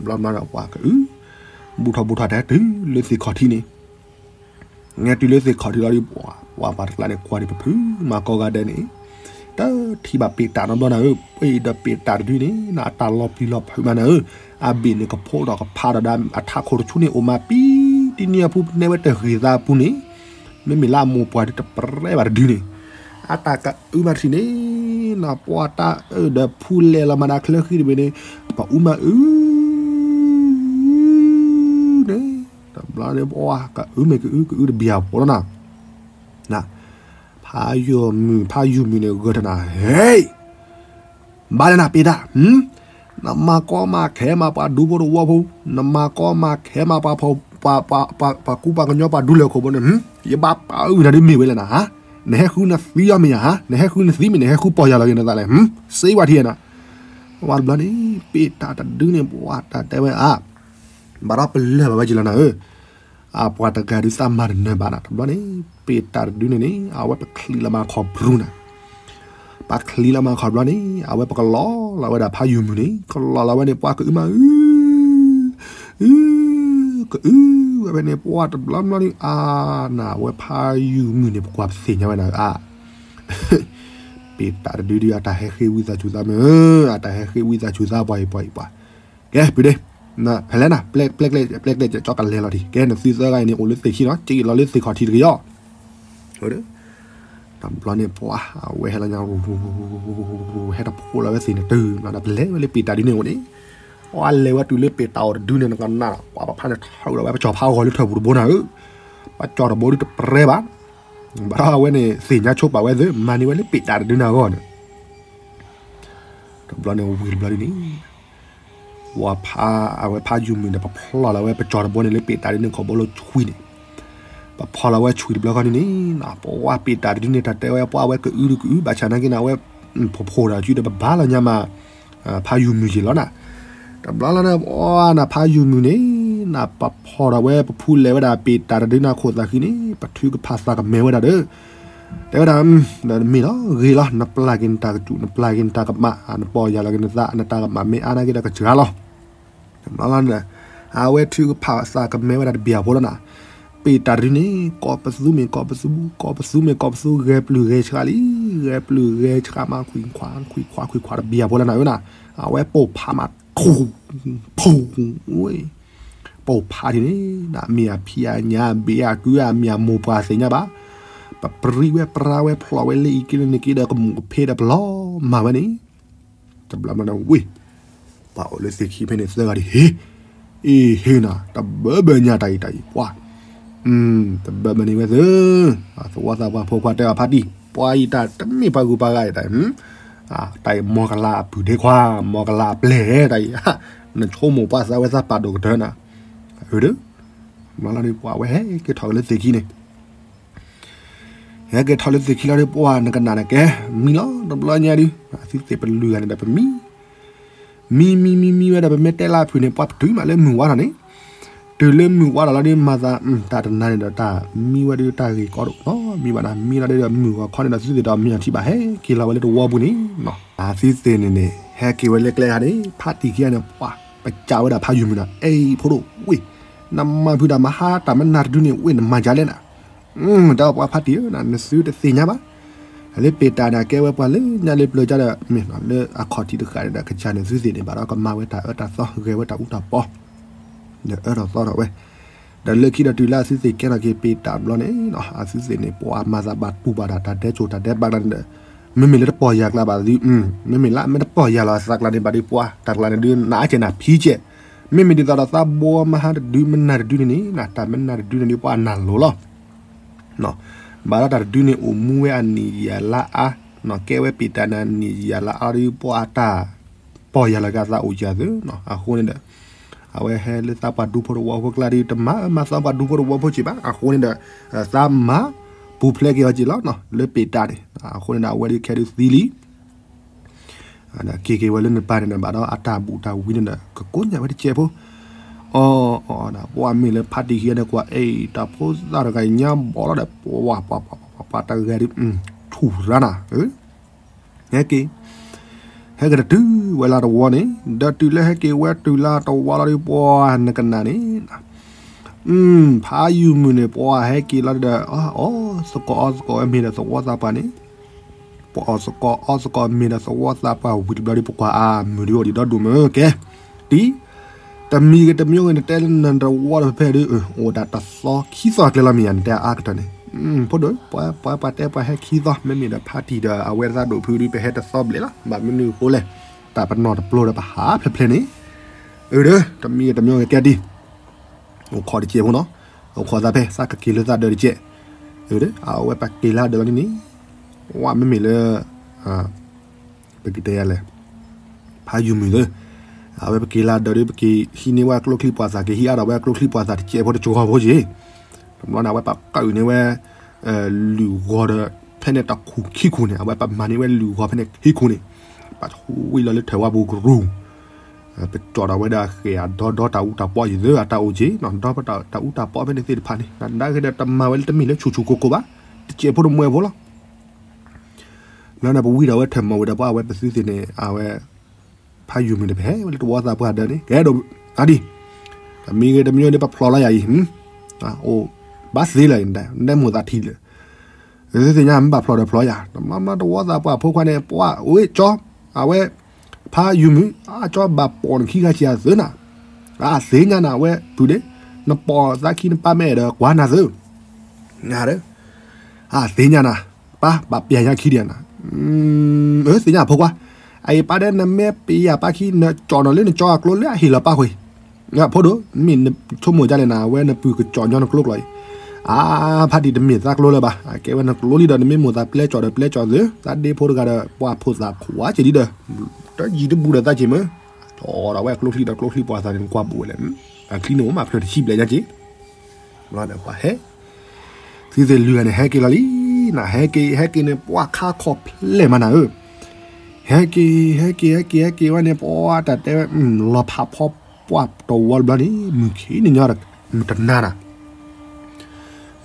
ီဘျီဒီးပှၤကအု ဘူးထီၣ်ဘူးထီၣ်တၢ်ဟဲတုၤလၢသ့ၣ်ခီၣ်ထံးန့ၣ် နဲတုၤလၢသ့ၣ်ခီၣ်ထံးလီၤဒီး ပှၤ ပှၤပှၤတကျါန့ၣ် ကွၢ်ဒံးပဖုမၤကိးဂၤဒဲးန့ၣ်, တထံၣ်ဘၣ်ပ့းတၢ်နီတဘျီနၤဧၢ, ပ့းဒီးပ့းတၢ်တဒုန့ၣ် နအတၢ်လီၤပျံၤလီၤဖုးမးနၤဧၢ, အဘ့ၣ်န့ၣ်ကဖိဒီးကဖးဒီးဒၣ် အထးခိၣ်တဆူန့ၣ် အိၣ်မးပံတနံၤအပူၤ နဲဝဲတဂ့ၤသးအပူၤန့ၣ်, မ့မ့ၢ်လၢအမိၢ်ပှၢ်ဒုတပြဲဘၣ်တဒုန့ၣ်, အတၢ်ကအုမးတထံၣ်န့ၣ်, နပှၤတၢ်အၢဒီးဖူလဲၤလီၤမးဒၣ်ချၢဃံတဘ့ၣ်န့ၣ်, ပှၤအူမၤအု န့ၣ်, တဘျီန့ၣ်ပှၤကအုမ့ၢ်ကအု ကအုတဘံၣ်အဖီလီၤနၤ, ဖးယိၢ်မုၢ် ဖးယိၢ်မုၢ်န့ၣ်ဂၢၢ်ထၢၣ်နၤ, ဟဲ, ဘၣ်လဲၣ်နၤပ့းတၢ်, နမၤကီမၤခဲမးပှၤဒူဖိတဝီဖိ, နမၤကီမၤခဲမးပှၤဖိ, ပှၤကူပှၤကညီပှၤဒူလၢၢ်ခိၣ်ဖိန့ၣ်, ယဘၣ်ပာ်အုၣ်နၤဒ်မ့ၢ်ဝဲလဲၣ်နၤ, နဟဲဃုနသံအီၤမ့ၢ်ဧါ, နဟဲဃုနသံမ့ၢ် နဟဲဃုပီၢ်ယၢ်လီၤက့ၤနသးလဲၣ်, စ့ဝါထံနၤ, ဝံၤတဘျီန့ၣ် ပ့းတၢ်တဒုန့ၣ် ပှၤတၢ်တဲဝဲအါ ဘၣ်ဒီးပလၢၢ်ဘၣ်ဝဲက့ၤလီၤနၤဧၢ, အပှၤတဂၤဒုးသးမၤတနၢၤဘၣ်နၤ တဘျီန့ၣ်, ပ့းတၢ်တဒုန့ၣ်န့ၣ် အဝဲပချံးလီၤမၤခီၣ်ဘြူၤနၤ, ပချံးလီၤမၤခီၣ်ဘြူၤန့ၣ် အဝဲပကလီၤလီၤဝဲဒၣ်ဖးယိၢ်မုၢ်န့ၣ် ကလီၤလီၤဝဲန့ၣ် ပှၤကအုမၤအု အု ကအုဝဲဖဲန့ၣ် ပှၢ်တဘျီဘျီန့ၣ် အါနၤ အဝဲဖးယုၢ်မုၢ်န့ၣ် ပကွၢ်ပသ့ၣ်ညါဝဲနၤဧါ, ပ့ၤတးတဒုဒု အတၢ်ဟဲဃ့ဝံသးစူၤသးမ့ၢ်, အတၢ်ဟဲဃ့ဝံသးစူၤသး ပှၤအံၤပှၤအံၤပှၤ, ကဲ ပုၢ်ဒ့, ဖဲလဲၣ်နၤ ပျဲၢ်ကျဲ ပျဲၢ်ကျဲ ကၠီကလဲၤလီၤဒံး, ကဲ နသုသၢဂၤအံၤန့ၣ် အိၣ်လၢသ့ၣ်ခံနီၤ က့ၤလီၤလၢသ့ၣ်ခီၣ်ထံးတကယီၢ် တဘျီန့ၣ် ပှၤအဝဲဟဲလီၤညါ ဟဲတဖိးလီၤဝဲသ့ၣ်န့ၣ်တုၤ ပလဲၤဝဲလၢပ့ၤတးဒုန့ၣ်အိၣ်န့ၣ်, ပှၤလဲၤဝဲတုၤလၢပ့ၤတးအီၤတဒုန့ၣ် နကနၣ်ဒီး ပှၤပဖးန့ၣ်ထီၣ်ဒီးဝဲ ပကၠီၤဖးဂီၤလၢထၢၣ်ပူၤတဘိနၤဧၢ, ပကၠီၤတဘိဒုတပြဲဘၣ်, ဘၣ်ဒီးအဝဲန့ၣ် သ့ၣ်ညါဆိပာ်ဝဲသ့ၣ် မၤန့ၢ်ဝဲလၢပ့ၤတးတဒုန့ၣ်အဂီၢ်န့ၣ် တဘျီန့ၣ်ဝံၤတဘျီဒ်န့ၣ် ပှၤဖး အဝဲဖးယုၢ်မုၢ်န့ၣ် ပဖျီၣ်လီၤဝဲပကၠီၤတဘိန့ၣ်လၢပ့ၤတးဒုန့ၣ် ခီဘိလီၤဆွံန့ၣ်, ပဖျီၣ်လီၤဝဲဆွံတဘျီဃီန့ၣ်န့ၣ် ပှၤပ့ၤတးတဒုန့ၣ် တၢ်တဲဝဲပှၤအဝဲကအုတကအု ဘၣ်ဆၣ်နာ်က့န့ၣ် အဝဲ ဖိးဖိးဒီးစုဒီးပဘါလီၤညါမး ဖးယုၢ်မုၢ်က့ၤလီၤနၤ, တဘျီလီၤန့ၣ် ပှၤနၤဖးယုၢ်မုၢ်န့ၣ် နၤပဖီၣ်ဒီးဝဲပဖူလဲၤဝဲဒၣ်ပ့ၤတးတဒုန့ၣ်ခိၣ်သးဃံန့ၣ် ပထုကဖၣ်သးကမဲာ်ဝဲဒၣ်ဒီး တဲဝဲဒၣ်, ဒီးတမ့ၢ်လီၤ ဂ့ၤလီၤ နပျၢ်က့ၤနတၢ်ကစူၣ် နပျၢ်က့ၤနတၢ်ကမၣ် နပီၢ်ယၢ်လီၤက့ၤနသး နတၢ်ကမၣ်မ့ၢ်အါနာ်က့ဒီးကစှၤလီၤ, တဘျီလီၤန့ၣ် အဝဲထုကဖၣ်သးကမဲာ်ဝဲဒၣ်တဘျီဖိလီၤနၤ, ပ့ၤတးတဒုန့ၣ် ကိးပသူမ့ၢ်ကိးပသူ ကိးပသူမ့ၢ်ကိးပသူ ဂဲၤပျုၢ်ဂဲၤဆှးလံ, ဂဲၤပျုၢ်ဂဲၤဆှးမး ခွံခွါခွံခွါခွံခွါတဘျီဖိလီၤနၤဧၢနၤ, အဝဲပိာ်ဖးမး ထူ ဖူ ပိာ်ဖးထံၣ်န့ၣ် မ့ၢ်အဖံးအညၣ် ဘ့ၣ်အကုၢ် အမ့ၢ်အမိၢ်ပှၢ်သ့ၣ်ညါဘၣ်, ပပြံဝဲပြါဝဲဖျီၣ်ဝဲလၢအံၤက့ၤလၢန့ၣ်က့ၤဒီးကမူၣ်ကဖ့ဒီးပလီၤမၢ်ဝဲန့ၣ်, တဘျီမးဒီးဝ့ၢ် ပှၤအိၣ်လၢသ့ၣ်ခံဖဲန့ၣ်သၢဂၤဒ်ဟ့ၣ်, အ့ဟ့ၣ်နၤ တဘၢဘၢညါတၢ်အံၤတၢ်အံၤပှၤ, တဘၢဘၢန့ၣ်ဝဲသ့ၣ်, သဝီသးပှၢ်ဖိခွါတဲအီၤဖးတံၢ် ပှၤအံၤတၢ်တမ့ၢ်ပှၤဂုၤပှၤဂၤအံၤတၢ် တၢ်အံၤ မ်ကလၤအပုၢ်ဒ့ခွါ မ်ကလၤအပျဲၢ်တၢ်အံၤ, နဆိကမိၣ်ပှၤသးဝဲသးပာ်ဒိၣ်ကတၢၢ်နၤ, အၢ, မၤလီၤန့ၣ် ပှၤဝဲဟဲက့ၤထီၣ်က့ၤလၢသ့ၣ်ခံန့ၣ်, ဟဲက့ၤထီၣ်လၢသ့ၣ်ခံလီၤဒီး ပှၤနကနၣ်နကဲ မံလီၤ တဘျီညါဒုး သုသ့ၣ်ပလုၢ်ဂၤန့ၣ်ဒီးပမံ မံမံမံမံဝဲဒီး ပမ့ၢ်တဲလၢအဖုၣ်န့ၣ် ပှၤပတုာ်မးလၢမုၢ်ဝါထီၣ်န့ၣ်, တုၤလၢမုၢ်ဝါထီၣ်လီၤဒီး မၤသး တၢ်တနၤန့ၣ်ဒီး တၢ်မံဝဲဒီးတၢ်ဂ့ၢ်ကီဒိၣ်နီၤ မံဘၣ်နၤ မံလီၤဒီး မုၢ်ဂီၤခီန့ၣ်ဒီး သုသ့ၣ်ဒီးမ့ၢ်အထံၣ်ဘၣ် ဟဲက့ၤလီၤဝဲလၢတဝီပူၤန့ၣ်နီၤ အသုသ့ၣ်န့ၣ်န့ၣ် ဟဲက့ၤဝဲလၢကျဲဧါန့ၣ် ဖးတံၢ်ခံဂၤန့ၣ် ပှၤ ပစံးဝဲဒၣ်ဖးယုၢ်မုၢ်ဒီး အဲၣ်ဖိဒိၣ်ဝ့ၢ် နမၤဖုးတၢ်မဟါတၢ်မနၤတဒုန့ၣ် ဝ့ၢ်နမၤဒ်လဲၣ်နၤ တဲပှၤဖးတံၢ်ဧၢ နသုတသ့ၣ်ညါဘၣ်, လၢပ့ၤတၢ်န့ၣ် အကဲဝဲပှၤလၢညါလၢပျၢၤကဒီး မ့ၢ်လၢအခီၣ်ထံးတဃာ်န့ၣ်ဒီး ကစၢ်န့ၣ်သုသ့ၣ်န့ၣ် ဘၣ်ဒီးကမၤဝဲတၢ်အၢတၢ်သီ ဂဲၤဝဲတၢ်အူတၢ်ပီ ဒီးအၢထီၣ်သီထီၣ်ဝဲ, ဒီးလၢခံဒီးတုၤလၢအသုသ့ၣ်ကဲထီၣ်က့ၤပ့ၤတၢ်ဘျီန့ၣ် အသုသ့ၣ်န့ၣ် ပှၤမၤသးဘၣ်တူၢ်ဘၣ်တၢ် တၢ်ဒဲကၠိၣ်တၢ်ဒဲးဘးကျါန့ၣ်ဒီး မ့မ့ၢ်လၢတပီၢ်ယၢ်ကျါဘၣ်သု, မ့မ့ၢ်လၢမ့ၢ်တပီၢ်ယၢ်လီၤအသးကျါန့ၣ်ဘၣ်ဒီး ပှၤတၢ်ကျါန့ၣ်ဒုး နအါကဲၣ်နၤဖံကဲၣ်, မ့မ့ၢ်ဒ်သိးဒီးသးဘိမဟါတဒုမနၤတဒုန့ၣ်န့ၣ် တၢ်မနၤတဒုန့ၣ်ဒုး ပှၤနၢ်လိၤလီၤ ဘၣ်ဒီးတၢ်တဒုန့ၣ် အိၣ်မူဝဲအနံၣ်ယၤလါအါ, ကဲဝဲပ့ၤတၢ်န့ၣ် အနံၣ်ယၤလါအါဒီး ပှၤအတၢ်ပီၢ်ယၢ်လီၤက့ၤအသးအိၣ်ယၤသု, အဃိန့ၣ်ဒီး အဝဲဟဲလၢသးပှၤဒူဖိတဝီဖိကျါဒီး တမၤမၤသးပှၤဒူဖိတဝီဖိက့ၤဘၣ်, အဃိန့ၣ်ဒီး သးမၤပူၤဖျဲးက့ၤအီၤက့ၤလီၤ လၢပ့ၤတၢ်န့ၣ်, အဃိန့ၣ်ဒီး အဝဲဒုးခဲဒုးသံလံ က့ၤက့ၤဝဲလၢနပၢ်န့ၣ်ဒီး ဘၣ်ဒီးအတၢ်ဘူၣ်တၢ်ဝံန့ၣ်ဒီး ကကိးညၣ်ဝဲတစဲးဖိ, အီ အီ ပှၤမ့ၢ်လၢဖးတံၢ်ခံဂၤန့ၣ် ကွၢ်အဲၣ်တၢ်ဖိသၣ်တဂၤညါဘီလီၤဒီး ပှၤ ပှၤ ပှၤ ပှၤတဂၤဒီး ထူၣ်ရၤနၤ, ဟဲက့ၤ ဟဲက့ၤတတုၤဝဲလၢတဝီန့ၣ်, ဒီးတုၤလၢဟဲက့ၤဝဲတုၤလၢတဝီလီၤဒီး ပှၤနကနၣ်န့ၣ် ဖးယုၢ်မုၢ်န့ၣ် ပှၤဟဲက့ၤလီၤဒီး အီၣ်သကိးအီသကိးဝဲမ့ၢ်ဒီးသဝီသးပှၢ်န့ၣ်, ပှၤအီၣ်သကိးအီသကိးမ့ၢ်ဒီးသဝီသးပှၢ်ဝံၤတဘျီဒီး ပကွၢ်အါမုၢ်ဒီးအိၣ်ဒံးဒီဒူၣ်မ့ၢ်ကဲ, တံၤ, တမံၤဂ့ၤတမံၤဂ့ၤ နတဲလၢနတဝီဒီးဖဲဖဲဒုး အိၣ်ဒၣ်တသီခံသီကျဲလီၤမ့ၢ်ယၤ နတဲအါကတၢၢ်န့ၣ်, ဖိဒိၣ်, ပှၤ ပှၤ ပှၤတဲပှၤဟဲခံသီ မ့မ့ၢ်ဒီးဖးတံၢ်ဒီးအဝဲသးဒိၣ်ဖုဒုး ပဟဲတသီဘျဲၣ်လီၤ ဘၣ်မနုၤအဃိလဲၣ်, တၢ်ပနီၣ်တပျိဒီးပဟးဖျဲးဖျဲးန့ၣ်, အၢ ဒီး တမံၤဂ့ၤတမံၤဂ့ၤကဲဒံး အိၣ်ခိးတစဲးဖိနီၤ, အိၣ်ခိးသးဖဲ သးကက့ၤလၢသးဒၢးတစဲး, အဝဲပက့ၤလၢဒၢးလီၤန့ၣ်န့ၣ်, ဝဲမ့မ့ၢ်လၢ ပကတဲယၤလဲၣ်, ဖးယုၢ်မုၢ်လၢ အဝဲပက့ၤလၢဒၢးဒီး ပက့ၤဟံးန့ၢ်ဝဲကျိချံပှၤသၣ် က့ၤဟံးအါထီၣ်ဝဲကျိချံပှၤသၣ်တစဲးဖိတကီၢ်ဖိက့ၤ, တဘျီန့ၣ် အဝဲပကၢၣ်န့ၢ်ဝဲ လုၢ်ဂီၤဒီး ဖဲန့ၣ်တခူၣ်ခံခူၣ်န့ၣ် အဝဲပမၤန့ၢ်ဝဲလုၢ်ဂီၤဖဲန့ၣ်ခံခူၣ်န့ၣ်, ပှၤဝံၤလီၤလၢထၢၣ်ဝါပူၤကရူၢ် ပကၠီၣ်ဒီးဝဲဒၣ်ဃဲၣ်အဒီဒီတၢ်အူတၢ်ပီအံၤသ့ၣ် အတၢ်အိၣ်က့ၤနီၤ ဒီပတၢ်အူတၢ်ပီဖဲန့ၣ်သ့ၣ်တဖၣ်န့ၣ် နဒါက့ၤဒီးတမၤဝဲလၢတမ့ၢ်လၢဆူၣ်ဆူၣ်ကိၢ်ကိၢ်ဘၣ်, တစဲးဖိတမှဲဖိလီၤ. လၢန့ၣ်ပဝံၤဒီးဝဲထၢၣ်မီၢ်ဝံၤဒီးပှၤအဝဲပသုသ့ၣ်န့ၣ် အဝဲ ဖးယုၢ်မုၢ်န့ၣ် ပဟဲဝဲလၢတဝီသးပှၢ်ဒၢးန့ၣ် ကဲဒိး အါဒံး တမံၤဂ့ၤတမံၤဂ့ၤ ပဖျိးလီၤယၤအံၤ, အိၣ်ဘၣ်သ့လၢၤ, နမိၢ်သးထံၣ်လၢၤ, သုသ့ၣ်ညါမ့ၢ်ဘၣ်ဖျိးဒီးဖျိးယၤ, တဘျီဘျီတဝီသးပှၢ်ဖိခွါန့ၣ် ပှၢ်အိၣ်ကၠီ, အဝဲ ဖးယုၢ်မုၣ် အကၠီဘၣ်ပိာ်နခံဂၤဆံးအသုနၤ, အသ့ၣ်ညါနၤ အဝဲပုၢ်ဒ့, နပိာ်သးခံနပၢ်မ့ၢ်အဲၣ်ဒိးကွၢ်နၤသု, အသ့ၣ်ညါနၤ, ပၢ်ဘၣ်ပျဲညါခံဒံးနၤ, အသ့ၣ်ညါဖိခွါ, အအံၤပၢ်ဒဲး နမ့ၢ်ပျဲယၤပၢ်ခံ နကၠီၣ်နီၤလၢနကၠီအကျိလၢအဟ့ၣ်လီၤပၢ်ဃီ, ဖိဒိၣ် မ့ၢ်နဆိကမိၣ်ဒ်လဲၣ်နၤ အဝဲနပုၢ်ကကၠီၣ်ညီနကျိကျိအံၤ, အါ ဖးတံၢ်တမ့ၢ်သးကျိလၢၤဘၣ်, အကဲဝဲနကျိလံဒီး နမ့ၢ်မိၢ်သးပျဲကၠီၣ်ဒီးပျဲကၠီၣ်သု, သးဒ့ဖိတဂၤဒီး ပှၢ်ဖိသၣ်ခွါက့ၤဒံးဒီး, တယံၤတဘူးဒီးသးက့ၤမ့ၢ်, ထီၣ်ဒီးဝဲအကျိချံဒီးကျိချံပှၢ်သးန့ၣ် နကွၢ်ဘူးဝဲလဲၣ်, အချံန့ၣ်အိၣ်မးဖျၢၣ်တဆံဘျဲၣ်ညါက့ၤ ဘျီန့ၣ်ပှၤဟဲ, သုသ့ၣ်လုၢ်ဂၤန့ၣ် ဟဲက့ၤလီၤလံ, နဟဲက့ၤ ဟဲက့ၤန့ၣ် ပှၢ်ခါခီၣ်ဖျဲၣ်မးနၤဧၢ, ဟဲက့ၤ ဟဲက့ၤ ဟဲက့ၤ ဟဲက့ၤဝဲန့ၣ် ပှၢ်တၢ်တဲဝဲ လီၤဖးဖီ ပှၢ်တဝီတဘျီန့ၣ် မုၢ်ခံန့ၣ်ညီတနၤနၤ,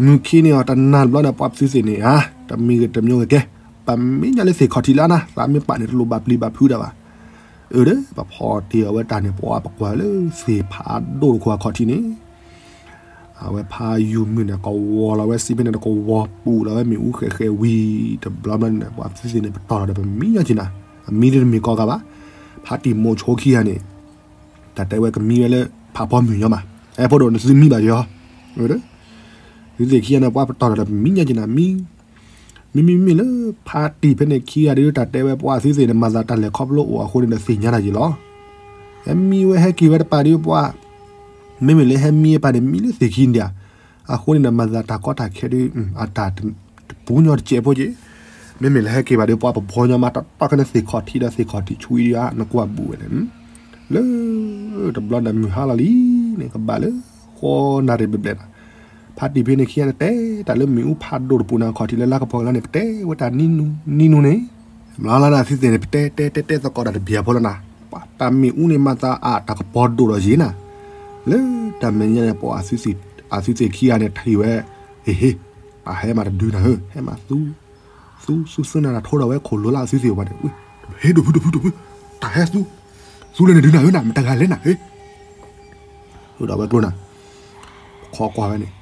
မုၢ်ခံန့ၣ်အီၤတနၤတဘျီန့ၣ် ပှၢ်သုသ့ၣ်န့ၣ်ဧါ, တမံၤဂ့ၤတမံၤဂ့ၤကဲ, ပမ့ၢ်ညါလၢသ့ၣ်ခီၣ်ထံးလၢနၤ သးမ့ၢ်ပာ်န့ၣ်တလိၣ်ဘၣ်ပျံၤဘၣ်ဖုးဒၣ်ဘၣ်, အၢ ဒီး ပဖီတ့ၢ်အဝဲတၢ်န့ၣ် ပှၢ်ပကွၢ်လၢသ့ၣ်ဖးဒိၣ်တခိၣ်အခီၣ်ထံးန့ၣ် အဝဲဖးယုၢ်မုၢ်န့ၣ် ကဝီၤလီၤဝဲစံးဖဲန့ၣ် တကဝီၤပူၤလီၤဝဲမ့ၣ်အူဃဲးဃဲးဝံၤတဘျီဘျီန့ၣ် ပှၢ်သုသ့ၣ်န့ၣ် ပတီၢ်လီၤဒီးပမံညီက့ၤနၤ, အမံဒ်တမ့ၢ်ကီးဂၤဘၣ်, ဖးတံၢ်မိၤဆိခံဂၤန့ၣ် တၢ်တဲဝဲကမံဝဲလၢဖးဖီမုၢ်ညီမး, အဲၣ်ဖိဒိၣ်နသုမံဘၣ်ယီၤ, သုသ့ၣ်ခံဂၤန့ၣ် ပှၢ်ပတီၢ်လီၤဒီးပမံညီက့ၤနၤမံ မ့မ့မ့ၢ်လၢဖးတံၢ်ဖဲန့ၣ်ခံဂၤဒုး တၢ်တဲဝဲပှၢ်သုသ့ၣ်န့ၣ် မၤသးတၢ်လဲၤခီဖျိအိၣ်အဃိန့ၣ်ဒီးသ့ၣ်ညါတၢ်က့ၤလီၤ, ဟဲမံဝဲဟဲက့ၤဝဲတပၤဒုးပှၢ်, မ့မ့ၢ်လၢဟဲမံအပၤန့ၣ် မံလၢသ့ၣ်ခံန့ၣ်ဒံး, အဃိန့ၣ်ဒီးမၤသးတၢ်ကီတၢ်ခဲဒုး အတၢ်တပူၤညီတစဲးဖိက့ၤ, မ့မ့ၢ်လၢဟဲက့ၤဘၣ်ဒုးပှၢ်ပဘီညီမး တတီၢ်ခဲန့ၣ်သ့ၣ်ခီၣ်ထံးဒီးသ့ၣ်ခီၣ်ထံးဆူအံၤဒုး နကွၢ်ဘူးဝဲလဲၣ်, လၢ တဘျီဒီးမုၢ်ဟါလီၤလံန့ၣ် ကဘၣ်လၢဃီနၣ်ရံၣ်ဘျဲၣ်ဘျဲၣ်နၤ, ဖးတံၢ်ဖဲန့ၣ်ခံဂၤန့ၣ် တဲတၢ်လၢမ့ၣ်အူဖးဒိၣ်တပူၤန့ၣ် အခီၣ်ထံးလၢလါကပီၤကလါန့ၣ် ပတဲဝဲတၢ်နံၤနံၤနံၤန့ၣ်, ဘျီလၢနသုသ့ၣ်န့ၣ် ပတဲတဲတဲတဲသကိးတၢ်တဘျီဖိလီၤနၤ, ပှၢ်တၢ်မ့ၣ်အူန့ၣ်မၤသးအတၢ်ကပီၤဒိၣ်ဒီးယ့ၤနၤ, လၢတၢ်မဲာ်ညါန့ၣ် ပှၢ်အသုသ့ၣ်ခံဂၤန့ၣ်ထံၣ်ဝဲ, ဟ့ၣ်ဟ့ၣ်, ပှၢ်ဟဲမၤတဒုနၤဧၢ ဟဲမၤသူ သူသူသူနၤ ထိဒီးဝဲခိၣ်လိၤလၢအသုသ့ၣ်အပှၤန့ၣ်, ဟ့ၣ်ဒိၣ်ဖုဒိၣ်ဖုဒိၣ်ဖု, တၢ်ဟဲသူ, သူလၢနဒုနၤဧၢနၤ မတၤဂၤလဲၣ်နၤဧၢ, ဒီးဝဲကျိနၤ, ခီကွၢ်ဝဲန့ၣ်,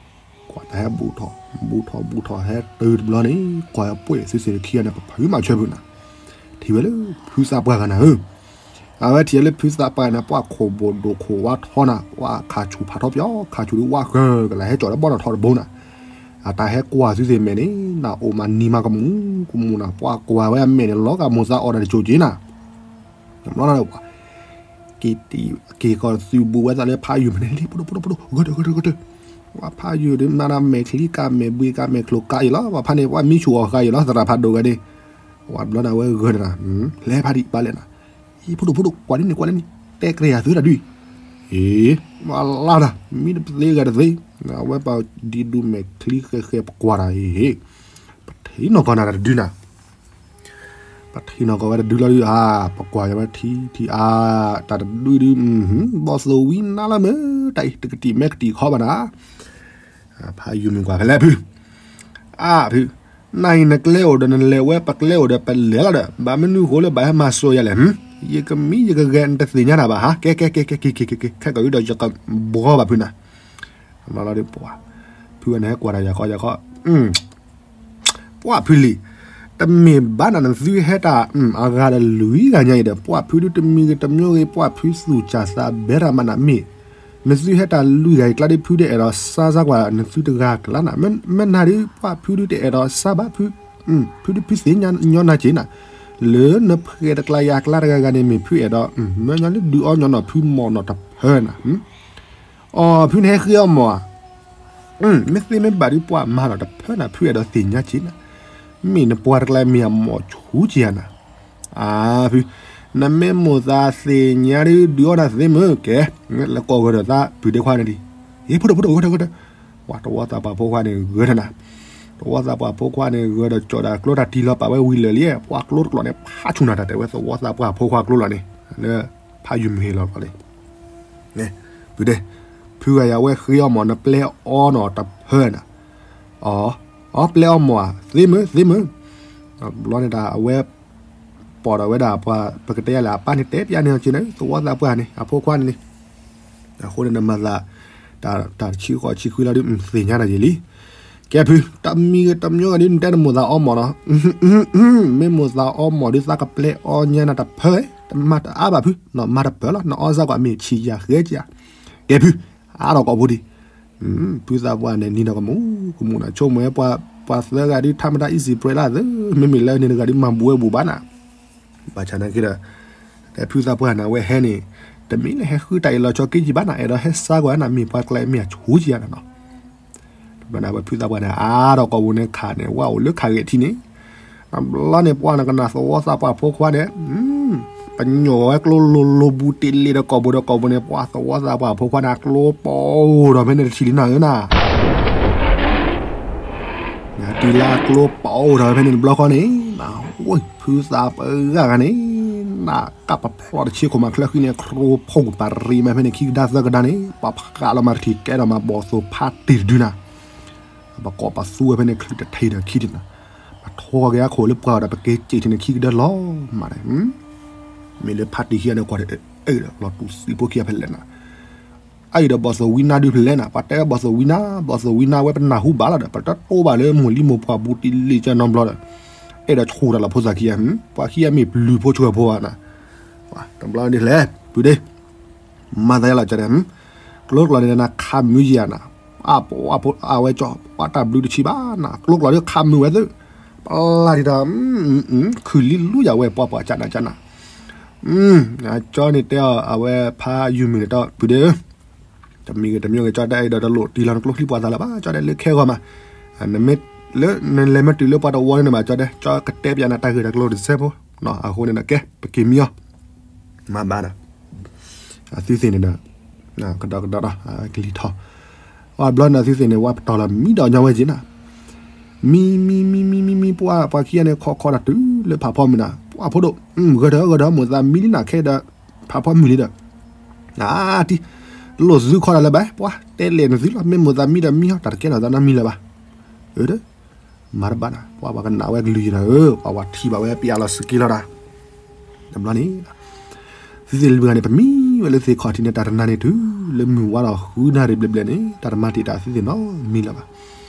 ကွၢ်တၢ်ဟဲဘူးထီၣ်, ဘူးထီၣ်ဘူးထီၣ်ဟဲတုၤတဘျီန့ၣ် ကွၢ်ပှဲၢ်သုသ့ၣ်ခံဂၤန့ၣ် ပဖုမၤဆၢဖုနၤ, ထံၣ်ဝဲလၢဖုသးပှၢ်ဂၤနၤဧၢ အဝဲထံၣ်လၢဖုသးပှၢ်န့ၣ် ပှၢ်ခိၣ်ဘိၣ်ဒိၣ်ခိၣ်ဝါထီနၤ ပှၢ်ခးဆူၣ်ဖးထီပၠီ ခးဆူၣ်ဒုးဝါဃၢကလၢဟဲကၠီၣ်လၢဘီနီၣ်ထီတဘိနၤ, အတၢ်ဟဲကွၢ်သုသ့ၣ်မဲာ်န့ၣ် နအိၣ်မးနံၤမးကမူၤကမူၤနၤ ပှၢ်ကွၢ်ဝဲအမဲာ်န့ၣ် လီၤဂာ်မိၢ်သးအီၣ်ဒီးတကၠိၣ်က့နၤ, ဘျီနၤ က့ၤကီၤသုးဘူးဝဲသးလၢဖးယုၢ်မ့ၢ်န့ၣ် လံဖိဒိၣ်ဖိဒိၣ်ဖိဒိၣ် ဂၢၢ်တၢၢ်ဂၢၢ်တၢၢ်ဂၢၢ်တၢၢ်, ပှၢ်ဖးယုၢ်ဒုးမၤတၢ်မဲာ်ချံကါမဲာ်ဘှံးကါမဲာ်ချိၣ်ကါအံၤလီၤ ပှၢ်ဖးန့ၣ် ပှၢ်မံဆူၣ်အီၤဃာ်အံၤလီၤ သရၣ်ဖးဒိၣ်ဝဲန့ၣ်, ဝဲဘျီနၤဝဲဂၢၢ်တၢၢ်နၤ, လဲၤဖးဒံးဘၣ်လဲၣ်နၤ, အံၤဖိဒိၣ်ဖိဒိၣ် ကွၢ်ဒ်န့ၣ်ကွၢ်ဒ်န့ၣ်, တဲကြၢးယၤသုတၢ်ဒုး, အ့ မၤလၢနၤ မံတပသ့ဂၤတသ့, အဝဲပဒံးဒူမဲာ်ချံဃဲဃဲပကွၢ်တၢ်အံၤ, ပထံၣ်နီၢ်ကီၢ်နၤတၢ်တဒုနၤ ပထံၣ်နီၢ်ကီၢ်ဝဲတဒုလီၤဒုးဧါ, ပကွၢ်ယၤဝဲထံထံအါ, တၢ်တဒုဒုး, ဘီၣ်သိၣ်ဝံနါလၢမ့ၢ် တၢ်အံၤတကတံၢ်မဲကတံၢ်ခီဘၣ်နၤ, ဖးယုၢ်မ့ၢ်ကွၢ်ဖဲလဲၣ်ဖု, အါဖု, နၤအံၤနကျဲအိၣ်ဒီးနလဲၤဝဲ ပကျဲအိၣ်ဒီးပလဲၤလီၤဒီး ဘၣ်မနုၤဃိလၢဘၣ်ဟဲမၤစိာ်ယၤလဲၣ်, ယကမံယကဂဲၤနတသ့ၣ်ညါနၤဘၣ်ဟါ, ကဲကဲကဲကဲ က့ၤက့ၤက့ၤက့ၤ ခဲကီၢ်အံၤဒီးယကဘှီဘၣ်ဖုနၤ, ဘျီလီၤဒုးပှၢ်, ဖုဝဲန့ၣ်ဟဲကွၢ်တၢ်ယၤခီယၤခီ ပှၢ်ဖုလံၤ, တမ့ၢ်ဘၣ်နၤ နသုဟဲတၢ်အဂၤဒီးလွံၢ်ဂၤညါအံၤဒီး ပှၢ်ဖုဒုးတမံၤဂ့ၤတမံၤဂ့ၤ ပှၢ်ဖုသူၣ်စၢ်သးဘဲရၤမးနၤမ့ၢ်, နသုဟဲတၢ်လွံၢ်ဂၤအံၤကျါဒုး ဖုတအဲၣ်ဒိးစါစါကွၢ် နသုတဂၤကျါနၤ, မ့ၢ်နၤဒုး ပှၢ်ဖုဒုးတအဲၣ်ဒိးစါဘၣ်ဖု, ဖုဒုးဖုသ့ၣ်ညါနၤက့နၤ, လၢနဖှဲးတကျါယၤကျါတဂၤဂၤန့ၣ် မ့ၢ်ဖုအဲၣ်ဒိး, မ့ၢ်ညီလၢဒုးအီၣ်ညီနီၢ်ဖုမီၢ်နီၢ်တဖၢနၤ အီၤ ဖုန့ၣ်ဟဲဃ့အီၣ်မီၢ်ဧါ, မ့ၢ်သ့မ့ၢ်ဘၣ်ဒုးပှၢ်မၤနီၢ်တဖၢနၤ ဖုအဲၣ်ဒိးသ့ၣ်ညါက့နၤ, မ့ၢ်နပှၤတကျါမ့ၢ်အမိၢ်ဆူက့ဧါနၤ, အါဖု, နမ့ၢ်မိၢ်သးသ့ၣ်ညါဒုး ဒုးအီၣ်နၤသ့မုၢ်ကဲ, လၢကိးဂၤဒီးသးပုၢ်ဒ့ခွါန့ၣ်ဒံး, ယဖိဒိၣ်ဖိဒိၣ်ဂၢၢ်တၢၢ်ဂၢၢ်တၢၢ်, ပှၤတဝီသးပှၢ်ဖိခွါန့ၣ်ဂၢၢ်တၢၢ်နၤ, တဝီသးပှၢ်ဖိခွါန့ၣ်ဂၢၢ်ဒီးကၠီၣ်တၢ်ကျိတၢ်တံၢ်လီၤပာ်ဝဲဝံၤလၢာ်လံ, ပှၢ်ကျိတကျိာ်န့ၣ် ဖးဆူၣ်နၤတၢ်တဲဝဲ တဝီသးပှၢ်ဖိခွါကျိလီၤန့ၣ်, လၢ ဖးယုၢ်မ့ၢ်ဟ့ၣ်လီၤလီၤလံ, ပုၢ်ဒ့, ဖုဂၤယၤဝဲဃ့အီၣ်မီၢ် နပျဲအီနီၢ်တဖၢနၤ, အီ, အီပျဲအီမီၢ်ဧါ, သ့မုၢ် သ့မုၢ်, ဘျီန့ၣ်ဒၣ်အဝဲ ပိာ်ဒီးဝဲဒၣ်ပှၤ ပကတဲယၤလဲၣ် အပၢ်န့ၣ်တဲပျးန့ၣ်က့န့ၣ် သဝီသးပှၢ်န့ၣ် အဖိခွါန့ၣ်န့ၣ်, အဃိန့ၣ်နမၤသး တၢ်တဆံဃိးဆံခွံလီၤဒုး သ့ၣ်ညါနၤယံာ်လံ. ကဲဖု တမံၤဂ့ၤတမံၤဂ့ၤဒုး နတဲနမိၢ်သးအီမိာ်နီၤ, မ့ၢ်မိၢ်သးအီမိာ်ဒုး သးကပျဲအီညါနၤတဖၢ, တမၤတအါဘၣ်ဖု, မၤတပၢၢ်လီၤ, နအီစၢ်ကွၢ်မ့ၢ်ဆံးယၤဃဲကယၤ. ကဲဖု အါထီၣ်ကိာ်ဖိဒံး ဖုသးပှၢ်န့ၣ် နံၤဒီးကမူၤကမူၤနၤ ဆိကမိၣ်ဝဲပှၤသၢဂၤဒုး ထါမတၤ easy prey လၢသၢ, မ့မ့ၢ်လၢန့ၣ်တဂၤဒုး မၤဘူးဝဲဘူးဘၣ်နၤ. ဘၣ်ဆၣ်နာ်က့ဒီး တဲဖုသးပှၢ်နၤဝဲဟဲန့ၣ် တမ့ၢ်လၢဟဲဃုတၢ်အ့ၣ်လီၤဆီက့ကံဘၣ်နၤ, အဲၣ်ဒိးဟဲစါကွၢ်နၤ မ့ၢ်ပှၤကျဲမ့ၢ်အဆူကယၤနၤနီၤ. တဘျီန့ၣ် ဝဲဖုသးပှၢ်န့ၣ် အါထီၣ်ကိာ်ပူၤန့ၣ်ခးန့ၣ် ဝဲအိၣ်လၢခးဂ့ၤထံန့ၣ်, တဘျီန့ၣ် ပှၤနကနၣ်သဝီသးပှၢ်ဖိခွါန့ၣ် ပညိၣ်ဝဲကျိလိၤလိၤဘူးတ့ၢ်လံဒီးကိာ်ပူၤဒီးကိာ်ပူၤန့ၣ် ပှၤသဝီသးပှၢ်ဖိခွါန့ၣ် အကျိပိၢ်ဒီးဖဲန့ၣ်တထံၣ်လံနၤဧၢနၤ. တုၤလၢအကျိပိၢ်ဒီးဖဲန့ၣ်တဘျီဃီန့ၣ် ဖုသးပှၢ်ဂၤန့ၣ် နကပဖျီတဆ့ခိၣ်မးချၢဃံန့ၣ် ခရိဖီၣ်ပၤရံမးဖဲန့ၣ် ခံကဒါသၢကဒါန့ၣ် ပှၤဖးလီၤမၤတထံၣ်ကဲဒီးမၤဘီၣ်သိၣ်ဖးတ့ၢ်တဒုနၤ ပကိးပသူဝဲဖဲန့ၣ် ချုးတထံၣ်ဒီးခံတနၤ, ပထိၣ်က့ၤအခိၣ်လၢပှၢ်ဒီး ပက့ၤစံၣ်ထံၣ်န့ၣ်ခံကဒၢလီၤမးန့ၣ်, မ့ၢ်လၢဖါတံၢ်ခံဂၤန့ၣ်ကွၢ်ဒီး အၢၣ်ဒီးလီၤတူၢ်သံဖိခံဂၤဖဲလဲၣ်နၤ, အအံၤဒီးဘီၣ်သိၣ်ဝံနါဒုးဖဲလဲၣ်နၤ, ပှၤတဲဝဲဘီၣ်သိၣ်ဝံနါ ဘီၣ်သိၣ်ဝံနါဝဲပနၢ်ဟူဘၣ်လီၤဒီး ပတတိဘၣ်လၢမိၢ်လံမိၢ်ပှၢ်ဘူးတ့ၢ်လံကနီဘျီဒီး အဲၣ်ဒိးဆူၣ်တၢ်လီၤဖိသၣ်ခံဂၤ, ပှၤခံဂၤမ့ၢ်ပျုၤဖိဆှၢဖိဘၣ်နၤ, တဘျီဒ်လဲၣ် ပုၢ်ဒ့ မၤသးယလီၤကဒီး, ကျိကျီၢ်န့ၣ်နၤခးမုာ်ယၤနၤ, အဝဲကၠီ ပှၤတၢ်ဘျုးတဆံးဘၣ်နၤ, ကျိကျီၢ်ဒုးခးမုာ်ဝဲသု, ပျၢ်ဒံးဒီး ခုၣ်လံလူယၤဝဲပှၤပှၤကနၣ်ကနၣ်, ကၠီန့ၣ်တဲအီၤ အဝဲဖးယုၢ်မုၢ်န့ၣ်ဒီး ပုၢ်ဒ့ဧၢ, တမံၤဂ့ၤတမံၤဂ့ၤ ကၠီတဲအဲၣ်ဒိးတလိၣ်တံၢ်လီၤနကျိချံပှၤသးလၢၤဘၣ်, ကၠီတဲလၢခဲဂီၤမး, နမ့ၢ်လၢနလဲၤမ့ၢ်တုၤလၢပှၤတဝီန့ၣ်ဘၣ် ကၠီတဲ, ကၠီကတဲပျးနၤတၢ်ဂ့ၢ်တၢ်ကျိၤတစဲးဖိ, အဃိန့ၣ်ဒီးကဲ ပက့ၤမံအီၤ မၤဘၣ်ဒီး အသုသ့ၣ်န့ၣ်ဒီး ကဒီးကဒီးဒီး ကလံၤထီၣ်, အဘျီန့ၣ်အသုသ့ၣ်န့ၣ် ဝဲပတီၢ်လီၤမံဒီးညီဝဲက့ၤနၤ, မံမံမံမံမံမံ ပှၢ်ပှၤခံဂၤန့ၣ် ခိးခီတၢ်တုၤလၢဖးဖီမုၢ်နၤ, ပှၢ်ဖိဒိၣ် ဂၢၢ်ထၢၣ်ဂၢၢ်ထၢၣ် မိၢ်သးမံလံနၤခဲဒီး ဖးဖီမုၢ်လံဒီး အါတံၢ် တလိၣ်သုခီတၢ်လၢၤဘၣ်, ပှၢ်တဲလဲၣ်နသုလီၤ, မ့ၢ်မိၢ်သးမံဒီးမံဟီ တၢ်တကဲထီၣ်သးနီတမံၤလၢၤဘၣ်, မၤတဘၣ်နၤ, ပှၤပှၤကနၣ်ဝဲကလုၢ်ယံၤနၤဧၢ, ပှၤပှၤထံၣ်ဘၣ်ဝဲပျးလီၤစက့လီၤတၢ်, တဘျီန့ၣ် သုသ့ၣ်လွံၢ်ဂၤန့ၣ် ပမံဝဲလၢသ့ၣ်ခီၣ်ထံးန့ၣ် တၢ်တနၤန့ၣ်တုၤလၢမုၢ်ဝါဒီးဃုနၣ်ရံၣ်ဘျဲၣ်ဘျဲၣ်န့ၣ် တၢ်တမၤတ့ၢ်တၢ်သုသ့ၣ်နီတမံၤလၢၤဘၣ်,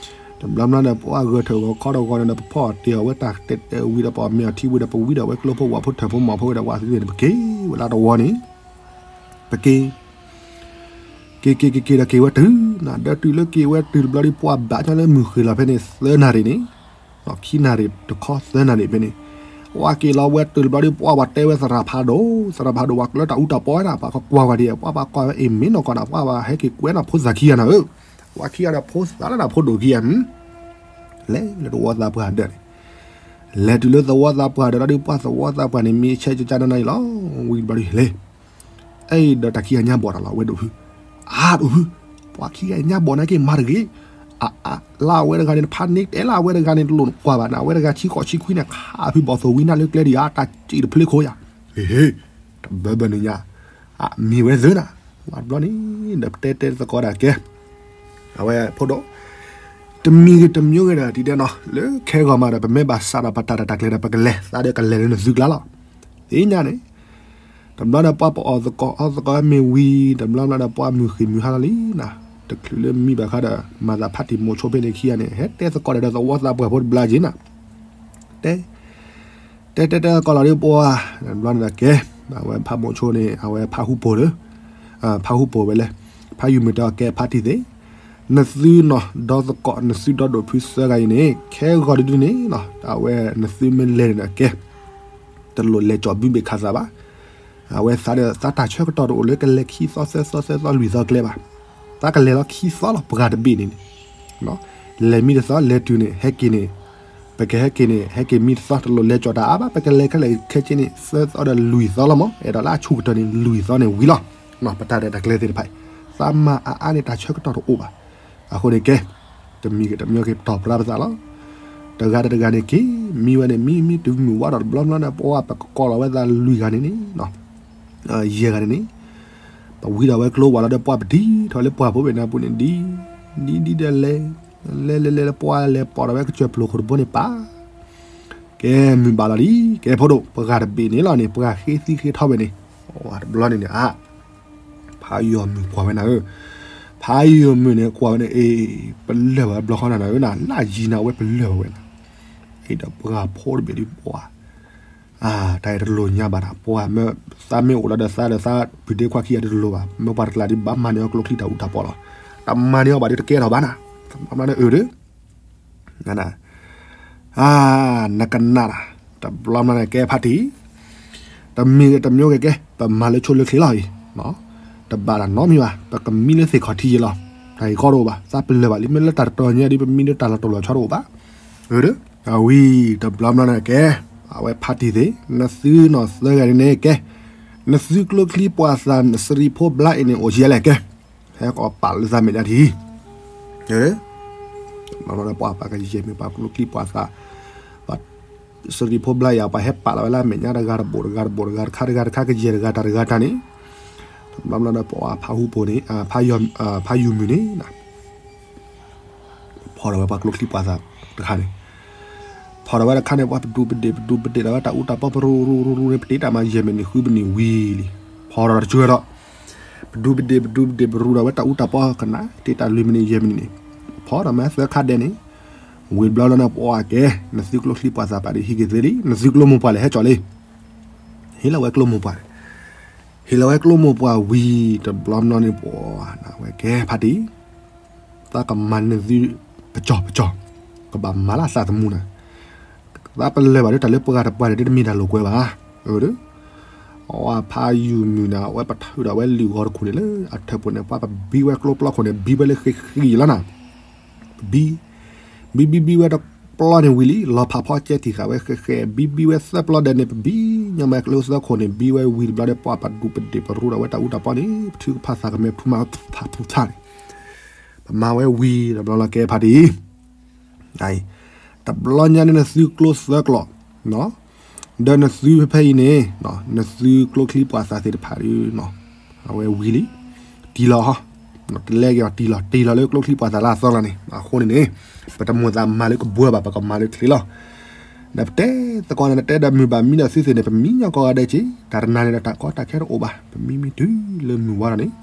တဘျီဘျီန့ၣ် ပှၤဂၢၢ်ထၢၣ်ဂီၤခီတဂီၤန့ၣ်ဒီး ပဖီၣ်တ့ၢ်အီၤဝဲတၢ်တဲတဲဝံၤဒီး ပအီၣ်မ့ၤအီထံဝံၤဒီး ပဝံဒီးဝဲကျိဖိဝၣ်ဖိထၢၣ်ဖိမီၤဖိဝံၤဒီး ပှၤသုသ့ၣ်န့ၣ် ပက့ၤဝဲလၢတဝီန့ၣ် ပက့ၤ က့ၤက့ၤက့ၤက့ၤဒီးက့ၤဝဲတုၤနၤ, ဒီးတုၤလၢက့ၤဝဲတုၤတဘျီဒီး ပှၢ်ဘၣ်ကၠီလၢမုၢ်ဃ့ၢ်လီၤဖဲန့ၣ် သၢနၣ်ရံၣ်န့ၣ်, ခံနၣ်ရံၣ်တခီသၢနၣ်ရံၣ်ဖဲန့ၣ်, ပှၢ်က့ၤလီၤဝဲတုၤတဘျီဒီး ပှၢ်ပှၤတဲဝဲသရၣ်ဖးဒိၣ်, သရၣ်ဖးဒိၣ် ပှၤကျၢတၢ်အူတၢ်ပီဝဲဒၣ် ပှၤကကွၢ်ဝဲဒၣ် ပှၢ်ပှၤကွၢ်ဝဲ အ့ၣ်မ့ၢ်နီၢ်ကီၢ်နၤ ပှၢ်ပှၤဟဲက့ၤကွဲနၤဖိသၣ်ခံဂၤနၤဧၢ, ပှၤခံဂၤဒီးဖိသၣ်လၢနၤဖိဒိၣ်ခံဂၤ လဲၤလၢသဝီသးပှၢ်ဒၢးန့ၣ်, လဲၤတုၤလၢသဝီသးပှၢ်ဒၢးဒီး ပှၢ်သဝီသးပှၢ်န့ၣ် မ့ၢ်ဆဲးကကါနနၤအံၤလီၤ, ဝံၤတဘျီဒီးလဲၤ အဲၣ်ဒိးတၢ်ခံဂၤညါဘီၣ်တၢ်လီၤ ဝဲဒိၣ်ဖု, အါဒိၣ်ဖု, ပှၤခံဂၤညါဘီၣ်နာ်က့ၤမၤတဂ့ၤ, အအါ လၢအဝဲတဂၤန့ၣ် တဖးန့ၢ်တဲလၢအဝဲတဂၤန့ၣ် တလိၣ်နကွၢ်ဘၣ်နၤ အဝဲတဂၤဆံဃိးဆံခွံန့ၣ် ခးဖုဘီၣ်သိၣ်ဝံနါလၢကျဲဒံးဧါ တၢ်စံၣ်တဖျ့ခိၣ်ယၤ, ဟ့ၣ်ဟ့ၣ်, တဘၢဘၢန့ၣ်ညါ, အမံၤဝဲသ့နၤ, ဝံၤတဘျီန့ၣ် ဒီးပတဲတဲသကိးဒၣ်ကဲ အဝဲဖိဒိၣ်, တမံၤဂ့ၤတမံၤဂ့ၤဒီး ဒ်တဲနီၤ လၢခဲဂီၤမးဒီး ပမ့ၢ်ဘၣ်စးဒီးပတၢ်ရဲၣ်တၢ်ကျဲၤဒီး ပကလဲၤ သးဒီးကလဲၤလၢနသုကျါလီၤ. သ့ၣ်ညါန့ၣ်, တဘျီဒီးပှၤပအီၣ်သကိးအီသကိးမ့ၢ်ဝံၤ တဘျီဘျီဒီးပှၤမုၢ်ဃ့ၢ်မုၢ်ဟါလီၤလံနၤ, တချုးလၢမံဘၣ်ဃါဒီး မၤသးဖးတံၢ်မိၤဆိဖဲန့ၣ်ခံဂၤန့ၣ် ဟဲတဲသကိးဒီးသဝီသးပှၢ်ဖိတဘျီက့ၤနၤ, တဲ တဲတဲတဲသကိးလီၤဒီးပှၤ, တဘျီန့ၣ်ဒီးကဲ, အဝဲဖးမိၤဆိန့ၣ် အဝဲဖးဟူပိၢ်လၢ ဖးဟူပိၢ်ဝဲလဲၣ်, ဖးယုၢ်မုၢ်တဲအီၤကဲဖးတံၢ်သ့ၣ်, နသုနီၤ ဒီသကိး နသုဒီဒိၣ်ဖုသၢဂၤအံၤန့ၣ် ခဲဂီၤတဒုန့ၣ်နီၤ အဝဲနသုမ့ၢ်လဲၤန့ၣ်ဒီးကဲ, တလိၣ်လဲၤကၠီၣ်ဘုဘ့ၣ်ခးသးဘၣ်. အဝဲသးဒီးသးတၢ်ဆၢကတီၢ်တအိၣ်လၢကလဲၤခံသီသၢသီသၢသီလွံၢ်သီကျဲဘၣ်. သးကလဲၤလီၤခံသီလီၤ ပှၤတဘ့ၣ်န့ၣ်န့ၣ် လဲၤမံတသီ လဲၤတုၤန့ၣ် ဟဲက့ၤန့ၣ်, ပကဟဲက့ၤန့ၣ် ဟဲက့ၤမံတသီ တလိၣ်လဲၤကၠီၣ်တၢ်အါဘၣ် ပကလဲၤခဲလၢာ်ခဲဆ့န့ၣ် သၢသီဒီးလွံၢ်သီလီၤမး အဲၣ်ဒိးလၢအဆူၣ်ကတၢၢ်န့ၣ် လွံၢ်သီန့ၣ်ဝံၤလီၤ. ပတၢ်ရဲၣ်တၢ်ကျဲၤသ့ၣ်တဖၣ်အံၤ သးမၤအါအါန့ၣ် တၢ်ဆၢကတီၢ်တအိၣ်ဘၣ်. အဃိန့ၣ်ကဲ, တမံၤဂ့ၤတမံၤဂ့ၤ ပတီၢ်ပြါပသးလီၤ. တဂၤဒီးတဂၤန့ၣ်က့ၤ မံဝဲန့ၣ် မံမံတုၤမုၢ်ဝါဒီးတဘျီဘျီန့ၣ် ပဝဲပကကိးလီၤဝဲသးလွံၢ်ဂၤန့ၣ်န့ၣ် ယဲၢ်ဂၤန့ၣ်န့ၣ် ပဝံဒီးဝဲကျိဝဲလီၤဒီးပှၤပဒံထီၣ်လၢပှၢ်ဖိဘ့ၣ်န့ၣ်အပူၤန့ၣ် ဒ် ဒ်ဒ်ဒီးလဲၤ လဲၤလဲၤလဲၤလၢ ပှၢ်လဲၤပိာ်ဒီးဝဲကစၢၢ်ဖျိၣ်ခိၣ်တဘိန့ၣ်ပၢ်, ကဲမုၢ်ဘၣ်လီၤလံ ကဲဖိဒိၣ် ပှၤတဘ့ၣ်န့ၣ်လီၤန့ၣ် ပှၤဃ့သံဃ့ထီဘ့ၣ်န့ၣ် တဘျီန့ၣ်န့ၣ် အါ ဖး ဖးယီၤမုၢ်ကွၢ်ဝဲနၤဧၢ, ဖးယီၤမုၢ်န့ၣ်ကွၢ်ဝဲန့ၣ် အ့ ပလၢၢ်ဘၣ်ဝဲဘျီဃီနၤနၤဧၢနၤ လၢယံၤနၤဝဲပလၢၢ်ဘၣ်ဝဲနၤ, အ့ဒီးပှၤဖိတဘ့ၣ်ဒ်ပှၤ တၢ်အံၤတလိၣ်ညါဘၣ်နၤ ပှၤမ့ၢ်သးမ့ၢ်အိၣ်လီၤဒီးသးဒီးသး ပူၤဒ့ခွါခံဂၤဒ်တလိၣ်ဘၣ် မ့ၢ်ပှၤတကျါဒ်ဘၣ်မၤန့ၢ်အီၤကျိချံတၢ်အူတၢ်ပီလီၤ, တမၤန့ၢ်အီၤဘၣ်ဒ်တကဲထီၣ်ဘၣ်နၤ, တဘျီမနီၤအၢဒီး နကနၣ်, တဘျီမနီၤန့ၣ်ကဲဖါတံၢ်, တမ့ၢ်တမျိုးဂ့ၤကဲ ပမၤလၢဆိလၢချ့လီၤအံၤ, တဘၣ်တၢ်နီတမံၤဘၣ် ပကမံလၢသ့ၣ်ခီၣ်ထံးယဲလီၤ, တၢ်ဂ့ၢ်ကီတအိၣ်ဘၣ် သးပလၢၢ်ဘၣ်လံ မ့ၢ်လၢတၢ်တတီၤညါဒ်ပမံလၢတၢ်လီၤတိၢ်လီၤဆီတအိၣ်ဘၣ်, အဝံၤတဘျီမနီၤန့ၣ်ကဲ, အဝဲဖါတံၢ်သ့ၣ် နသုနီၢ်သၢဂၤန့ၣ်ကဲ, နသုကျိချံပှၤသၣ် စရံဖိဘျါအံၤန့ၣ်အိၣ်ယဲလဲၣ်ကဲ ဟဲကီးပာ်လၢသးမဲာ်ညါထံး, ပှၤပာ်ကယဲၢ်မ့ၢ်ပှၤကျိချံပှၤသၣ်, ပှၤစရံဖိဘျါယၤ ပှၤဟဲပာ်လီၤဝဲလၢအမဲာ်ညါတဂၤတဘိးတဂၤတဘိးတဂၤတခါတဂၤတခါကယဲၢ်တဂၤတၢ်တဂၤတၢ်န့ၣ်, တဘျီဘျီဒီးပှၤဖးဟူဖိန့ၣ်, ဖးယူၤမုၢ်န့ၣ် ဖီၣ်ထီၣ်ဝဲပှၤကျိချံပှၤသၣ်တခါန့ၣ်, ဖီၣ်ထီၣ်ဝဲတခါန့ၣ် ပှၤပဒူးပဒ့ၣ်ပဒူးပဒ့ၣ်လီၤဝဲတၢ်အူတၢ်ပီပရူရူရူရူန့ၣ် ပတ့တၢ်မၤယဲၢ်မံးနံးဃုမံးနံးဝံၤလံ, ဖီၣ်ထီၣ်တကၠၢဒီး, ပဒူးပဒ့ၣ်ပဒူးပဒ့ၣ်ပရူထီၣ်ဝဲတၢ်အူတၢ်ပီကနၣ် တ့တၢ်လွံၢ်မံးနံးယဲၢ်မံးနံးန့ၣ်, ဖီၣ်ထီၣ်မ့ၢ်သၢခါဒဲးန့ၣ်, ဝံၤတဘျီလီၤန့ၣ်ပှၤကဲ, နသုကျိချံပှၤသၣ်ပာ်ဒ်ဟံးက့ၤသ့လံ နသုကျိမိၢ်ပှၢ်လဲၣ်ဟဲကၠီၣ်လံ, ဟ့ၣ်လီၤဝဲကျိမိၢ်ပှၢ်န့ၣ်, ဟ့ၣ်လီၤဝဲကျိမိၢ်ပှၢ်ဝံၤတဘျီလီၤန့ၣ်ပှၤနဝဲကဲဖါတံၢ် သးကမၤနသုပကၠီၤပကၠီၤ, ကဘၣ်မၤလၢသးသမူနၤ, သးပလၢၢ်ဘၣ်ဒ်တၢ်လၢပှၤတပှၢ်န့ၣ်ဒ်တမ့ၢ်တၢ်လိာ်ကွဲဘၣ်, အၢ, အဝဲဖးယူၤမုၢ်နၤ အဝဲပထုးဒီးဝဲလုၢ်ဂီၤတခိၣ်န့ၣ်လၢအထၢၣ်ပူၤန့ၣ် ပှၤပဘံဝဲကျိပျီခိၣ်န့ၣ် ဘံဝဲလၢဃံဃံလီၤနၤ, ပဘံ ဘံဘံဘံဝဲတပျီန့ၣ်ဝံၤလံ လီၤဖးဖီကဲတံာ်ဃာ်ဝဲဃဲဃဲ ဘံဘံဝဲသၢပျီဒဲးန့ၣ် ပဘံညီမးကျိသၢခိၣ်န့ၣ် ဘံဝဲဝံၤတဘျီဒီး ပှၤပဒူးပဒ့ၣ်ပရူထီၣ်ဝဲတၢ်အူတၢ်ပီန့ၣ် ပထုကဖၣ်သးကမဲာ်ဖုမၤဖးဖုထၣ်န့ၣ်, ပမၤဝဲဝံၤတဘျီလီၤကဲဖါတံၢ် တဘျီညါန့ၣ်နသုကျိသၢကျီၢ်, ဒီးနသုဖဲဖဲအံၤန့ၣ် နသုကျိချံပှၤသၣ်သ့ၣ်တဖၣ်ဒီး အဝဲဝံၤလံ, တံၢ်လီၤ, တလဲက့ၤအီၤတံၢ်လီၤ တံၢ်လီၤလၢကျိချံပှၤသၣ်လၢအသီလီၤန့ၣ် အဃိန့ၣ်န့ၣ် ပတမိၣ်သးမၤလၢကဘှၢဘၣ် ပကမၤလၢချ့လီၤ. ဒီးပတဲသကိးန့ၣ် နတဲဒီးမုၢ်ဘၣ်မံဒီးသုသ့ၣ်န့ၣ် ပမံညီကီးဂၤဒဲးက့ၤ တၢ်တနၤန့ၣ်ဒီးတၢ်ကီတၢ်ခဲတအိၣ်ဘၣ် ပမံမံတုၤလၢမုၢ်ဝါထီၣ်န့ၣ်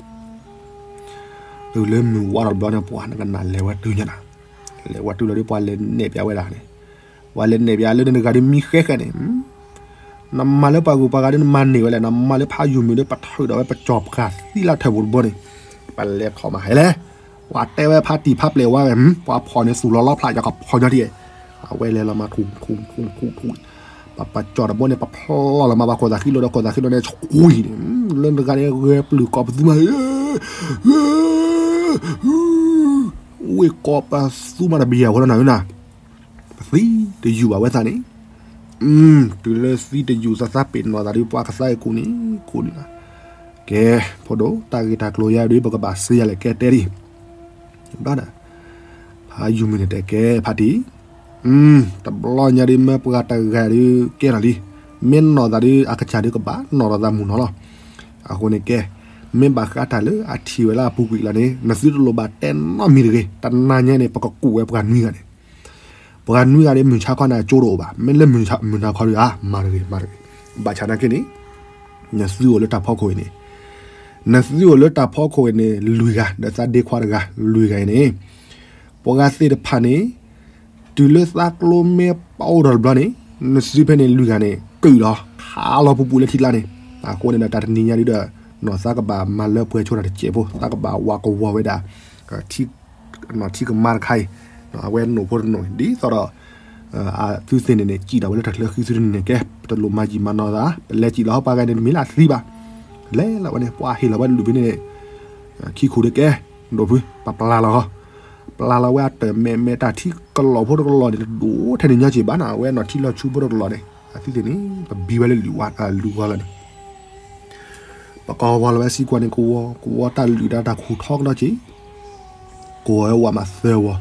တုၤလၢမုၢ်ဝါထီၣ်တဘျီန့ၣ် ပှၤနကနၣ်လဲၤဝဲတုၤညါနၤ, လဲၤဝဲတုၤလီၤဒီးပှၤလဲၤနဲၣ်ပၠးဝဲဒၣ်န့ၣ်, ပှၤလဲၤနဲၣ်ပၠးလၢနတဂၤဒီးမံဃဲဃဲန့ၣ်, နမၤလၢပှၤဂုၤပှၤဂၤဒီးနမၤန့ၢ်ဝဲလဲၣ်, နမၤလၢဖးယူၤမုၢ်ဒီးပထုးဒီးဝဲပကၠီၤပှၤသံလၢထၢၣ်ပူၤတဘိန့ၣ်, ပလဲၤထီၣ်မးဟဲလဲၣ်, ပှၤတဲဝဲဖးတံၢ်ဖးပျဲၢ်ဝါဝဲ, ပှၤဖီၣ်န့ၣ်သူၣ်လီၤလီဖျးယကဖီၣ်ညီဒ်, အဝဲလဲၤလီၤမးထူၣ်ထူၣ်ထူၣ်ထူၣ် ပပကၠီၤတဘိန့ၣ် ပဖျီလီၤမးပှၤခိၣ်သးဃံလိာ်ဒီးခိၣ်သးဃံလိာ်န့ၣ်ဆူၣ်, လၢတဂၤန့ၣ်ဂဲၤပျုၢ်ကိးပသူမး, ဝ့ၢ်ကိးပသူမးတဘၣ်ယၤဝဲလီၤနၤဝဲနၤ, ပသံတယူၢ်ဘၣ်ဝဲသးန့ၣ်, တုၤလၢသံတယူၢ်သးသးပ့ၤနီၣ်သးဒီးပှၤကသါအံၤကူၣ်န့ၣ်, ကူၣ်န့ၣ်လီၤ, ကဲ, ဖိဒိၣ် တၢ်ဂ့ၢ်တၢ်ကျိၤယါဒီး ပကဘၣ်စံးယၤလဲၣ်ကဲတဲဒ် ဘျီဒီး ဖးယူၤမုၢ်န့ၣ်တဲကဲဖးတံၢ်, တဘျီညါဒီးမ့ၢ်ပှၤတဂၤဒီးကဲထီၣ်လံ, မ့ၢ်နီၢ်သးဒီးအကစၢ်ဒီးကဘၣ်နီၢ်ထီၣ်သးမုၢ်နီၢ်လီၤ. အဃိန့ၣ်ကဲ, မ့ၢ်ဘၣ်ဃးတၢ်လၢအထံၣ်ဝဲလၢအပူၤကွံာ်လီၤန့ၣ် နသုတလိၣ်ဘၣ်တဲနီတမံၤတဂ့ၤ. တနၤညါန့ၣ် ပကကူးဝဲပှၤနွံဂၤန့ၣ် ပှၤနွံဂၤန့ၣ် မုၢ်ဆါခီန့ၣ် အကၠိတအိၣ်ဘၣ်. မ့ၢ်လၢမုၢ်နၤခီဒီး မၤတဂ့ၤ မၤတဂ့ၤ. ဘၣ်ဆၣ်နာ်က့န့ၣ် နသုအိၣ်လၢတၢ်ဖီခိၣ်အံၤန့ၣ်, နသုအိၣ်လၢတၢ်ဖီခိၣ်အံၤန့ၣ် လွံၢ်ဂၤ, ဒီးသးဒ့ခွါတဂၤ, လွံၢ်ဂၤအံၤန့ၣ် ပှၤဂၤသ့ၣ်တဖၣ်န့ၣ် တုၤလၢသးကျိမ့ၢ်ပအိၣ်ထီၣ်တဘျီန့ၣ် နသုဖဲန့ၣ်လွံၢ်ဂၤန့ၣ် ကုၢ်လီၤ ခးလီၤပူၤပူၤလၢထံကျါန့ၣ်. အဃိန့ၣ်ဒီးတၢ်တနံၤညါဒ်ဒီး နီၢ်သးကဘၣ်မၤလၢပှဲၤဆိတၢ်တစဲးဖိ, သးကဘၣ်ဝးကဝီၤဝဲဒၣ် ထံကမါတခါအံၤ, အဝဲနိၣ်ဖိတနိၣ်အံၤ ဒ်သိးဒီး သုသ့ၣ်န့ၣ်န့ၣ် စံၣ်ထီၣ်ဝဲလၢတၢ်ချၢဃံသုန့ၣ်န့ၣ် ကဲ ပတလိၣ်မၤယံာ်မၤနီၢ်သး, ပလဲၤစံၣ်လီၤဟီပှၤဂၤန့ၣ် တမ့ၢ်လၢအသံဘၣ်. လဲၤလီၤဝဲန့ၣ် ပှၤဟ့ၣ်လီၤဝဲတလူၢ်ဖဲန့ၣ် ခံခူၣ်ဒီးကဲ ဒိၣ်ဖု ပပျၢ်လီၤ, ပျၢ်လီၤဝဲအတၢ်မဲာ်မဲာ်တၢ်ထံကလီၢ်ဖိတကလီၢ်န့ၣ် တဒိၣ်ထဲန့ၣ်ညါက့ၤဘၣ်နၤ, အဝဲနီၢ်ထံလီၤဆူဖိတကလီၢ်န့ၣ် အသုသ့ၣ်န့ၣ် ပဘံဝဲလၢ လုၢ်ဂီၤလီၤန့ၣ် ပကီၢ်ဝီလီၤဝဲစံးကွၢ်န့ၣ် ကဝီၤ, ကဝီၤတၢ်လုၢ်တၢ်ခူၣ်ထီကဒီးက့ၤ, ကဝီၤဝဲဝးမးသၢဝီၤ,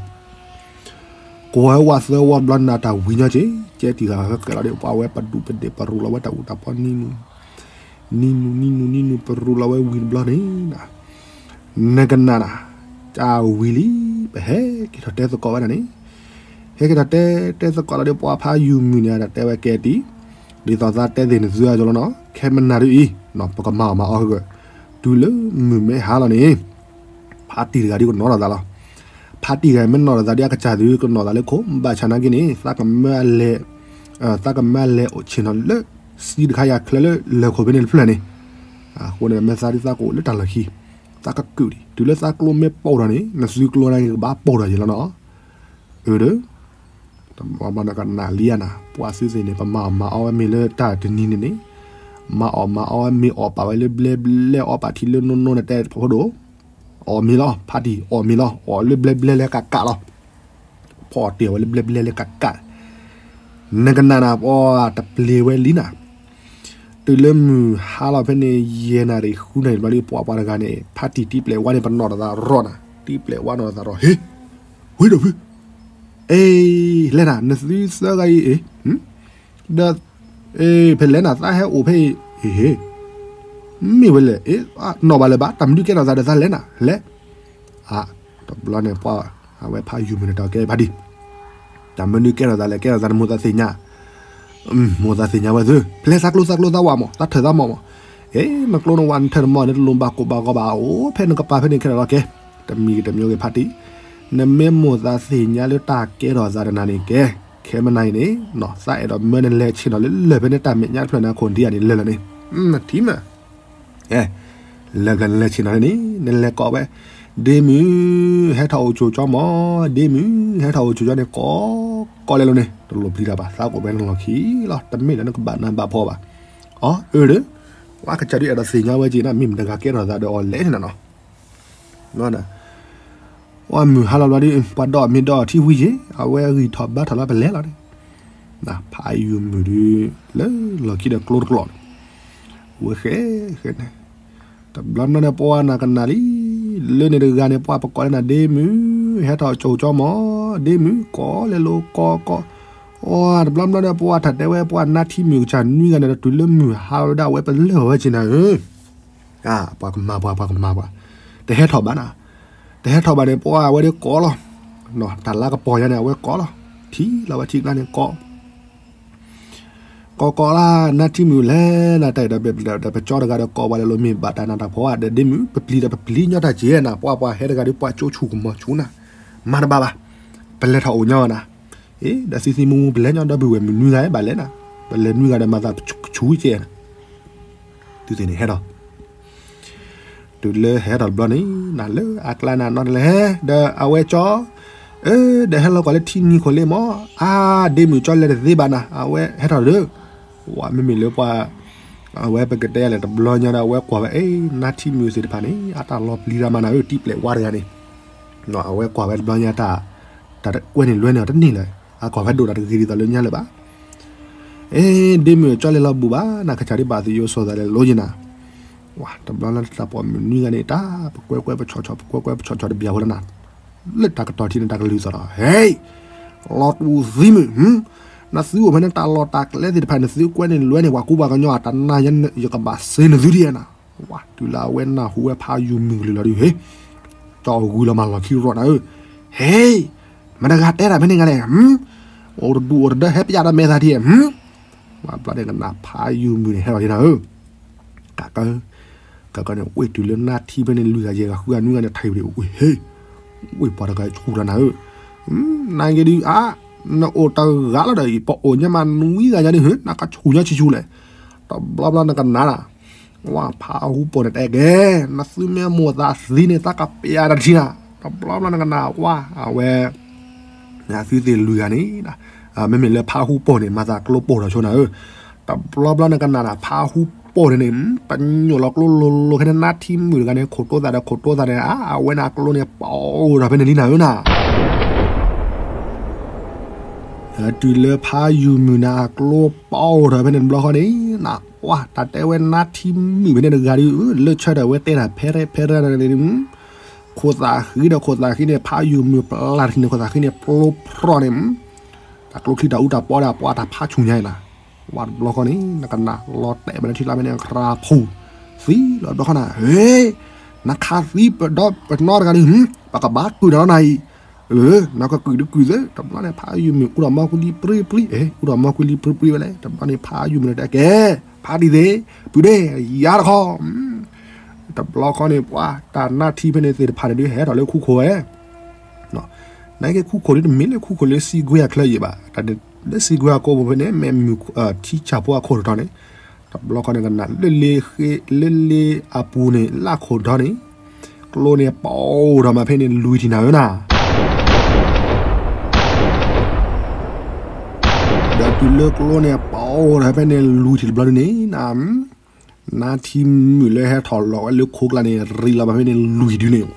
ကဝီၤဝဲဝးသၢဝီဘျီနၤတၢ်ဝံၤညီက့ၤ, ကဲတံၢ်ဂၤဃဲဃဲလီၤဒီး ပှၤဝဲပဒူးပဒ့ၣ်ပရူလီၤဝဲတၢ်အူတၢ်ပီနံၤနူၤ, နံၤနူၤ နံၤနူၤ နံၤနူၤ ပရူလီၤဝဲဝံၤတဘျီန့ၣ် နကနၣ်နၤ, တၢ်ဝံၤလံ, ပဟဲက့ၤထီၣ်တဲသကိးဝဲဒၣ်န့ၣ်, ဟဲက့ၤထီၣ်တဲတဲသကိးလီၤဒီး ပှၤဖးယူၤမုၢ်န့ၣ် တၢ်တဲဝဲကဲတံၢ်, ဒ်သိးသးတဲသ့ၣ်န့ၣ်သုအကလီနီၤ, ခဲမနၤဒ်အံၤ ပကမၤအီၣ်မၤအီၣ်ဟဲဂၢၢ်, တုၤ တုၤလၢမုၢ်မ့ၢ်ဟါလီၤန့ၣ် ဖါတံၢ်တဂၤဒုးကနီၤထီၣ်သးလီၤ. ဖါတံၢ်တဂၤမ့ၢ်နီၤထီၣ်သးဒုး အကစၢ်ဒုးကနီၤသးလၢခိၣ် ဘၣ်ဆၣ်နာ်က့န့ၣ် သးကမၢအလဲၤ သးကမၢအလဲၤအိၣ်ဆ့ၣ်နီၤလၢ စံတခါယၤချၢလၢလၢၢ်ခိၣ်ဖဲန့ၣ်တဖျၢၣ်န့ၣ်, အဃိန့ၣ် မ့ၢ်သးဒုးသးကအိၣ်လၢတၢ်လီၢ်ခံ, သးကကုာ်ဒံး တုၤလၢသးကျိမ့ၢ်ပိၢ်ထီၣ်န့ၣ် နသုကျိန့ၣ်ကဘၣ်ပိၢ်ထီၣ်ယဲလီၤနီၤ. အၢ ဒီး တဘျီဘျီနကနၣ်လံဧါနၤ ပှၤသုသ့ၣ်န့ၣ် ပမၤအီၣ်မၤအီဝဲမ့ၢ်လၢတၢ်တနံၤန့ၣ်န့ၣ်, မၤအီၣ်မၤအီဝဲမ့ၢ်အီၣ်ပာ်ဝဲလၢဘျဲဘျဲ အီၣ်ပာ်ထံလၢနိနိန့ၣ် တဲဖိဒိၣ်, အီၣ်မ့ၤလီၤ ဖါတံၢ် အီၣ်မ့ၤလီၤ အီၣ်လၢဘျဲဘျဲလၢကးကးလီၤ. ဖီၣ်တ့ၢ်ဝဲလၢဘျဲဘျဲလၢကးကး, နကနၣ်နၤ ပှၤတပျ့ၤဝဲလံနၤ. တုၤလၢမုၢ်ဟါလီၤဖဲန့ၣ် ယဲၢ်နၣ်ရံၣ်ဃုနၣ်ရံၣ်တဘျီဒီး ပှၤပှၤတဂၤန့ၣ် ဖါတံၢ်တံပျဲၢ်ဝါန့ၣ် ပနီၣ်တသးရီၣ်နၤ, တံပျဲၢ်ဝါနီၣ်တသးရီၣ် ဟ့, ဝံၤဒီးဖု, အ့ လဲၤနၤ နသုသၢဂၤအံၤအ့, ဒီး ဖဲလဲၤနၤ သးဟဲအိၣ်ဖဲအံၤ, ဟ့, မ့ၢ်ဝဲလဲၣ်, နီၣ်ဘၣ်လၢၤဘၣ် တၢ်မနုၤကဲထီၣ်သးဒီးသးလဲၤနၤ လဲၤ အါ, တဘျီန့ၣ်ပှၤ အဝဲဖးယုၢ်မုၢ်န့ၣ်ဒီးကဲဖါတံၢ်, တၢ်မနုၤကဲထီၣ်သးလဲၣ် ကဲထီၣ်သးန့ၣ်မိၢ်သးသ့ၣ်ညါ, မိၢ်သးသ့ၣ်ညါဝဲသု, ဖဲလဲၣ်သးကျိသးကျိသးဝးမး သးထၢၣ်သးမီၢ်မး, အ့ နကျိနဝးနထၢၣ်နမီၢ်န့ၣ် တလိၣ်ဘၣ်ကိၢ်ဘၣ်ဂီၤဘၣ် အိၣ်ဖဲနကပၤဖဲန့ၣ်ခဲလၢာ်လီၤကဲ, တမံၤကတမံၤဂ့ၤဖါတံၢ်, နမ့ၢ်မိၢ်သးသ့ၣ်ညါလၢတၢ်ကဲထီၣ်သးတနၤန့ၣ်ကဲ, ခဲမနၤအံၤန့ၣ် သးအဲၣ်ဒိးမၢနလဲၤဆ့ၣ်နီၤလၢလၢၢ်ဖဲန့ၣ်တၢ်မဲာ်ညါတဖျၢၣ်န့ၣ် အခိၣ်ဒံးဧါန့ၣ် လၢာ်လၢာ်န့ၣ်, နထံၣ်မး အဲ, လဲၤဘျီနလဲၤဆ့ၣ်နီၤန့ၣ် နလဲၤကိးဝဲ, ဒ့မုၣ်, ဟဲထီၣ်အိၣ်ဆိးကၠီမး, ဒ့မုၣ်, ဟဲထီၣ်အိၣ်ဆိးကၠီန့ၣ် ကိး, ကိးလဲၤလိၤန့ၣ် တလိၣ်ပျံၤတၢ်ဘၣ် သးကအိၣ်ဝဲနလီၢ်ခံလီၤ တမ့ၢ်လၢနကဘၣ်နးဘၣ်ဖှီၣ်ဘၣ်, အီ အၢဒီး, ပှၤကစၢ်ဒုးအဲၣ်ဒိးသ့ၣ်ညါဝဲက့ၤနၤ မ့ၢ်မတၤတဂၤကဲထီၣ်သးဒီးအီၤလဲၣ်န့ၣ်နၤနီၤ ပှၤမုၢ်ဟါလီၤဘျီဒီး ပှၤဒီးမ့ၢ်ဒီးထံဝံၤက့ၤ အဝဲဂံၢ်ထီၣ်ဘါထီၣ်လီၤပလဲၤလီၤန့ၣ်, ဖးယုၢ်မုၢ်ဒုး လၢလီၢ်ခံဒီးကျိတကျိးန့ၣ်, ဝဲဃဲဃဲန့ၣ်, တဘျီဘျီန့ၣ်ပှၤနၤကနၣ်လံ, လၢန့ၣ်တဂၤန့ၣ် ပှၤပကိးလၢနၤ ဒ့မုၣ်, ဟဲထီၣ်ကိးကၠီမး, ဒ့မုၣ် ကိးလဲၤလိၤကိးကိး, အီ တဘျီဘျီန့ၣ် ပှၤထီၣ်တဲဝဲပှၤနါထံမုၣ်ကစၢ်နွံဂၤန့ၣ်ဒီး တုၤလၢမုၢ်ဟါဝဲဒၣ်ဝဲပလၢၢ်ဝဲက့ၤနၤဧၢ ပှၤကမၤပှၤ ပှၤကမၤပှၤ, တဟဲထီၣ်ဘၣ်နၤ, တဟဲထီၣ်ဘၣ်န့ၣ် ပှၤဝဲဒၣ်ကိးလီၤ, တၢ်လါကပီၤညါန့ၣ် အဝဲကိးလီၤ, ထံၣ်လီၤဝဲထံကျါန့ၣ်ကိး, ကိးကိးလၢ နါထံမုၣ်လဲၤနၤ တၢ်အံၤဒီး ပကၠီတဂၤဒီးကိးပှၤလဲၤလိၤ မ့ၢ်ဘၣ်တၢ်နးတၢ်ဖှီၣ်ဧါ ဒီးဒ့မုၣ် ပပျံၤဒီးပပျံၤညီတၢ်က့ၤနၤ ပှၤပှၤဟဲတဂၤဒီး ပှၤကၠိဆူၣ်ကမီၤဆူၣ်နၤ, မၤတဘၣ်ဘၣ်, ပလဲၤထီၣ်အိၣ်ညီနၤ အ့ ဒီးသံသံမူမူ ပလဲၤညီဒီပုၢ်ဝဲၢ်မုၢ်နွံဂၤ ဘၣ်လဲၣ်နၤ, ပလဲၤနွံဂၤဒီးမၤသးကဆူၣ်ကဲနၤ, တုၤသ့ၣ်န့ၣ်ဟဲဒီး, တုၤလၢဟဲထီၣ်တဘျီန့ၣ် နၤလၢအကျါနၤနီတလဲၣ် ဒီးအဝဲကၠီ, အၢ ဒီးဟဲလီၤကွၢ်လၢထံနံၤခိၣ်လ့မး, အါ ဒ့မုၣ်ကၠီလဲၤတသ့ဘၣ်နၤ အဝဲဟဲထီၣ်ဒီး, ဝဲမ့မ့ၢ်လၢပှၤ အဝဲပကတဲလဲၣ်တဘျီညါဒီး အဝဲကွၢ်ဝဲ အ့ နါထံမုၣ်သ့ၣ်တဖၣ်န့ၣ် အတၢ်လီၤပျံၤတၢ်မၤနၤဧၢ တံပျဲၢ်ဝါတဂၤန့ၣ်, အဝဲကွၢ်ဝဲတဘျီညါတၢ်, တၢ်ကွဲန့ၣ်လွဲန့ၣ်အီၤတန့ၢ်လၢၤ, အကွၢ်ဝဲဒိၣ်တၢ်တဂ့ၤဒ်သိးလၢညါလၢၤဘၣ်, အ့ ဒ့မုၣ်ကၠီလဲၤလီၤဘူၣ်ဘၣ် နၤကစၢ်ဒ်ဘၣ်သယိၤစီၤသးလဲၤလိၤယနၤ, ဝဲ တဘျီလၢတၢ်ပိာ်မုၣ်နွံဂၤန့ၣ် တၢ်ပကွဲကွဲပဆီၣ်ဆီၣ် ပကွဲကွဲပဆီၣ်ဆီၣ်တဘျီဃီလၢနၤ, လၢတၢ်ကတီၢ်ထံန့ၣ် တၢ်ကလုၢ်သီၣ်လီၤ ဟဲ လီၤတူာ်သံမုၣ်, နသုအိၣ်ဖဲန့ၣ်တၢ်လီၢ်တၢ်ကျဲသ့ၣ်တဖၣ် နသုကွဲန့ၣ်လွဲန့ၣ် ပှၤကူပှၤကညီအတၢ်နါညါ ယကဘၣ်စ့နသုဒ်နၤ, ဝဲ တုၤလၢအဝဲနၢ်ဟူဝဲဖးယုၢ်မုၢ်ကလုၢ်လီၤဒုး ဟဲ ကၠီအဂုၤလီၤမၢ်လီၢ်ခံရီၣ်နၤဧၢ, ဟဲ မတၤတဂၤတဲတၢ်ဖဲန့ၣ်ဂၤလဲၣ်, အိၣ်တဒူၣ်အိၣ်တဒၢ ဟဲပျးဒီးမဲာ်သးထံ, ဝဲဘျီန့ၣ်ကနၣ်ဖးယုၢ်မုၢ်န့ၣ် ဟဲလီၤယနၤဧၢ, ကးကၢ ကးကၢန့ၣ် ဝ့ၢ်တုၤလၢနါထံဖဲန့ၣ် လွံၢ်ဂၤယဲၢ်ဂၤဃုဂၤနွံဂၤန့ၣ် ထံၣ်ဝဲဒၣ် ဝ့ၢ်ဟ့, ဝ့ၢ်ပှၤတဂၤဆူၣ်တၢ်နၤဧၢ, နဂ့ၤဒုးအါ, နအိၣ်တဂၤလီၤဒီး ပအိၣ်ညါမးနွံဂၤညါဒုး နကဆူၣ်ညါဆူၣ်ဆူၣ်လဲၣ်, တဘျီဘျီနကနၣ်နၤ ဝဲဖးဟူပိာ်န့ၣ်တဲကဲ, နသုမ့ၢ်မိၢ်သးသံန့ၣ် သးကပျးတၢ်ထံနၤ, တဘျီဘျီနကနၣ်ဝဲ, အဝဲ သုသ့ၣ်လွံၢ်ဂၤန့ၣ်, မ့မ့ၢ်လၢဖးဟူပိာ်န့ၣ် မၤသးကျိပိာ်ထီၣ်ဆိနၤဧၢ, တဘျီဘျီနကနၣ်နၤ ဖးဟူပိာ်န့ၣ်န့ၣ်, ပညိၣ်လီၤကျိလိၤလိၤခဲန့ၣ် နါထံမုၣ်တဂၤန့ၣ် ခိၣ်တိသးဒီးခိၣ်တိသးန့ၣ် အါ အဝဲန့ၣ်အကျိန့ၣ် ပိာ်ထီၣ်ဖဲန့ၣ်လံနၤဧၢနၤ တုၤလၢဖးယုၢ်မုၢ်န့ၣ် အကျိပိာ်ထီၣ်ဖဲန့ၣ်တဘျီဃီန့ၣ်, နဝဲ တၢ်တဲဝဲနါထံမုၣ်ဖဲန့ၣ်တဂၤဒီး လၢဆၢထၢၣ်ဝဲတဲတၢ်ဖဲရဲၣ်ဖဲရဲၣ်န့ၣ်, ခိၣ်သးဃံဒီးခိၣ်သးဃံန့ၣ် ဖးယုၢ်မုၢ်ပျၢ်ထံန့ၣ် ခိၣ်သးဃံန့ၣ် ပျိဖျီၣ်န့ၣ်, တၢ်ကျိချံတၢ်အူတၢ်ပီဒီး ပှၤတၢ်ဖးဆူၣ်ညါအံၤနၤ, ဝဲတဘျီဃီန့ၣ် နကနၣ်လီၤတဲာ်ဘၣ်လၢထံကျါဖဲန့ၣ် ခရၣ်ဖူၣ်, သံလီၤတဘျီဃီနၤ, ဟ့, နခးသံပဒီပနီတဂၤဒီး, ပကဘၣ်ကုၢ်နၤလီၤနၤအံၤ နကကုၢ်တကုၢ်သ့, တဘျီန့ၣ် ဖးယုၢ်မုၢ် အူထီၣ်မီၢ်ကွံလံပြံပြံ, အူထီၣ်မီၢ်ကွံလံပြံပြံဝဲလဲၣ်, တဘျီန့ၣ် ဖးယုၢ်မုၢ်န့ၣ်တဲကဲ, ဖးဒံသ့, ပုၢ်ဒ့, ယၤတခီ, တဘျီဃီန့ၣ် ပှၤတၢ်နါထံဖဲန့ၣ်သ့ၣ်တဖၣ်န့ၣ်ဒုး ဟဲထီၣ်လၢခူခိၣ်ဝဲ, နာ်က့ခူခိၣ်ဒုး တမ့ၢ်လၢခူခိၣ်လၢစံကွ့အချၢယံၤဘၣ်, တၢ်လၢစံကွ့အကိးပူၤဖဲန့ၣ် မ့ၢ်မုၢ်ထံဆၣ်ဖိအခိၣ်တတီၤန့ၣ်, တဘျီဃီန့ၣ်ကနၣ် လၢလ့အပူၤန့ၣ် လၢခိၣ်တီၤန့ၣ်, ကျိန့ၣ်ပီၣ်ထီၣ်မးဖဲန့ၣ် လွံၢ်ထံၣ်နၤဧၢနၤ ဒီးတုၤလၢကျိန့ၣ်ပီၣ်ထီၣ်ဖဲန့ၣ် လွံၢ်ထံၣ်တဘျီဒုန့ၣ်, နါထံမုၣ်လၢဟဲထီၣ်လီၤဝဲလၢခိကျါန့ၣ် ရံလီၤဘၣ်ဖဲန့ၣ် လွံၢ်ဒုန့ၣ်,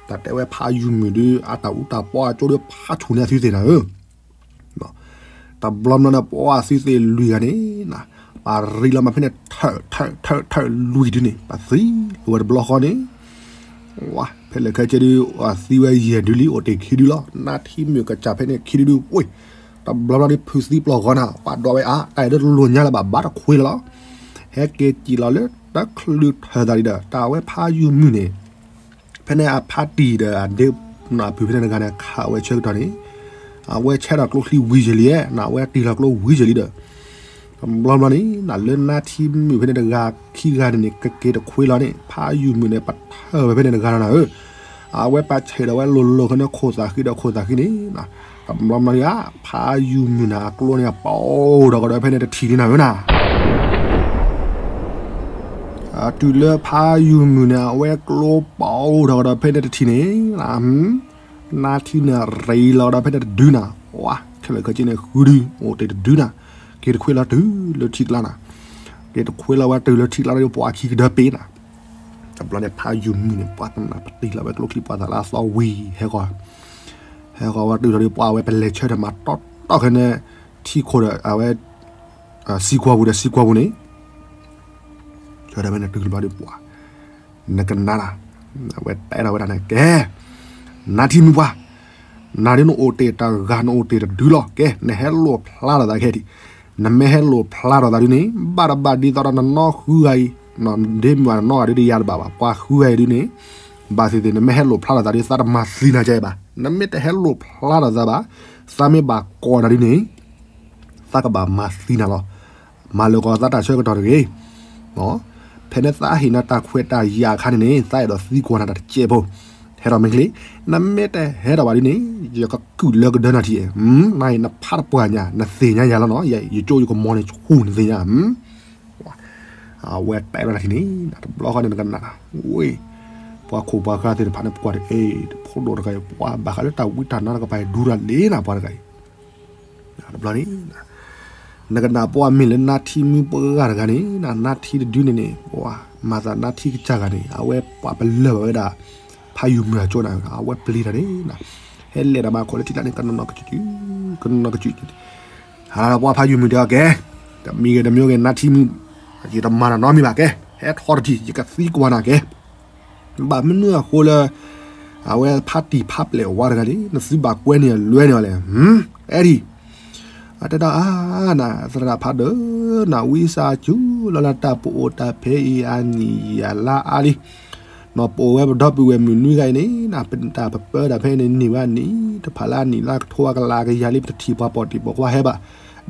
တၢ်တဲဝဲဖးယုၢ်မုၢ်ဒုး အတၢ်အူတၢ်ပီအကၠိဒီး ဖးဆူၣ်န့ၢ်အသုသ့ၣ်နၤဧၢ, တဘျီဘျီန့ၣ် ပှၤသုသ့ၣ်လွံၢ်ဂၤန့ၣ်, ပှၤရံလီၤမးဖဲန့ၣ် ထၢၣ်ထၢၣ်ထၢၣ်ထၢၣ်လွံၢ်ဒုန့ၣ် ပှၤသံလီၤဝဲတဘျီဃီန့ၣ် ဖဲလဲၣ်ခဲကဲဒုး သံဝဲယဲၢ်ဒုလံ အိၣ်တ့ၢ်ခံဒုလီၤ. နါထံမုၣ်ကစၢ်ဖဲန့ၣ်ခံဒုဒု ဝ့ၢ်, တဘျီဘျီဒုး ဖုးသံပျီၢ်ဂီၤနၤ ပှၤဒွးဝဲအါ တၢ်အံၤဒုးတလိၣ်ညါလၢၤဘၣ် ဘၣ်တခွ့လီၤလီၤ. ဟဲက့ၤစံၣ်လီၤလၢတချုးထၢၣ်သးဒံးဒီး တၢ်ဝဲဖးယုၢ်မုၢ်န့ၣ် ဖဲန့ၣ်အဖါတံၢ်ဒီးအဒ့ အပုၢ်ဖဲန့ၣ်တဂၤန့ၣ် ခးဝဲဆၢကတီၢ်န့ၣ်, အဝဲဆဲးထီၣ်ကျိချံဝံၤယဲၢ်လံ, အဝဲတ့ၢ်လီၤကျိဝံၤယဲၢ်လံဒီး တဘျီဘျီန့ၣ် လၢနါထံမုၣ်ဖဲန့ၣ်တဂၤခံဂၤန့ၣ်န့ၣ် ကက့ၤတခွ့လီၤန့ၣ် ဖးယုၢ်မုၢ်န့ၣ် ပထၢၣ်ဝဲဖဲန့ၣ်တဂၤလီၤနၤဧၢ, အဝဲပာ်ဆဲးဒီးဝဲလိၤလိၤခီန့ၣ်ခိၣ်သးဃံဒီးခိၣ်သးဃံန့ၣ်, တဘျီဘျီန့ၣ်ဧါ ဖးယုၢ်မုၢ်န့ၣ် အကျိန့ၣ်ပီၣ်ထီၣ်ကဒီးဖဲန့ၣ်တထံၣ်လံနၤဧၢနၤ တုၤလၢဖးယုၢ်မုၢ်န့ၣ် အဝဲကျိပီၣ်ထီၣ်ကဒီးဖဲန့ၣ်တထံၣ်န့ၣ်, နါထံန့ၣ်ရံလီၤကဒီးဖဲန့ၣ်တဒုနၤ, ဝါ ခဲလၢာ်ခဲဆ့န့ၣ် ဃုဒု အိၣ်တ့ၢ်တဒုနၤ, က့ၤတခွ့လီၤတုၤလၢထံကျါနၤ, က့ၤတခွ့လီၤဝဲတုၤလၢထံကျါဒီးပှၤခံကဒၢပ့ၤနၤ, တဘျီန့ၣ်ဖးယုၢ်မုၢ်န့ၣ် ပှၤတနၢ်ပတံၢ်လီၤဝဲကျိချံပှၤသးလၢအသီဝံၤ ဟဲဃီၤ ဟဲဃီၤဝဲတုၤလီၤဒီးပှၤဝဲပလဲၤဆၢထၢၣ်မၤတီတီခဲန့ၣ် ထံခိၣ်ဒီးအဝဲ စံကွီၤပူၤဒီးစံကွီၤပူၤန့ၣ် ဆၢထၢၣ်ဖဲန့ၣ်တုၤလီၤဘျီဒီး ပှၤ နကနၣ်နၤ, အဝဲတဲထီၣ်ဝဲဒၣ်န့ၣ် ကဲ နါထံမုၣ်ပှၤ နၤဒ်နအိၣ်တ့ၢ်တဂၤ နအိၣ်တ့ၢ်တဒုလီၤ ကဲ နဟဲလိာ်ဖျါထီၣ်သးခဲဒံး, နမ့ၢ်ဟဲလိာ်ဖျါထီၣ်သးဒ်န့ၣ် ဘၣ်တဘၣ်ဒ်သိးဒီးနနီၢ်ဃုဂၤအံၤ, ဒ့မုၣ်အနနီၢ်ဂၤဒ်တယၤတဘၣ်ဘၣ် ပှၤဃုဂၤအံၤဒ်န့ၣ်, ဘၣ်သ့ၣ်သ့ၣ် နမ့ၢ်ဟဲလိာ်ဖျါထီၣ်သးဒ် သးတမၤသံနၤကဲဘၣ်, နမ့ၢ်တဟဲလိာ်ဖျါထီၣ်သးဘၣ်, သးမ့ၢ်ဘၣ်ကိးနၤဒ်န့ၣ် သးကဘၣ်မၤသံနၤလီၤ. မၤလၢာ်ကွံာ်သးတၢ်ဆၢကတီၢ်တဂ့ၤ. ဖဲန့ၣ်သးဟ့ၣ်နၤတၢ်ခွဲးတၢ်ယာ်အခါန့ၣ်န့ၣ် သးအဲၣ်ဒိးသံကွၢ်နၤတၢ်တစဲးဖိ, ဟဲထီၣ်မ့ၢ်ချ့, နမ့ၢ်တဟဲထီၣ်ဘၣ်ဒ်န့ၣ် ယကကုၢ်လၢကဒၢနၤထံၣ်, နၤအံၤနဖးတပှၢ်ညါ နသ့ၣ်ညါယၤလီၤနီၤ, ယကၠိယကမီၤန့ၣ်ဆူၣ်နသ့ၣ်ညါ အဝဲတဲဘၣ်နၤထံၣ်န့ၣ် တဘျီဃီန့ၣ်နကနၣ်, ဝ့ၢ်, ပှၤခိၣ်ပှၤဃါသ့ၣ်တဖၣ်န့ၣ် ပကွၢ်တအဲၣ် ဖိဒိၣ်တဂၤအံၤ ပှၤဘၣ်ဃးလၢတၢ်ဝံတၢ်နါတကပၤအံၤ ဒူရၤလံနၤ ပှၤတဂၤအံၤ, တဘျီန့ၣ် နကနၣ်ပှၤမ့ၢ်လၢနါထံမုၣ်ပှၢ်ဂၤတဂၤန့ၣ် နါထံတဒုန့ၣ်န့ၣ် ပှၤမၤသးနါထံကစၢ်ဂၤန့ၣ် အဝဲပှၤပလၢၢ်ဘၣ်ဝဲဒၣ် ဖးယုၢ်မုၢ်အကၠိနၤ အဝဲပျံၤတၢ်န့ၣ် ဟဲလဲၤတၢ်မၤခိၣ်လၢထံကျါန့ၣ် ကနီၤနီၤကစုး, ကနီၤနီၤကစုး, ဟးလၢပှၤဖးယုၢ်မုၢ်တဲအီၤကဲ, တမံၤဂ့ၤတမံၤဂ့ၤ နါထံမုၣ်, ယတမၤနၤနီတမံၤဘၣ်ကဲ, ဟဲထီၣ်တထံၣ် ယကသံကွၢ်နၤကဲ ဘၣ်မနုၤအဃိလၢ အဝဲဖးတံၢ်ဖးပျဲၢ်ဝါတဂၤန့ၣ် နသုဘၣ်ကွဲန့ၢ်အလွဲန့ၢ်အီၤလဲၣ်, အဲၣ်ဒံး, အတဲဒၣ်အါနၤ သရၣ်ဖးဒိၣ်, နဝံသးစူၤလီၤလၢတၢ်ပအိၣ်တၢ်ဖဲအံၤ အနံၣ်ယၤလါအါလံ နီၢ်ပအိၣ်ဝဲပဒီပုၢ်ဝဲၢ်မုၣ်နွံဂၤအံၤန့ၣ် ပတၢ်ပပၢတၢ်ဖဲန့ၣ် န့ၢ်ဝဲအနံၣ် တဖၣ်လၢအနံၣ်လၢကထိအကလးကယၤလံ ပတထံၣ်ပှၤပိာ်တံၢ်ပိာ်ခွါဟဲဘၣ်,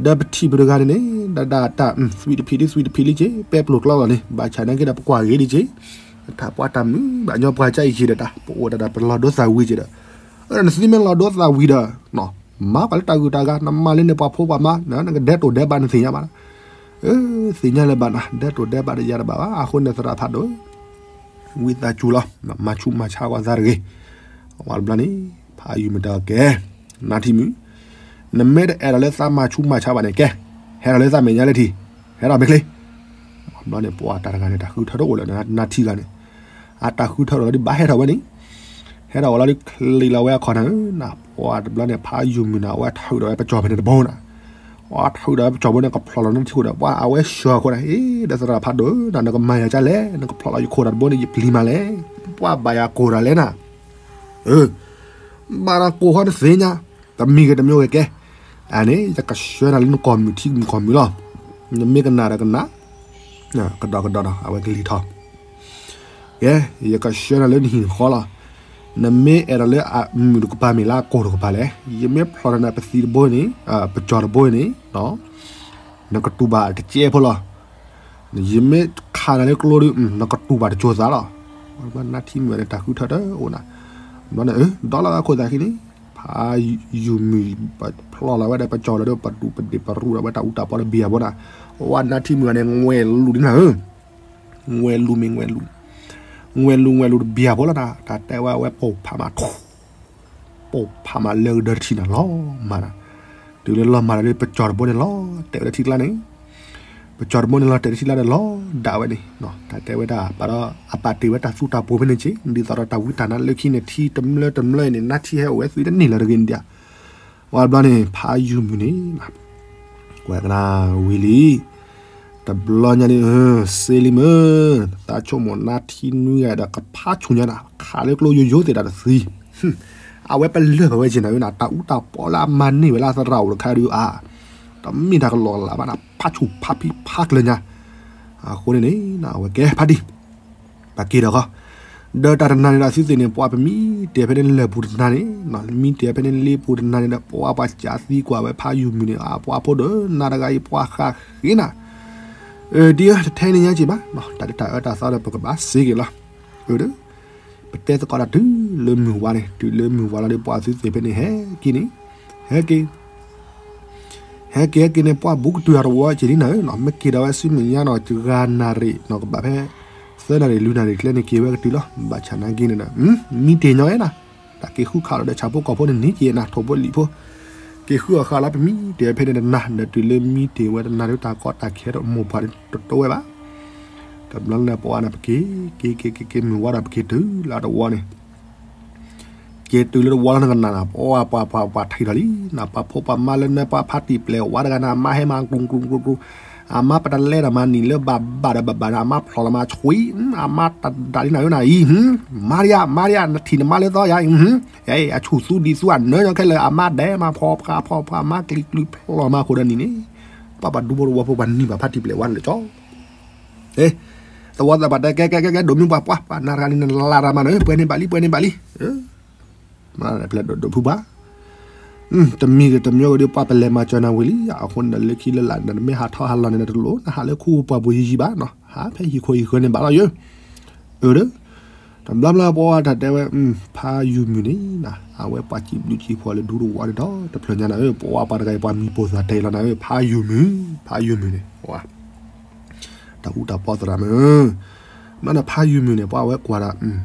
ဒီးပထံၣ်ပတဂၤန့ၣ်န့ၣ် ဒၣ်ဒၣ်တၢ် သွံၣ်တဖံးဒ်သွံၣ်တဖံးလံက့ ပဲပျိာ်ကျီလီၤန့ၣ် ဘၣ်ဆၣ်နာ်က့ဒီးပကွၢ်ဂ့ၤဒ်က့ တၢ်ပှၤတၢ်မုာ်ဘၣ်ညီပှၤကါအံၤက့ဒီးတၢ် ပအိၣ်တၢ်ဒီးပလီၤဒိသၣ်ဝံၤက့ဒီး နသုမ့ၢ်လီၤဒိသၣ်ဝံၤဒီး မၤပှၤလၢတၢ်ဂုၤတၢ်ဂၤ နမၤလၢန့ၣ်ပှၤဖိပှၤမါ နကဒဲးတိာ်ဒဲးဘးနသ့ၣ်ညါဘၣ်, သ့ၣ်ညါလၢၤဘၣ်နၤ ဒဲးတိာ်ဒဲးဘးဒီးယၤတဘၣ်ဘၣ် အဃိန့ၣ်သရၣ်ဖးဒိၣ် ဝံသးစူၤလီၤ မၤဆူးမၤဆါကွၢ်သးတဂ့ၤ, ဝံၤတဘျီန့ၣ် ဖးယုၢ်မုၢ်တဲအီၤကဲ, နါထံမုၣ်, နမ့ၢ်တအဲၣ်ဒိးလၢသးမၤဆူးမၤဆါဘၣ်န့ၣ်ကဲ, ဟဲထီၣ်လၢသးမဲာ်ညါလၢထံ, ဟဲထီၣ်မ့ၢ်ချ့, ဘျီန့ၣ် ပှၤတၢ်တဂၤန့ၣ် တၢ်ဃုထၢထီၣ်အိၣ်လၢနါထံဂၤန့ၣ်, အတၢ်ဃုထၢထီၣ်လီၤဒ်ဘၣ်ဟဲထီၣ်ဝဲန့ၣ်, ဟဲထီၣ်ဝဲလီၤဒ်ချံးလီၤဝဲအခီၣ်နၤ, ပှၤတဘျီန့ၣ် ဖးယုၢ်မုၢ်နၤ အဝဲထုးဒီးဝဲပစီၢ်ဖဲန့ၣ်တဘိနၤ အထုးဒီးပစီၢ်ဘိန့ၣ် ကဖျိးလီၤနထံခိၣ်ဒီး ပှၤအဝဲဆှၢအခိၣ်နၤ, အ့ ဒီးသရၣ်ဖးဒိၣ် နကမၤယၤကလဲၣ်, နကဖျိးလီၤယခိၣ်တၢ်တဘိန့ၣ် ယပျံၤမးလဲၣ်, ပှၤဘၣ်ယၤကိၢ်တၢ်လဲၣ်နၤ, ဘၣ်တၢ်ကိၢ်ဃီနသ့ၣ်ညါ, တမံၤဂ့ၤတမံၤဂ့ၤကဲ, အန့ၣ် ယကဆှၢနၤလၢနကီၢ်မုၢ်ထံမုၢ်ကီၢ်မုၢ်လီၤ, နမ့ၢ်ကနၣ်ဒီးကနၣ်, ကဒီးကဒီးဒီး အဝဲကလံၤထီၣ် ကဲ, ယကဆှၢနၤလၢနဟံၣ်နဃီလီၤ. နမ့ၢ်အဲၣ်ဒိးလၢအမုၣ်တကပၤမ့ၢ်လၢအကိၢ်တကပၤလဲၣ်. ယမ့ၢ်ဖျိးနၤပသံတဘိန့ၣ်, ပစီၢ်တဘိန့ၣ်, နကတူၢ်ဘၣ်တကဲဖိလီၤ. ယမ့ၢ်ခး ခးနၤလၢကျိဒုး နကတူၢ်ဘၣ်တစိၤသးလီၤ. နါထံမုၢ်ဂၤန့ၣ် တၢ်ဃုထၢတအိၣ်နၤ, ဘျီန့ၣ် ဒီလီၤအခိၣ်သးခံန့ၣ် ဖးယုၢ်မုၢ် ဖျီလီၤဝဲဒီးပကၠီၤလီၤဒီး ပတူၢ်ပဒ့ၣ်ပရူၢ်ဒီးဝဲတၢ်အူတၢ်ပီဒီးဘံၣ်အဘိနၤ, အဝဲနါထံမုၢ်ဂၤန့ၣ် ငွဲလူၤဒ်နၤဧၢ, ငွဲလူၤမ့ၢ်ငွဲလူၤ, ငွဲလူၤငွဲလူၤတဘံၣ်အဘိလီၤနၤ, တၢ်တဲဝဲအဝဲပိာ်ဖးမး ပိာ်ဖးမးလၢကဒၢတထံၣ်နၤလီၤမၢ်နၤ, တုၤလၢလီၤမၢ်ဒီး ပကၠီၤတဘိန့ၣ်လီၤတဲာ်ဝဲလၢထံကျါန့ၣ်, ပကၠီၤတဘိန့ၣ်လီၤတဲာ်လၢထံကျါဒီး လီၤဒၣ်ဝဲန့ၣ်, တၢ်တဲဝဲဒၣ် ဘၣ်ဒီးအပာ်တ့ၢ်ဝဲတၢ်သူတၢ်ပှိၤဖဲန့ၣ်က့, ဒ်သိးဒီးတၢ်ဝံတၢ်နါလၢခံန့ၣ် ထံတမျၢတမျၢအံၤန့ၣ် နါထံဟဲအိၣ်ဝဲသုတန့ၢ်လၢၤတဂ့ၤန့ၣ်ဒံး, ဝဲဘျီန့ၣ် ဖးယုၢ်မုၢ်န့ၣ် ကွဲးကနၣ်ဝံၤလံ, တဘျီညါန့ၣ် စ့လံမ့ၢ်, သးဆိကမိၣ်နါထံနွံဂၤဒီးကဖးဆူၣ်ညါနၤ, ခးလၢကျိယိယိသ့ၣ်တၢ်တသံ, အဝဲပလၢၢ်ဘၣ်ဝဲက့နၤဧၢနၤ, တၢ်အူတၢ်ပီလၢအမၤန့ၢ်ဝဲလၢသရၣ်အိၣ်တခါဒုးအါ, တမ့ၢ်တၢ်ကလီၤလးဘၣ်နၤ, ဖးဆူၣ်ဖးဖံးဖးကျၢၤညါ, အဃိန့ၣ်န့ၣ် အဝဲကဲဖးတံၢ် ပက့ၤဒီးဃီ, ဒီးတၢ်တနၤန့ၣ်ဒီးသုသ့ၣ်န့ၣ် ပှၤပမံတဲာ်ဖဲန့ၣ်လၢၢ်ပူၤတနၤန့ၣ်, မံတဲာ်ဖဲန့ၣ်လ့ပူၤတနၤန့ၣ်ဒီး ပှၤပှၤစးသံကွၢ်ဝဲဖးယုၢ်မုၢ်န့ၣ်, အပှၤဖိဒိၣ်နၤတဂၤအံၤပှၤဃးဃ့နၤ, အဒ်တထဲန့ၣ်ညါက့ဘၣ်, တၢ်ဒ်တၢ်အၢတၢ်သီဒီးပကဘၣ်စ့က့ၤလီၤ, အၢ ပတဲသကိးတၢ်တုၤလၢမုၢ်ဝါန့ၣ်, တုၤလၢမုၢ်ဝါလီၤဒီး ပှၤသုသ့ၣ်ဖဲန့ၣ် ဟဲက့ၤန့ၣ်, ဟဲက့ၤ ဟဲက့ၤဟဲက့ၤန့ၣ် ပှၤဘူးကတုၤအတဝီက့ၤလံနၤဧၢ, မ့ၢ်က့ၤဒီးဝဲဆူမဲာ်ညါနီၤ တဂၤနၣ်ရံၣ်နီၤ ကဘၣ်ဖဲ သၢနၣ်ရံၣ်လွံၢ်နၣ်ရံၣ်ကျဲန့ၣ် က့ၤဝဲကတုၤလီၤ, ဘၣ်ဆၣ်နာ်က့န့ၣ်ဒီး မံတ့ၢ်ညီဝဲနၤ, တၢ်က့ၤဃုခးလီၤဒီးဆၣ်ဖိကီၢ်ဖိန့ၣ်န့ၣ်က့ၤနၤ ထိၣ်ဖိလံာ်ဖိ, က့ၤဃုအီၣ်ဃာ်လီၤ ပမံတ့ၢ်ဖဲန့ၣ်တနၤ ဒီးတုၤလၢမံတ့ၢ်ဝဲတနၤဒီး တၢ်ကီတၢ်ခဲဒီးမိၢ်ပှၢ်န့ၣ်တတိဝဲဘၣ်, တဘျီန့ၣ်ပှၤန့ၣ် ပက့ၤ က့ၤက့ၤက့ၤက့ၤမုၢ်ဝါဒီး ပက့ၤတုၤလၢအတဝီန့ၣ် က့ၤတုၤလၢတဝီလၢနကနၣ်နၤ ပှၤပှၤပှၤပှၤထံၣ်ထီၣ်လံ, နပှၤဖိပှၤမါလၢနပှၤဖးတံၢ်ပျဲၢ်ဝါတဂၤန့ၣ် အမါဟဲမၤကျူၤကျူၤကျူၤကျူၤ, အမါပတလဲဒီးမၤနံၣ်လၢဘၣ်ဘၣ်ဒီးဘၣ်ဘၣ်ဒီး အမါဖျိးလီၤမၤဆွံ, အမါတဒၣ်လံနၤဧၢနၤအံၤ, မါဒံဧါ မါဒံဧါ နထံၣ်နမါလၢသီယါအံၤ, အဆူၣ်သူဒံးသူအနၢညီခဲလၢာ် အမါဒဲးမၤဖီဖျါဖီဖျါ အမါကလံၤကျုၤဖျိးလီၤမၤဃိဒီးနံၣ်န့ၣ်, ပှၤပှၤဒူဖိတဝီဖိပှၤနံၣ်ဘၣ်ဖးတံၢ်ပျဲၢ်ဝါန့ၣ်လၢကၠီ သဝီသးပှၢ်တဲ ကဲ ကဲ ကဲ ကဲ ဒိၣ်မုၢ်ပှၢ်ပှၢ် ပှၤနၤတဂၤန့ၣ် နလၢတၢ်မၤနၤ ပှဲၤန့ၢ်ဘၣ်လံ ပှဲၤန့ၢ်ဘၣ်လံ, ဖျဲၣ်ဒိၣ်ဒိၣ်ဖုပှၢ်, တမံၤဂ့ၤတမံၤဂ့ၤဒီး ပှၤပလဲၤမၤစၢၤနၤဝံၤလံ, အဃိန့ၣ်ဒီး လၢခံလၢလာ်န့ၣ် နမ့ၢ်ဟးထီၣ်ဟးလီၤန့ၣ်ဒီးတလိၣ် နဟးလၢခူပှၢ်ပူၤယံၤယံၤဘၣ်နီၤ, ဟးဖဲဟံၣ်ခိၣ်ဟံၣ်ဃၢၤန့ၣ်ဘၣ်လီၤယိၤ, အၢ ဒီး တဘျီဘျီပှၤတၢ်တဲဝဲ ဖးယုၢ်မုၢ်န့ၣ် အဝဲပှၤစံးဘျုးစံးဖှိၣ်လၢဒူတဝီန့ၣ်ဒီး တဖျၢၣ်ညါနၤဧၢ, ပှၤပှၤတဂၤအံၤ ပှၤမံၤပိာ်သးတဲလီၤနၤဧၢ, ဖးယုၢ်မုၢ်, ဖးယုၢ်မုၢ်န့ၣ် တၢ်အူတၢ်ပီသရၣ်မုၢ်, မ့ၢ်န့ၣ်ဖးယုၢ်မုၢ်န့ၣ် ပှၤဝဲကွၢ်ဒၣ်,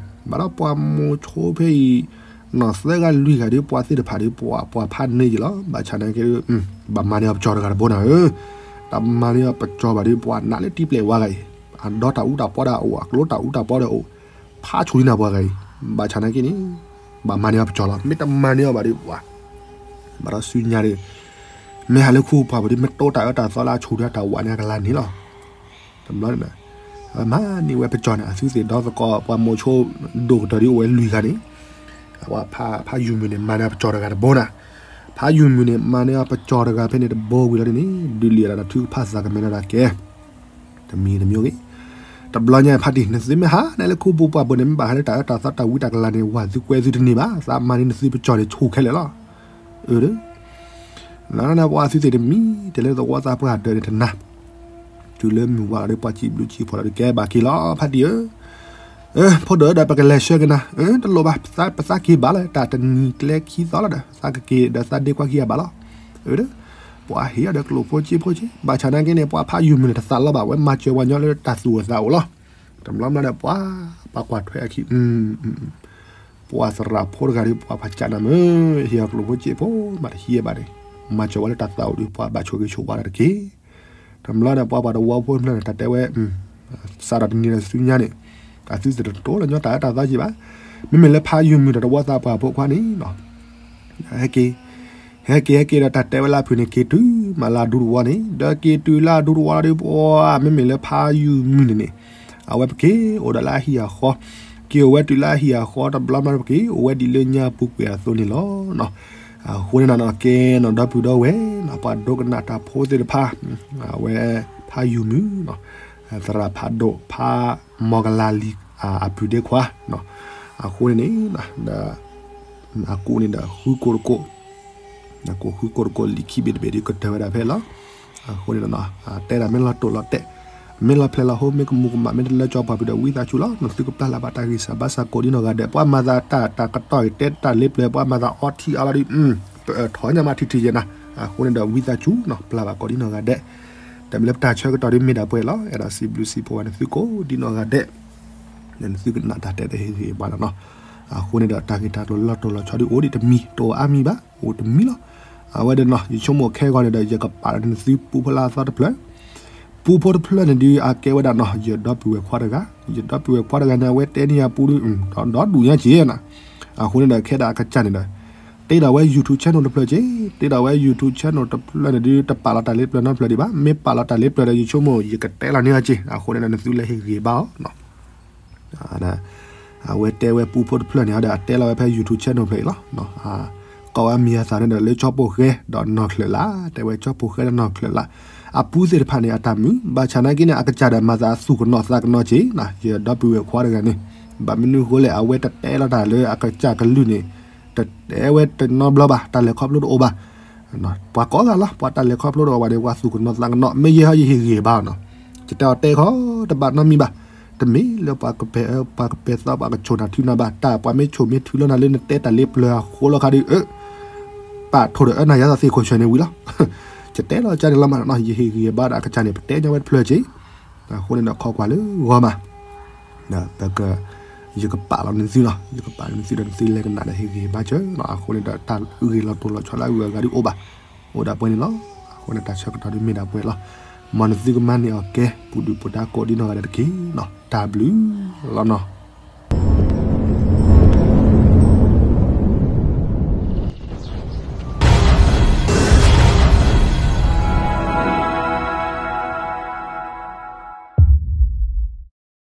ဘၣ်ဒီးပှၤမိၤဆိဖဲအံၤ နီၢ်သၢဂၤလွံၢ်ဂၤဒီး ပှၤသ့ၣ်တဖၣ်ဒီး ပှၤ ပှၤဖးန့ၢ်ယံၤလီၤ, ဘၣ်ဆၣ်နာ်က့ ဘၣ်မၤန့ၢ်အီၤပကၠီၤတဂၤတဘိနၤဧၢ, တၢ်မၤန့ၢ်အီၤပကၠီၤဘၣ်ဒီး ပှၤနးလၢတံၤပျဲၢ်ဝါဂၤအံၤ, အဒီတၢ်အူတၢ်ပီဒီးအိၣ် အကျိတၢ်အူတၢ်ပီဒီးအိၣ်, ဖးဆူၣ်လံနၤပှၤဂၤအံၤ, ဘၣ်ဆၣ်နာ်က့န့ၣ် ဘၣ်မၤန့ၢ်အီၤပကၠီၤလီၤ, မ့ၢ်တမၤန့ၢ်အီၤဘၣ်ဒီးပှၤ ဘၣ်ဒီးဆူညါဒီး မ့ၢ်ဟးလၢခူပှၢ်ပူၤဒီး မ့ၢ်တိတၢ်အၢတၢ်သီလၢအဆူၣ်ဒီးတၢ်ဝးန့ၣ် အကလၤန့ၣ်လီၤ, တဘျီန့ၣ် အဝဲမၤန့ၢ်ဝဲပကၠီၤန့ၣ် အသုသ့ၣ်ဒီသကိး ပှၤမိၤဆိဒိၣ်ကတၢၢ်ဒီးအိၣ်ဝဲလွံၢ်ဂၤန့ၣ်, အဝဲဖးယုၢ်မုၢ်န့ၣ် မၤန့ၢ်အီၤပကၠီၤတဂၤတဘိနၤ, ဖးယုၢ်မုၢ်န့ၣ် မၤန့ၢ်အီၤပကၠီၤတဂၤဖဲန့ၣ်တဘိဝံၤလီၤဒ်န့ၣ် ဒုးလံာ်အတၢ်ထုကဖၣ်သးကမဲာ်ဒီးတၢ်ကဲ တမံၤတမံၤဂ့ၤ, တဘျီညါဖးတံၢ် နသုမ့ၢ်ဟးန့ၣ်လၢခူပူၤပှၢ်ပူၤန့ၣ် မ့ၢ်ဘၣ်ဟးလၢတၢ်အၢတၢ်သီတၢ်ဝံတၢ်ကလၤန့ၣ် ဝၤသုကွဲသုတန့ၢ်ဘၣ်, သးမၤန့ၢ်နသုပကၠီၤန့ၣ်ဆူၣ်ခဲလၢာ်လီၤ, အၢ ဒီး လၢပှၤသုသ့ၣ်တမံၤ တဲလၢသဝီသးပှၢ်တၢၢ်န့ၣ်တနၤ, တုၤလၢမုၢ်ဝါဒီးပှၤစံးဘျုးစံးဖှိၣ်လီၤဒီး ကဲဘၣ်က့ၤလီၤ ဖးတံၢ်ဧၢ, ဖိဒိၣ်ဒီးပကလဲၤဆှၢက့ၤနၤ, တလိၣ်ဘၣ် ပသးက့ၤဘၣ်လီၤ တၢ်တနံၤကျဲခံသီလီၤဒီး သးကက့ၤဒီးသးဒ့ကွၢ်ခံဂၤဘၣ်လီၤ, အၢ ဒီး ပှၤဟ့ၣ်အီၤဒီးကျိၣ်ဖိစ့ဖိက့ၤ, ဘၣ်ဆၣ်နာ်က့န့ၣ် ပှၤဖးယုၢ်မုၢ်န့ၣ် တသးလီဘၣ် ဝဲမၤစၢၤဝဲညီလၢတၢ်သူၣ်အိၣ်သးအိၣ်လီၤ, တဘျီဘျီဒီး ပှၤ ပှၤကွၢ်ထွဲအခံ ပှၤသရၣ်ဖိတဂၤဒီး ပှၤဖးကၠးနၤမ့ၢ် ဟ့ၣ်အီၤကျိၣ်ဖိစ့ဖိ မၤတဟံးဘၣ်န့ၣ်, မၤစၢၤဝဲလၢတၢ်သးအိၣ်ဒီး ပှၤဘၣ်ဆိၣ်ဂ့ၤဆိၣ်ဝါတၢ်တက့ၢ်. တဘျီန့ၣ် ပှၤပှၤတဝီဖိဖျၢၣ်န့ၣ် တၢ်တဲဝဲ စးထီၣ်တနံၤဒီးဆူညါန့ၣ် အသုသ့ၣ်တတိလၢညီတၢ်အၢတၢ်သီက့ၤဘၣ်. မ့မ့ၢ်လၢဖးယုၢ်မုၢ်ဒီးတဝီသးပှၢ်ဖိခွါန့ၣ် ဟဲက့ၤ ဟဲက့ၤဟဲက့ၤဒီးတၢ်တဲဝဲလၢအဖုၣ်န့ၣ် က့ၤတုၤမးလၢအဒူတဝီန့ၣ် ဒီးက့ၤတုၤလၢအဒူတဝီလီၤဒီး ပှၤမ့မ့ၢ်လၢဖးယုၢ်မုၢ်န့ၣ်န့ၣ် အဝဲပက့ၤအိၣ်ဒီးလၢအဟံၣ်အဃီ, က့ၤအိၣ်ဝဲတုၤလၢအဟံၣ်အဃီ တဘျီမး ပက့ၤအိၣ်ဝဲဒ်လၢညါပူၤကွံာ်အသိးန့ၣ်လီၤ. အဃိန့ၣ်နီၤ ကဲနီၤ ဒီပုၢ်ဒီဝဲၢ် ပှၤဒိကနၣ်တၢ်ဖိသ့ၣ်တဖၣ် အဝဲဖးယုၢ်မုၢ် သရၣ်ဖးဒိၣ် ဖးမီၤကလၤလံၤ အပုၢ်ဒ့ခွါ အဃိန့ၣ်န့ၣ် ဒီး အကိးန့ၣ်ဒီး ဃုကိးတကိး အကိးဃုကိးတကိး လံာ်ခံဘ့ၣ်တဘ့ၣ်ဒီး ကတၢၢ်ဝဲဒၣ်ဖဲလီၤ. အဃိန့ၣ် တဲဒၣ်မ့ၢ်လီၤတိာ်လီၤတဲာ် မ့ၢ်လီၤဖျဲးလီၤဟိ မ့ၢ်ကမူၤကမၣ် မ့ၢ်တလၢကၠီပှၤဖုဒီး ဝံသးစူၤလီၤ နသုကပျၢ်လၢ်ဘၣ်တၢ်ဂံၢ်စၢ်ဘါစၢ်ကိးဒ်နီၢ်ဂၤဒဲး ပှၤမၤသးတၢ်တၢ်ကတီၢ်အံၤ တဲတၢ်လ့ပျၢၤ ပှၤမၤသးအီထံအါလီၤဒီး ပထီၣ်ညါမးထံထံယဲနၤ, အဃိန့ၣ်ဒီးဝံသးစူၤနီၤ ပျၢ်ဘၣ်ကိးဒ်နီၢ်ဂၤဒဲး, တမ့ၢ်လၢပတၢ်ဆၢကတီၢ်ဒ်မ့ၢ်ဒၣ်ပှဲၤလီၤ အဲၣ်ဒိးစံးဘျုးစံးဖှိၣ်ဘၣ်နသုကိးဒ်နီၢ်ဂၤဒဲး, နသုကနၣ်တၢ်တဲတဟ့ၣ်ဂံၢ်ဘါဒီးနီၤ, အဃိန့ၣ်ဒီးတၢ်ဂ့ၢ်တၢ်ကျိၤလီၢ်တိၢ်လီၤဆီဒ်အိၣ်ဒံးတမံၤ တအိၣ်အါမံၤဘၣ် အိၣ်တမံၤလီၤ, အဝဲဒီးနီၤ ယဆိကမိၣ်ခဲဂီၤန့ၣ်ဒီး ယကပာ်လီၤနသုပူဖိလၢအသီတဖျၢၣ် ပူဖိတဖျၢၣ်န့ၣ်ဒုး အကဲဝဲဒၣ်နီၤ ယဒီပုၢ်ဝဲၢ်ခွါတဂၤ, ယဒီပုၢ်ဝဲၢ်ခွါတဂၤန့ၣ် အဝဲတဲန့ၢ်ယၤပူဒုး ဒီဒူၣ်ညါက့ၤနၤ, အဃိန့ၣ်ဒီးခဲဒၣ်အကစၢ်န့ၣ်ဒီး တ့ဒီးဝဲ YouTube channel တဖျၢၣ်က့ၤ, တ့ဒီးဝဲ YouTube channel တဖျၢၣ်န့ၣ်ဒုး တပာ်လီၤတၢ်လ့ပျၢၤနီတဖျၢၣ်ဒံးဘၣ်, မ့ၢ်ပာ်လီၤတၢ်လ့ပျၢၤဒီး ယဆိကမိၣ် ယကတဲလီၤန့ၢ်အီၤက့ၤ, အဃိန့ၣ်ဒီးနသုလဲၤဟ့ၣ်ဂံၢ်ဘါအီၤနီၤ အဝဲတဲဝဲပူဖိတဖျၢၣ်န့ၣ်ဒီး အတဲလီၤဝဲဖဲ YouTube channel တဖျၢၣ်အံၤလီၤ, ကိးဝဲမံၤအသးန့ၣ်ဒီး လၢကၠီပိၢ်ဃဲဒီးနီၢ်ချၢၣ်လး, တဲဝဲကၠီပိၢ်ဃဲဒီးနီၢ်ချၢၣ်လး, အပူသ့ၣ်တဖၣ်န့ၣ် အတၢ်မုာ်, ဘၣ်ဆၣ်နာ်က့န့ၣ် အကစၢ်ဒီးမၤသးသူၣ်ကနီၤသးကနီၤက့ၤ, ယဒီပုၢ်ဝဲၢ်ခွါတဂၤန့ၣ်, ဘၣ်မနုၤဃိလဲၣ် အဝဲတတဲလီၤတၢ်လၢအကစၢ်ကလုၢ်န့ၣ်, တတဲဝဲတနီတဘျီဘၣ်, တၢ်လဲၤခီဖျိတအိၣ်ဘၣ် ပှၤကိးဂၤလီၤ, ပှၤတၢ်လဲၤခီဖျိတအိၣ်ဘၣ်န့ၣ် ပှၤသူၣ်ကနီၤသးကနီၤ, မ့ၢ်ယဲဟီယဟ့ၣ်ဂံၢ်ဘါနီၤ, ယတဲအီၤတဲခီ တဘၣ်နီတမံၤဘၣ်, တမ့ၢ်လၢပှၤကပဲာ်အၢ ပှၤကပဲာ်သီပှၤကဆိၣ်နၤထုနၤဘၣ်, တၢ်ပှၤမ့ၢ်ဆိၣ်မ့ၢ်ထုလီၤနၤလၢနတဲတၢ်လ့ပျၢၤအဃိလီၤခါဒီး ပာ်ထီၣ်ဒီးအၢနၤယၤသးသ့ၣ်ခိၣ်ဆၢန့ၣ်ဝံၤလီၤ, ယတဲလီၤကန့ၣ်လီၤမးနီၤ, ယဟ့ၣ်ဂံၢ်ဘါဒီးအကစၢ်န့ၣ် ပတဲညီဝဲတဖျၢၣ်က့ၤ အဃိန့ၣ်ဒီးခီကွၢ်လၢဂီၤမး, ပက, ယကပာ်လီၤနသုနီၤ, ယကပာ်လီၤနသုဒီးနသုလဲၤကနၣ်ဒီးဟ့ၣ်ဂံၢ်ဘါစၢၤနီၤ, အဃိန့ၣ်ဒီးတၢ်ဂ့ၢ်လီၤတိၢ်လီၤဆီလၢအဂုၤအဂၤဒုးအိၣ်ဘၣ်, အိၣ်ဒၣ်ပှဲၤန့ၣ်လီၤ, အဃိန့ၣ်တၢ်ဆၢကတီၢ်ဒုးမ့ၢ်ဒၣ်ပှဲၤလီၤ, မ်နသုကမၤန့ၢ်အီၤကဲ ပူၤဒုၣ်ပူၤဒါကိးဒ်နီၢ်ဂၤဒဲးတက့ၢ်နီၤ, တၢ်ဘျုးလီၤနီၤ.